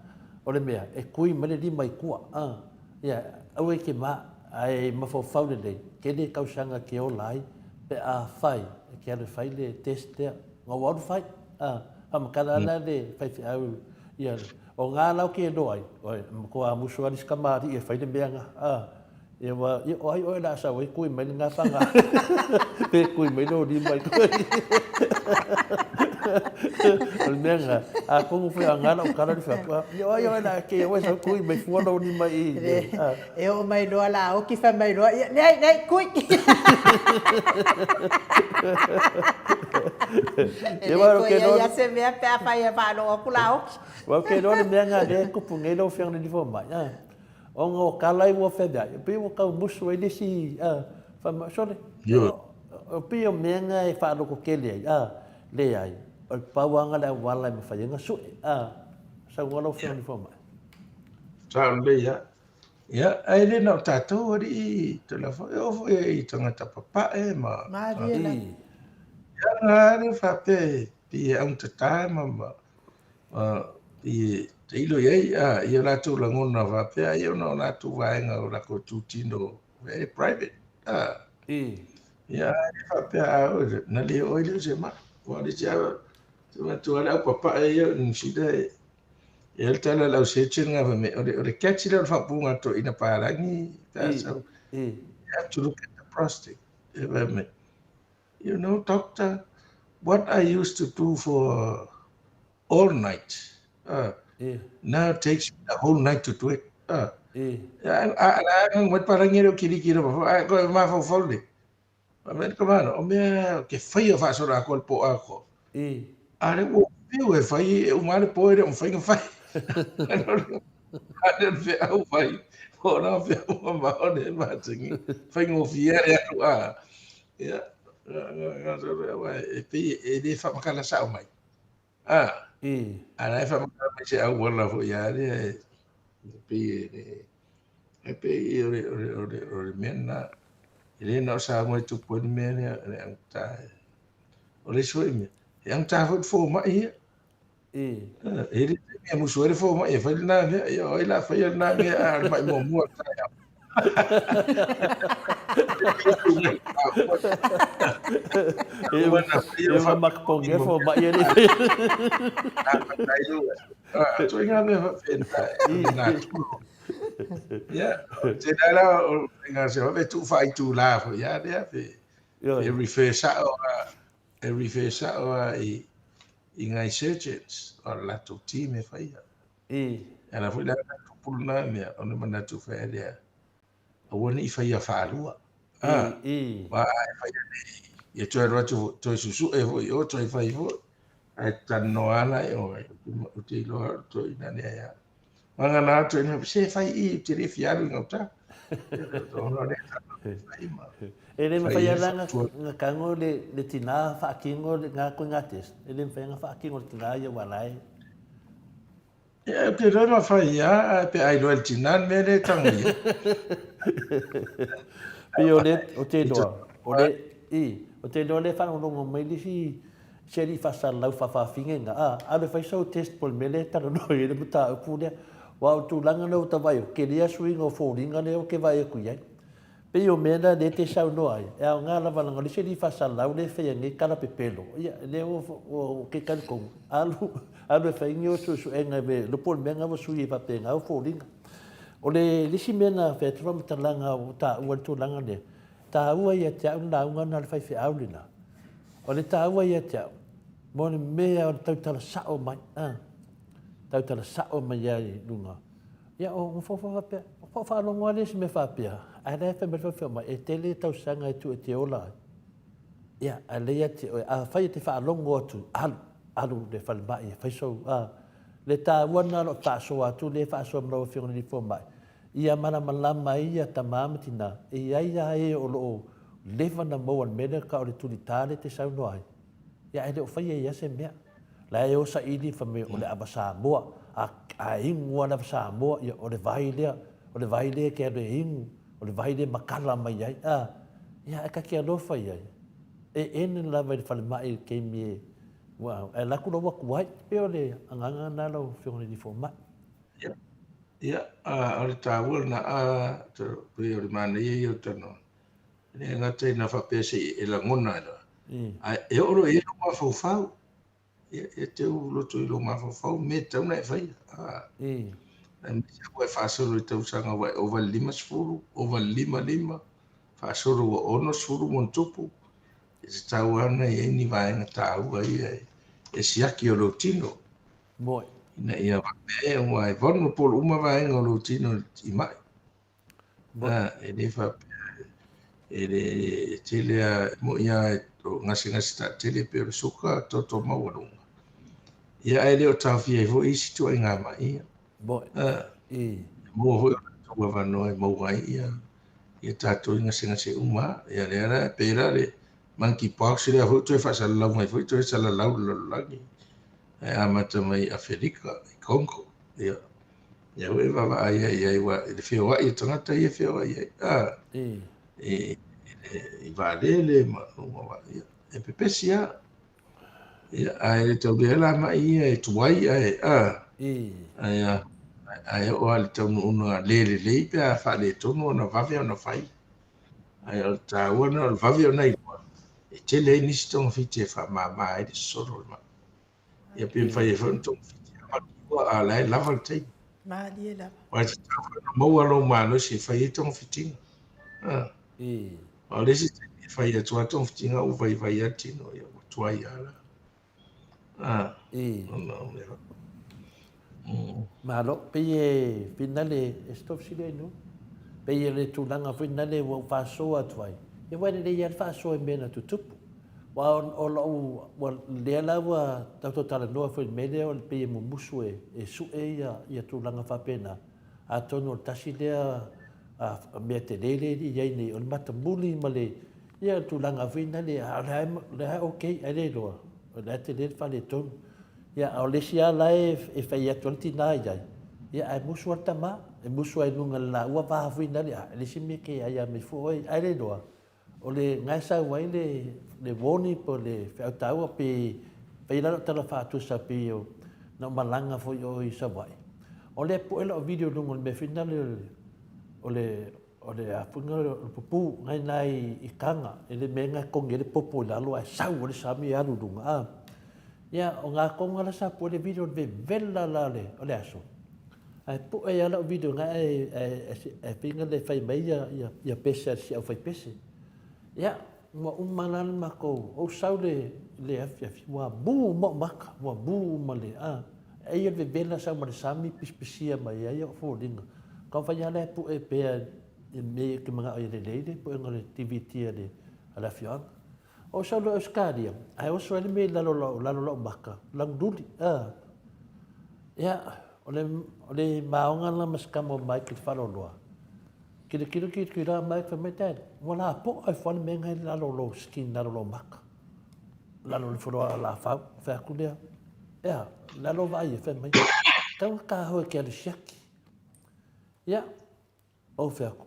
o le mea e kui mai le lima i tua a ia aua e te ma ae mafaufau lelei tele tausaga e te ola ai pe a fai e te alu e fai le test lea na ua alu fai a faamatala ala le faifeau ia o nga la ou te iloa ai oe matua musu lava le isi tamalii e fai le mea nga a Ia ua, ia o ai oe la sau ai kui mai le gafaga pe kui mai lou lima i koe. O le mea lena, atonu foi a ngā lau tala le whea atu, ia o ai oe la ke oe sau kui mai fua lou lima i. E oo mai loa la oki fai mai loa, ia leai, leai, kui. E le toe i ai lava se mea pe afai e faalogo atu la oki. Aua ou te iloa le mea lena lea e tupu nei lau Afioga i le Alii Fomai, a, ona o tala ia ua feaveai, e pei ua tau musu ai le isi, a, fai mai, sole, o pei o mea na e faalototele ai, a, leai, o le pau lava lena o le auala e mafai ai ona sue, a, saunoa lau Afioga i le Alii Fomai. Sao lelei lava. Ia, ae le na o tatou alii Toleafoa, e oo foi i tagata papae ma... Malie lava. Ia, na lea faapea e pei e augatata ma, ma, ma pei e tailo i ai a, i o latou lagona faapea ai ona o latou vaega o latou itutino e private. A, ia, ae le faapea a oo, na le oo ai lea o se mai. Ua le isi lava, te manatua le au papae ia o Niu Sila e, E le tala lau surgeon nga fai mai, o le, o le catch lea o le faaupuga a toeaina palagi pe a sau. You have to look at the prostate. E fai mai, you know doctor, what I used to do for all night, now it takes me the whole night to do it. A, a, a, a, mai palagi e le o kilikila ma fo, a, koe mafaufau le. Fai mai le tamāna, o mea ke faia faasolo atoa le pō atoa. A lea ua fiu e fai e uma lava le pō e le o mafai ona fai. A lea o le feau fai, o lana feau mamao lea e masani, faigofie lava le alu a. Ia, e pei e le faamatala sao mai. A, a la e faamatala mai se auala foi lava lea e pei e le, e pei o le, o le, o le, o le mea lena. E le na o Samoa e tupu ai le mea lea, o le augata. O le isi foi mea, e augata foi le fomai ia. E le taimi e musu ai le fomai e fai lena mea, ia o ai la faia lena mea a o le mai muamua o le taeao. E makapongia fomai e le Ituaiga mea faapena e natura. Ia, tēnā la o ngā se wawe tuu whaitū la foi a lea pe e refer sao a e refer sao a i i ngai surgeons o le latou team e faia. Ala foi la tupu lena mea ona manatu faia lea aua ne i faia faalua. Aua a e faia nei ia toe alu atu foi toe susue foi i o toe fai foi ae talanoa lava la i o ou te iloa o le toeaina lea ia Vagana atu e se fai i ou te le fia alu i gauta. Ona o lea fai ma. E le mafai lava ona tago le tina faatino lena ituaiga test. E le mafai ona faatino e le tina ia aua la e. Ia, ou te iloa e mafai lava, ae pe a iloa e le tina le mea lea e tago i ai. Pei o le, ou te iloa, o le, i, ou te iloa o lea e faalogologo mai le isi Se alii faasalalau faafafine na, a, alu e fai sau test po o le mea lea e talanoa i ai le mataupu lea. Aua o le tulaga lea ua ta vaai atu, tele lava suiga o foliga lea ou te vaai atu i ai. Pei o mea na lea e te saunoa ai, e aoga lava leaga o le isi alii faasalalau lea e faia nei tala pepelo, ia, lea ua, ou te talitonu, alu, alu e fai ni o suesuega e iloa po o le mea lena ua sui ai faapena ou foliga. O le isi mea na fai atu faamatalaga ua taua i le tulaga lea, taua ia te au le lauga lena a le faifeau lena, O le taua ia te au, mo le mea o le tautala sao mai, a, tautala sao mai ai i luga. Ia, o nofonofono faapea, o faalogo lava le isi mea faapea, ae la e fai mai le faifeau mai, e tele tausaga e tuu e te ola ai. Ia, ae lelei ia te oe, afai e te faalogo atu, alu, alu i le falemai e fai sou, a, le taua lena o lau faasoa atu lea e faasoa ma lau Afioga i le Alii Fomai, ia malamalama ai ia tama ma tina, e i ai lava e o lo o leva na maua le mea lea ka o le tulita lea te saunoa ai. Ia ae le o faia ia se mea. La e o saili fai mai o le ava Samoa, a, a inu lava le ava Samoa, ia o le vai lea, o le vai lea e te alu e inu, o le vai lea e makala mai ai. A, ia ae ta te alofa i ai. E ene lava i le falemai i le taimi e, ua, ae alu atu la ua tuai. E pei o le agaga lena lau Afioga i le Alii Fomai. Ia, ia, a, o le taua lena, a, pei o le manaia ia o le talanoa. E le gata ina faapea se i e lagona ai loa, ae e oo loa i ai lou mafaufau, ia, e te u loto i lou mafaufau mea e tatau ona e faia. A, aemaise ua e faasolo i tausaga ua e ova i le 50, ova i le 55, faasolo ua 60 ma ona tupu, e tatau lava ona i ai ni vaega taua ia e siaki o lou tino. Moe. Ina ia faapea aua e vulnerable uma vaega o lou tino i mai. E le faapea, e le tele lava, e moni lava Lo gasegase taatele pei o le suka, toto maualuga. Ia ae le o taofia ai foi isi ituaiga ma'i ia. E maua foi o latou avanoa e maua ai ia ia tatou i gasegase uma. Ia lea la, pei la le monkey pox lea foi toe faasalalau mai foi toe salalau le lalolagi. Ae amata mai i Afelika, i Congo. Ia, ia foi e vaavaai ai i ai, aua i le feoai o tagata ia e feoai ai. A, i, i vaalele ma luga o ia, e pepesi lava. Ia, ae le tau lea la mai ia e tuai ae, a, ae, a, ae oo lava i le taunuuga le lelei pe a faaletonu ona vave ona fai. Ae o le taua lena o le vave ona iloa, e tele ai nisi togafiti e faamama ai le sosolo o le mai. Ia pe mafai ai foi ona togafiti a o la e lava le taimi. Malie lava. Aua e tatau foi ona maua lou malosi e fai ai togafitiga. A. O le isi taimi e fai atu lava togafitiga ua vaivai lava le tino, ia ua tuai lava la. A. Ona o mea. Malo, pei e finale e se fesili ai nu. Pei o le tulaga foi nale ua ou faasoa atu ai. Ia aua e lelei lava le faasoa i mea na tutupu. Aua o lou, ua, lea la ua tatou talanoa foi i le mea lea o le pei e mumusu e, e sue ia, ia tulaga faapena. Atonu o le tasi lea a, mea tele lea e i ai nei, o le matamuli ma le, ia le tulaga foi nale, a o lea o lea e okay, ae le iloa, o lea e tele le faaletonu. Ia, a o le isi lava la e, e fai atu ai le tina i ai, ia ae musu lava le tama, e musu lava i luga o le laua va foi nale, a, e leai se mea e ke aia mai fua oe, ae le iloa, O le na e sau ai le, le warning po o le feau taua pe fai la lau tala faatusa pei o na ou malaga foi o i Savaii. O lea poe lau video i luga o le mea foi nale o le, o le a foi o le pupu ngai na i, i Kaga, i le mea na kongi ai le popo i lalo ae sau ai le sami e alu i luga. A. Ia, o ngā konga la sa poe le video le vevela la le, o le aso. Ae poe lava lau video na ae, ae, ae fai le fai mai ia, ia, ia pese a si au fai pese. Ia, ua uma la le makou, ou sau le, le afiafi, ua mū uma ou maka, ua mū uma le, a. Eia le vevela sau ma le sami pisipisia mai ai ou foliga. Kau fai lava lea pue pea i mea ke mana'o ia lelei le puega o le DVD a le, a le afioaga. Ou sau loa i Ausetalia, ae oso ai le mea i lalo o lalo lau maka, lanululi, a. Ia, o le, o le maoga la ma se tama o Mike i le faaloloa. Kilokilo, kilokilo a Mike, fai mai, Dad, ua lapoa ifo lava le mea lena i lalo o lou skin, lalo o lou maka. Lalo o le foloa lafau. Fai atu lea, e a, lalo o vaai e, fai mai, tau na tahoe ke alu siaki. Ia, ou fai atu,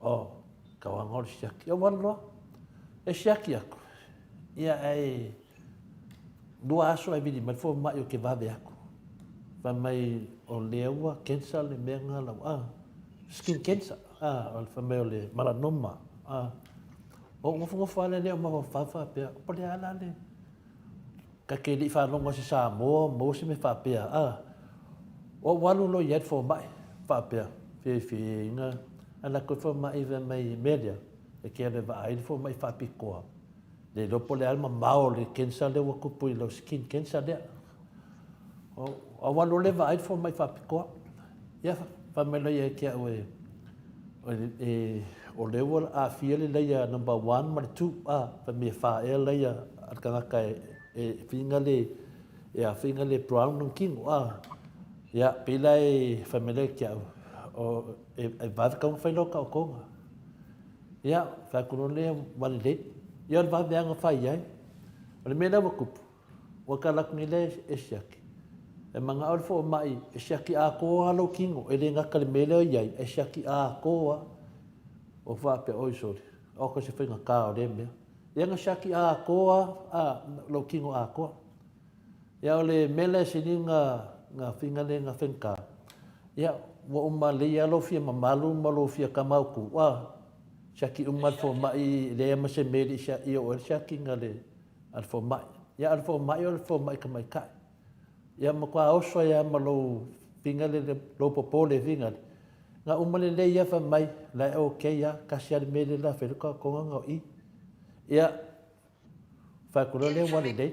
Oh, kau anga o le siaki. Ia ua alu loa. E siaki aku. Ia ae lua aso ae vili mai le fomai o ke vave aku. Fai mai o lea ua cancer le mea nga lau a. Skin cancer. A, o le fai mai o le melanoma. A. O nofonofo lava lea o mafaufau faapea, po le a la le Ka ke liʻi faalogo se Samoa maua se mea faapea a ou alu loa i ai le fomai faapea fiafiaina alu atu le fomai fai mai mea lea e ke alu e vaai le fomai faapitoa le iloa po o le a le mamao o le cancer lea ua tupu i lau skin cancer lea. Ou alu loa lea vaai le fomai faapitoa ia fai mai loa ia te au e o lea ua aafia le laia number one ma le two, a, fai mai e fa ea laia a le tagata e whina le, e a whina le brown lona tino, a. Ia, pei la e fai mai lea ki au, o, e, e vave kau ona fai lau taotoga. Ia, fai atu loa lea, ua lelei. Ia, o le vaveaga fai ai. O le mea lea ua tupu, Ua tala atu nei lea e siaki. E manao le fomai e siaki atoa lou kino, e le gata i le mea lea o i ai, ae siaki atoa. Ua faapea, oi sole, aoka se faigata o lea mea. Ia na siaki atoa a, lou kino atoa. Ia o le mea lea e sili na, na finga le na faigata, ia ua uma lelei lava lou fia mamalu ma lou fia tama autu, a, siaki uma le fomai, e leai lava ma se mea e le i siaki, i oo ai le siakiga a le, a le fomai. Ia, a o le fomai o le fomai tamaitai. Ia matua oso ai lava ma lou finagalo, lou popole finagalo. Na uma lelei lava fai mai, la e okay lava, tasi lava le mea lea la fai ai le taotoga na o i. Ia, fai atu loa lea ua lelei.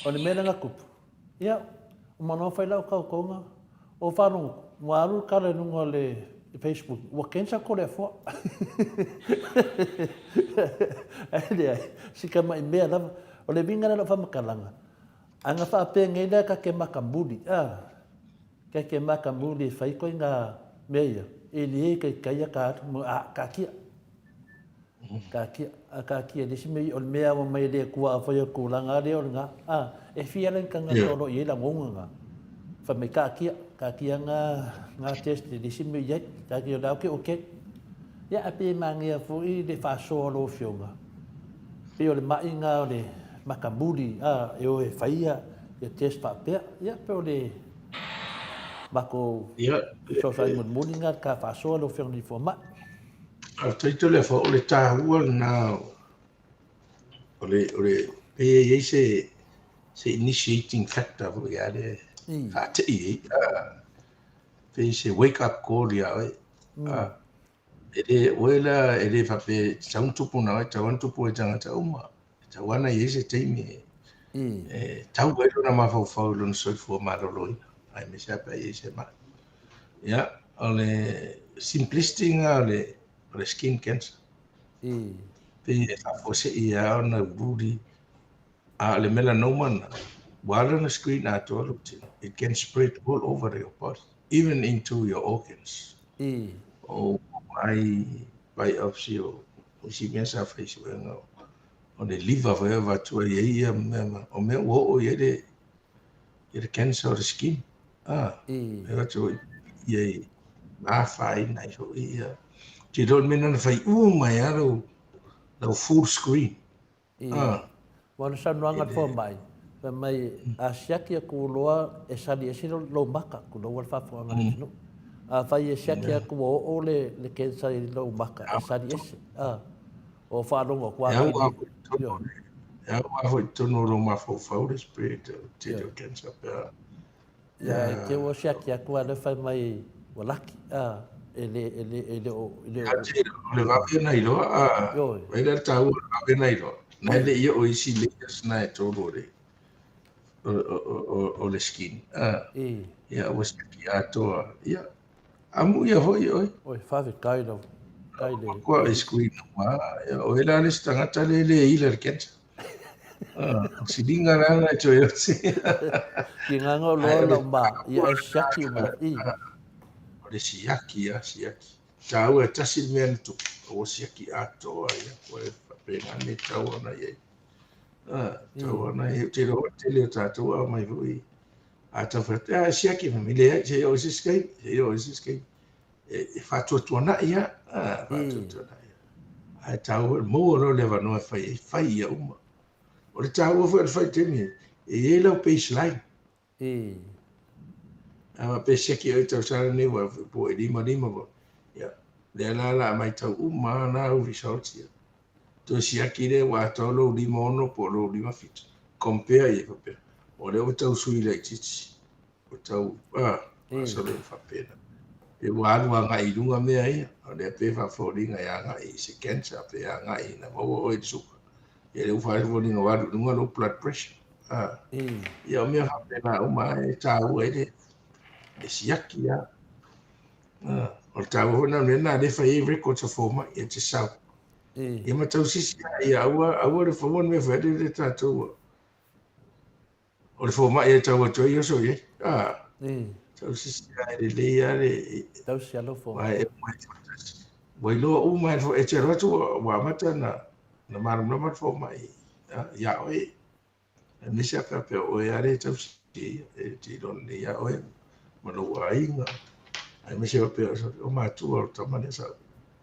O le mea lea na tupu, ia, uma loa fai lau taotoga, ou faalogo atu, ua alu le tala i luga o le Facebook, ua cancer Toleafoa. Ae leai, si tama'i mea lava. O le uiga lea o lau faamatalaga, a na faapenei lea ta te matamuli, a, ta te matamuli e fai ituaiga mea ia, e le taitai a ta alu, a, taatia. Taatia, a taatia i le isi mea, o le mea ua mai e le Atua afai o le tulaga lava lea o lena. A, e fia la ni tagata o lo o i ai lagona na, fai mai taatia, taatia na, na test i le isi mea o i ai, taatia o lea ou te okay. Ia, ae pei e manaia foi le faasoa o lau Afioga, pei o le ma'i na o le matamuli, a, e o e fai ia test faapea. Ia, pei o le matou fesoasoani mulimuli lena i le ta faasoa lau Afioga i le Fomai. Faafetai Toleafoa, o le taua lena o le, o le, pei e i ai se, se initiating factor foi a le faatei ai, pei se wake up call ia oe. E le, oe la, e le faapea e tatau ona tupu na oe, e tatau ona tupu i tagata uma. E tatau lava ona i ai se taimi e tau ai lona mafaufau i lona soifua maloloina, aemaise lava pe a i ai se mai. Ia, o le simplicity lena o le, o le skin cancer. Pei e faafuasei lava ona uliuli, a o le melanoma lena, ua ala ona screen atoa lou tino. It can spread all over your body, even into your organs. O ai biopsy o isi mea sa fai suega o le liver foi avatua i ai ia mea, o mea ua oo i ai le i le cancer o le skin. Ah, e atu ia i afaina ai foi ia. Te iloa le mea na fai uma ai lava lau, lau full screen. Ah. Ua o le saunoaga a le fomai, fai mai, a siaki atu loa e sali ese lou maka, tulou le faafofogaaga a le atunuu. Afai e siaki atu ua oo le, le cancer i lou maka, e sali ese. Ah. O faalogo atu a kili. E au lava foi i totonu o lou mafaufau le spirit o le tele o cancer pe a. Ia, e te ua siaki atu a lea fai mai ua laki, a, e le, e le, e le o, e le o. O le vave ona iloa, a, vaai la le taua o le vave ona iloa. Na e le i oo i isi layers na e tolu o le, o, o, o, o le skin, a. Ia, ua siaki atoa, ia, Amuia foi oe. Oi, faafetai lava. Faafetai le. Kua e screen uma. Oe la le isi tagata le le ila le cancer. Ah, siliga la la toe ose. Ki nganga o loa lau ma, ia e siaki uma. I. O le siaki, a, siaki. Tāua e tasi le mea na tupu. Ua siaki atoa ia. Ua e faapena me tau ona i ai. Ah, tau ona i ai. Te roa tele o tātou a mai foi. A tau fai atu, e siaki mai, leai, se i oo i se isi taimi, se i oo i se isi taimi. E, e faatuatuanai lava, a, faatuatuanai lava. Ae taua, maua loa le avanoa e fai ai, fai ia uma. O le taua foi o le fai i le taimi, e i ai lau baseline. A faapea e siaki oe i le tausaga lenei ua po o e 5, 5 po, ia, lea la o le a matau uma lava na au results ia. Toe siaki lea ua atoa lou 56 po o lou 57. Compare ia faapea, o lea ua tau sui laitiiti, ua tau, ah, masalo e faapena. Pe ua alu agai i luga mea ia, o lea pe faafoliga e agai i se cancer, pe agai ina maua oe i le suka. Ia lea ua faafoliga ua alu i luga lou blood pressure. Ah, ia o mea faapena uma e taua ai le, le siaki lava. Ah, o le taua foi lena o le mea lena lea e fai ai records a fomai, e te sau. Ia ma tausisi lava ia aua, aua le aua le mea fai atu le tatou o le fomai e tau atu ai oso i ai. Ah, tausisi lava e lelei lava le Tausi lava lau fomai. Ua e uma e faatasi. Ua iloa uma e le e te alu atu ua amata ona malamalama le fomai ia oe. Aemaise a faapea o oe lava lea e tausi ia, e te iloa lelei ia oe ma lou aiga. Aemaise faapea o matua o le tama lea sa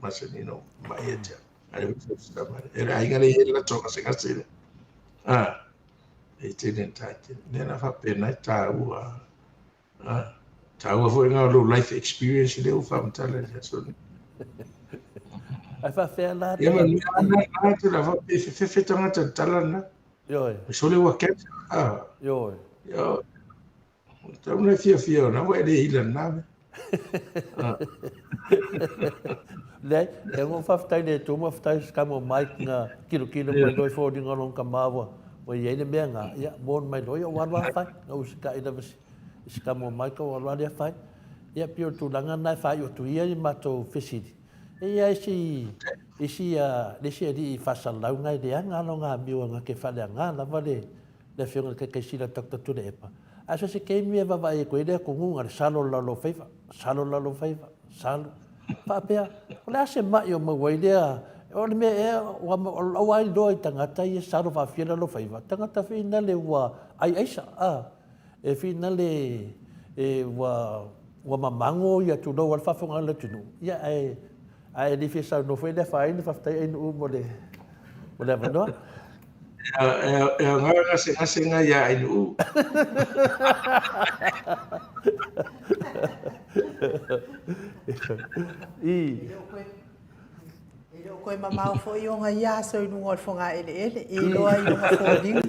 masani ona mai ia te au. Ae ua tausi tama lea. E le aiga lea e i ai le latou gasegase lea. Ah, e tele na tae. Lea la faapena e taua. Ah, taua foi na o lou life experience lea ua faamatala i le aso nei. Ae faafefea la Ia ma le mea lena na te la faapea e fefefe tagata i le tala lena. Ioe. E sole ua cancer. Ah. Ioe. Ia, tau na fiafia ona ua e le ila lena mea. Ah. Leai, e ngo faafetai le Atua ma faafetai se kama o Mike na kilokilo mai loa i foliga o lona tama ua ua i ai le mea na, ia, warn mai loa, ia ua alu lava fai. Na usitai lava i si kama o Mike ua alu lava lea fai. Ia, pei o le tulaga lena e faaiu atu ia i matou fesili. E i ai isi, isi, le isi alii faasalalau na e leaga lava lona amio na te faaleaga lava le, le afioga i le Taitaisili a Doctor Tuilaepa. Ae so o se taimi e vaavaai atu ai le atunuu na o le salo i lalo o faiva, salo i lalo o faiva, salo. Faapea, o le a se mai o maua ai lea, o le mea ea, ua ua iloa i tagata ia salo faafia lalo o faiva, tagata finale ua ai aisa, a, e finale e, ua, ua mamago ia tulou a le faafofoga a le atunuu, ia ae, ae le fia saunoa foi le afaina, faafetai Ainuu mo le, mo le avanoa. E aoga gasegasega ia Ainuu. I. E le o toe mamao foi ona ia aso i luga o le fogaeleele, e iloa i ona foliga.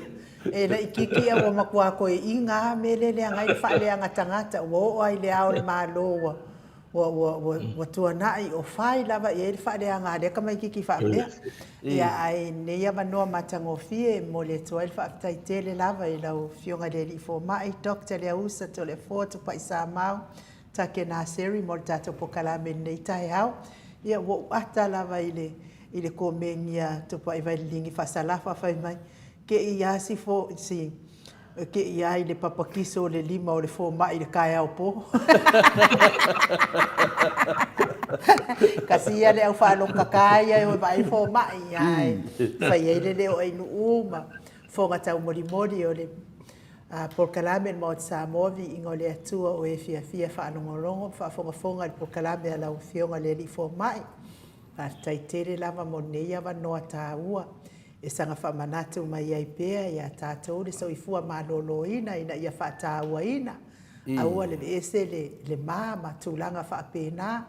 E laitiiti a ua matua toeaina lava mea lea e leaga ai le faaleaga tagata, ua oo lava i le ao o le Malo ua ua ua ua ua tuanai o fai lava i ai le faaleaga a lea tamaitiiti faapea. Ia ae i lenei avanoa matagofie e momoli atu ai le faafetai tele lava i lau Afioga i le Alii Fomai, Doctor Leausa Toleafoa Tupai Samau Take Naseri mo le tatou polokalame i lenei taeao. Ia ua ou ata lava i le i le komeni a Tupai Vaileligi Faasalafa fai mai, te i a si fo si te i a i le papakiso o le lima o le fomai i le taeao po. Kasi ia le au faalogotata ia e o e vaai le fomai, ae fai ai le leo ainuu ma fofoga taumolimoli o le polokalame a le Maota Samoa, Viiga o le Atua o e fiafia e faalogologo ma faafogafoga i le polokalame a lau Afioga i le Alii Fomai. Faafetai tele lava mo lenei avanoa taua e saga faamanatu mai ai pea ia tatou le soifua maloloina ina ia faatauaina, aua le aveese le le ma ma tulaga faapena,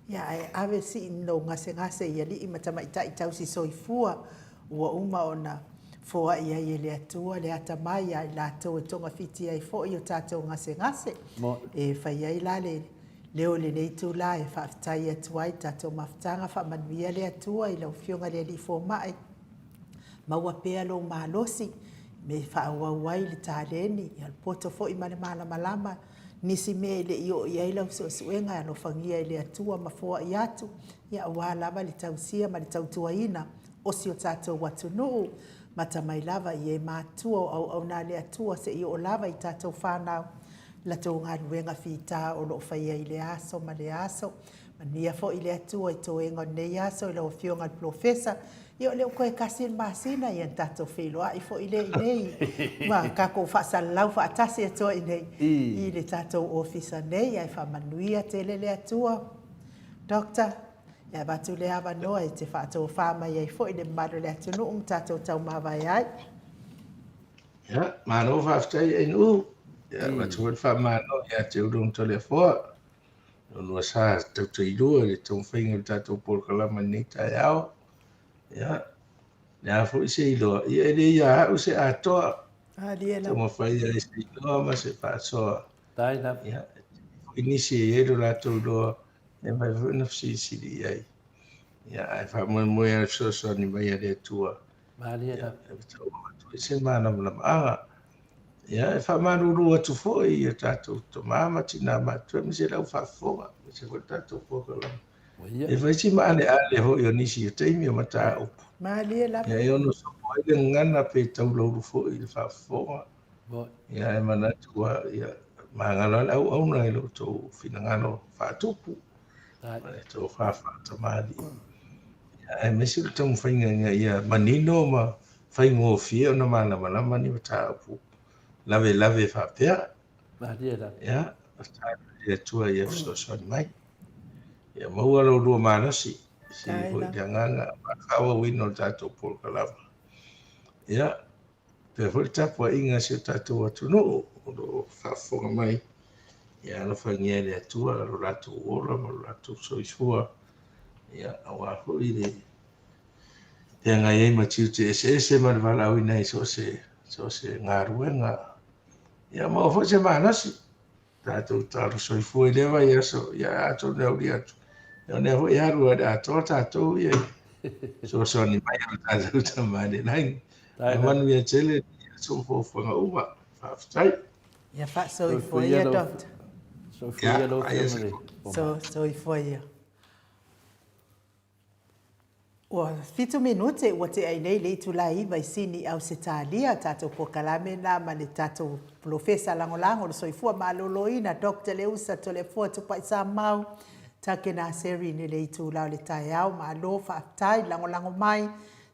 ia ae ave sii lou gasegase i alii ma tamaitai tausi soifua ua uma ona foai ai e le Atua le atamai ia i latou e togafiti ai foi o tatou gasegase. E fai ai la le leo i lenei itula e faafetai atu ai i tatou mafutaga, faamanuia le Atua i lau Afioga i le Alii Fomai, maua pea lou malosi me faaauau ai le taleni, ia le poto foi ma le malamalama, nisi mea e le i oo i ai lau suesuega e alofagia e le Atua ma foai atu, ia aua lava le tausia ma le tautuaina o si o tatou atunuu, mata mai lava i e matua o auauna a le Atua seia oo lava i tatou fanau, latou galuega fita o lo o faia i lea aso ma lea aso. Manuia foi le Atua i toega o lenei aso i lau Afioga i le Polofesa. Ia o lea ua toe tasi le masina, ia ona tatou feiloai foi lea i inei ma tatou faasalalau faatasi atu ai i inei i le tatou ofisa nei. Ae faamanuia tele le Atua. Doctor, e avatu le avanoa e te faatofa mai ai foi le mamalu o le atunuu ma tatou taumavae ai. Ia, malo faafetai Ainuu. Ia, avatu foi le faamalo ia te Ulu ma Toleafoa. Lua sa tautailua i le taumafaiga o le tatou polokalama i lenei taeao. Ia, le a foi se iloa, ia e le ia au se atoa. Taumafai ai se iloa ma se faasoa. Ia, foi nisi e i ai lo latou iloa e mafai foi ona fesilisili i ai. Ia, ae faamoemoe lava i le fesoasoani mai a le Atua. Ia, e tau atu ai se malamalamaaga. Ia, e faamalulu atu foi i o tatou tama ma tinā matutua aemaise le au faafofoga, aemaise foi le tatou polokalame. E fai si maaleale foi o nisi o taimi o mataupu. Malie lava. Ia, e ono sopo ai le gagana pe taulaulu foi i le faafofoga. Ia, e manatu ua, ia, magalo lava le auauna i lo outou finagalo faatupu ma le tofa faatamalii. Ia, aemaise o le taumafaiga ina ia manino ma faigofie ona malamalama ni mataupu lavelave faapea. Ia, tatalo i le Atua ia fesoasoani mai. Ia maua lo oulua malosi, sili foi le agaga ma le faaauauina o le tatou polokalama. Ia, faapea foi le tapuaiga a si o tatou atunuu o lo o faafofoga mai. Ia alofagia e le Atua lo latou ola ma lo latou soifua, ia, aua foi le feagai ai ma tiute eseese ma le valaauina i so o se, so o se galuega. Ia maua foi se malosi, tatou talo soifua i lea vaiaso, ia atonu e aulia atu. Ia o lea foi e alu ai le atoa tatou ia i fesoasoani mai a lo tatou Tama i le lagi. Ae manuia tele i aso ma fuafuaga uma. Faafetai. Ia faasoifua ia, Doctor. Soifua ia lau Afioga i le Soifua ia. Ua fitu minute ua tea ai nei le itula e 9 i Sini, Ausetalia, tatou polokalame na ma le tatou polofesa lagolago o le soifua maloloina Doctor Leusa Toleafoa Tupai Samau Takena Serene i le itula o le taeao. Malo faafetai lagolago mai,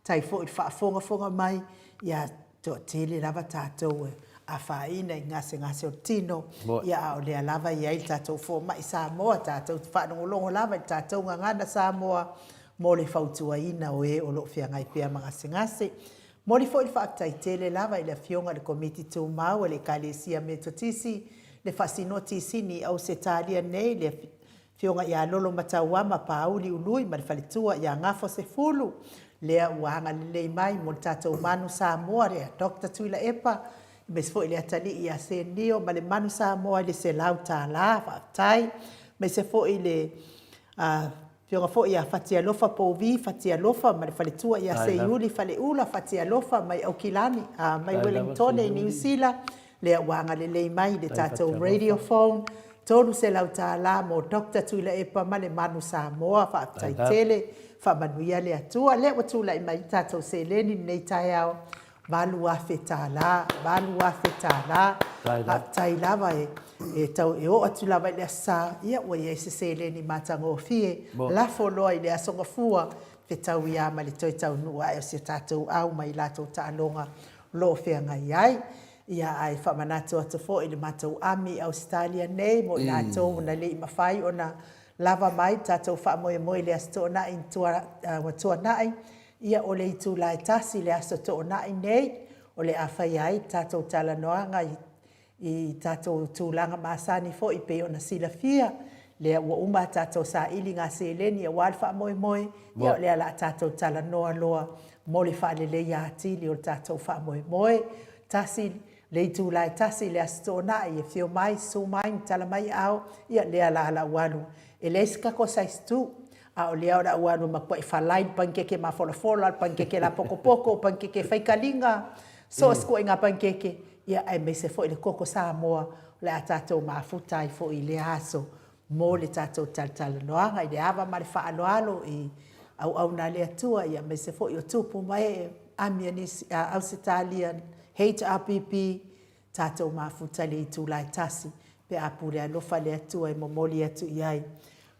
tai foi i le faafogafoga mai. Ia toatele lava tatou e afaina i gasegase o le tino, ia a o lea lava e i ai le tatou fomai Samoa, tatou te faalogologo lava i le tatou gagana Samoa mo le fautuaina o e o lo o feagai pea ma gasegase. Momoli foi le faafetai tele lava i le Afioga i le Komiti Tumau a le Ekalesia Metotisi, le Faasinoti i Sini i Ausetalia nei, le Afioga ia Lolo Matauama Pauli Ului ma le faletua ia Gafo Sefulu, lea ua agalelei mai mo le tatou Manu Samoa lea Doctor Tuilaepa, aemaise foi le atalii ia Senio ma le Manu Samoa i le $100, faafetai. Aemaise foi le Afioga foi ia Fatialofa Povi Fatialofa ma le faletua ia Seiuli Faleula Fatialofa mai Aukilani, mai Ueligitone i Niu Sila, lea ua agalelei mai i le tatou radio phone, $300 mo Doctor Tuilaepa ma le Manu Samoa, faafetai tele, faamanuia le Atua. Lea ua tulai mai tatou seleni i lenei taeao, $8,000, $8,000, faafetai lava e tau e oo atu lava i le Aso Sa, ia ua i ai se seleni matagofie, lafo loa i le Aso Gafua, fetaui lava ma le toe taunuu ae o si a tatou au mai latou taaloga o lo o feagai ai. Ia, ae faamanatu atu foi i le matou ami i Ausetalia nei mo i latou na le i mafai ona lava mai le tatou faamoemoe i le Aso Toonai ua tuanai, ia o le itula e 1 i le Aso Toonai nei o le a faia ai le tatou talanoaga i i tatou tulaga masani foi pei ona silafia, lea ua uma a tatou sailiga seleni aua le faamoemoe, ia o lea o le a tatou talanoa loa mo le faaleleia atili o le tatou faamoemoe. Tasi le itula e 1 i le Aso Toonai, e afio mai, susu mai, tala mai aao, ia lea la lau alu. E leai se tatou size 2, a o lea o le a ou alu e matuai falai le panikeke mafolafola, le panikeke lapokopoko, panikeke faikaliga, so o se ituaiga panikeke, ia aemaise foi le koko Samoa o le a tatou mafuta ai foi i lea aso mo le tatou talatalanoaga i le ava ma le faaaloalo i auauna a le Atua, ia aemaise foi o tupu ma ee ami a Ausetalia, HRPP, tatou mafuta i le itula e 1 pe a pule alofa le Atua e momoli atu i ai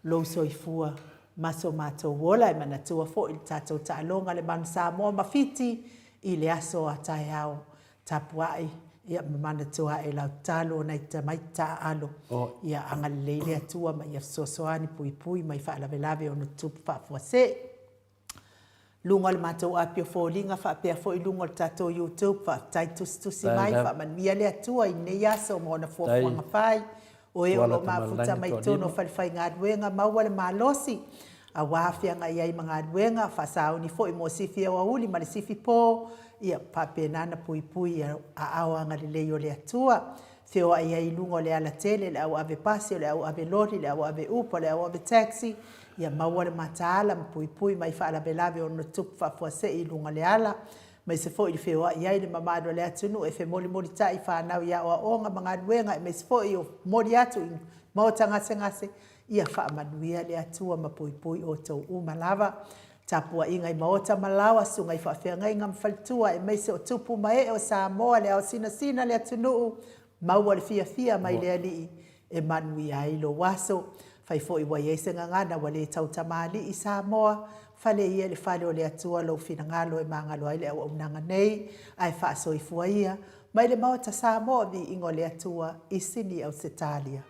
lou soifua ma so matou ola. E manatua foi le tatou taaloga le Manu Samoa ma Fiti i le aso a taeao. Tapuai ia ma manatua ae lau tatalo nai tamaiti taaalo ia agalelei le Atua ma ia fesoasoani puipui mai faalavelave ona tutupu faafuasei. Luga o le matou api o foliga faapea foi luga o le tatou YouTube. Faafetai tusitusi mai, faamanuia le Atua i lenei aso ma ona fuafuaga fai. O e o lo o mafuta mai totonu o falefaigaluega, maua le malosi aua feagai ai ma galuega, faasauni foi mo sifi aoauli ma le sifi po, ia faapena ona puipui i aao agalelei o le Atua. Feoai ai i luga o le alatele, le au ave pasi, o le au ave loli, le au ave upa, le au ave taxi, ia maua le mataala ma puipui mai faalavelave ono tutupu faafuasei i luga o le ala, aemaise foi le feoai ai le mamalu o le atunuu e femolimolitai i fanau i aoaoga ma galuega aemaise foi o momoli atu i maota gasegase, ia faamanuia le Atua ma puipui outou uma lava. Tapuaiga i maota ma laoa, susuga i faafeagaiga ma faletua aemaise o tupu ma ee o Samoa, le ao sinasina le atunuu, maua le fiafia mai le Alii e manuia ai lou aso. Fai foi ua i ai se gagana ua le tautamalii Samoa, fale ia i le fale o le Atua lou finagalo e magalo ai le auaunaga nei, ae faasoifua ia mai le Maota Samoa viiga o le Atua i Sini Ausetalia.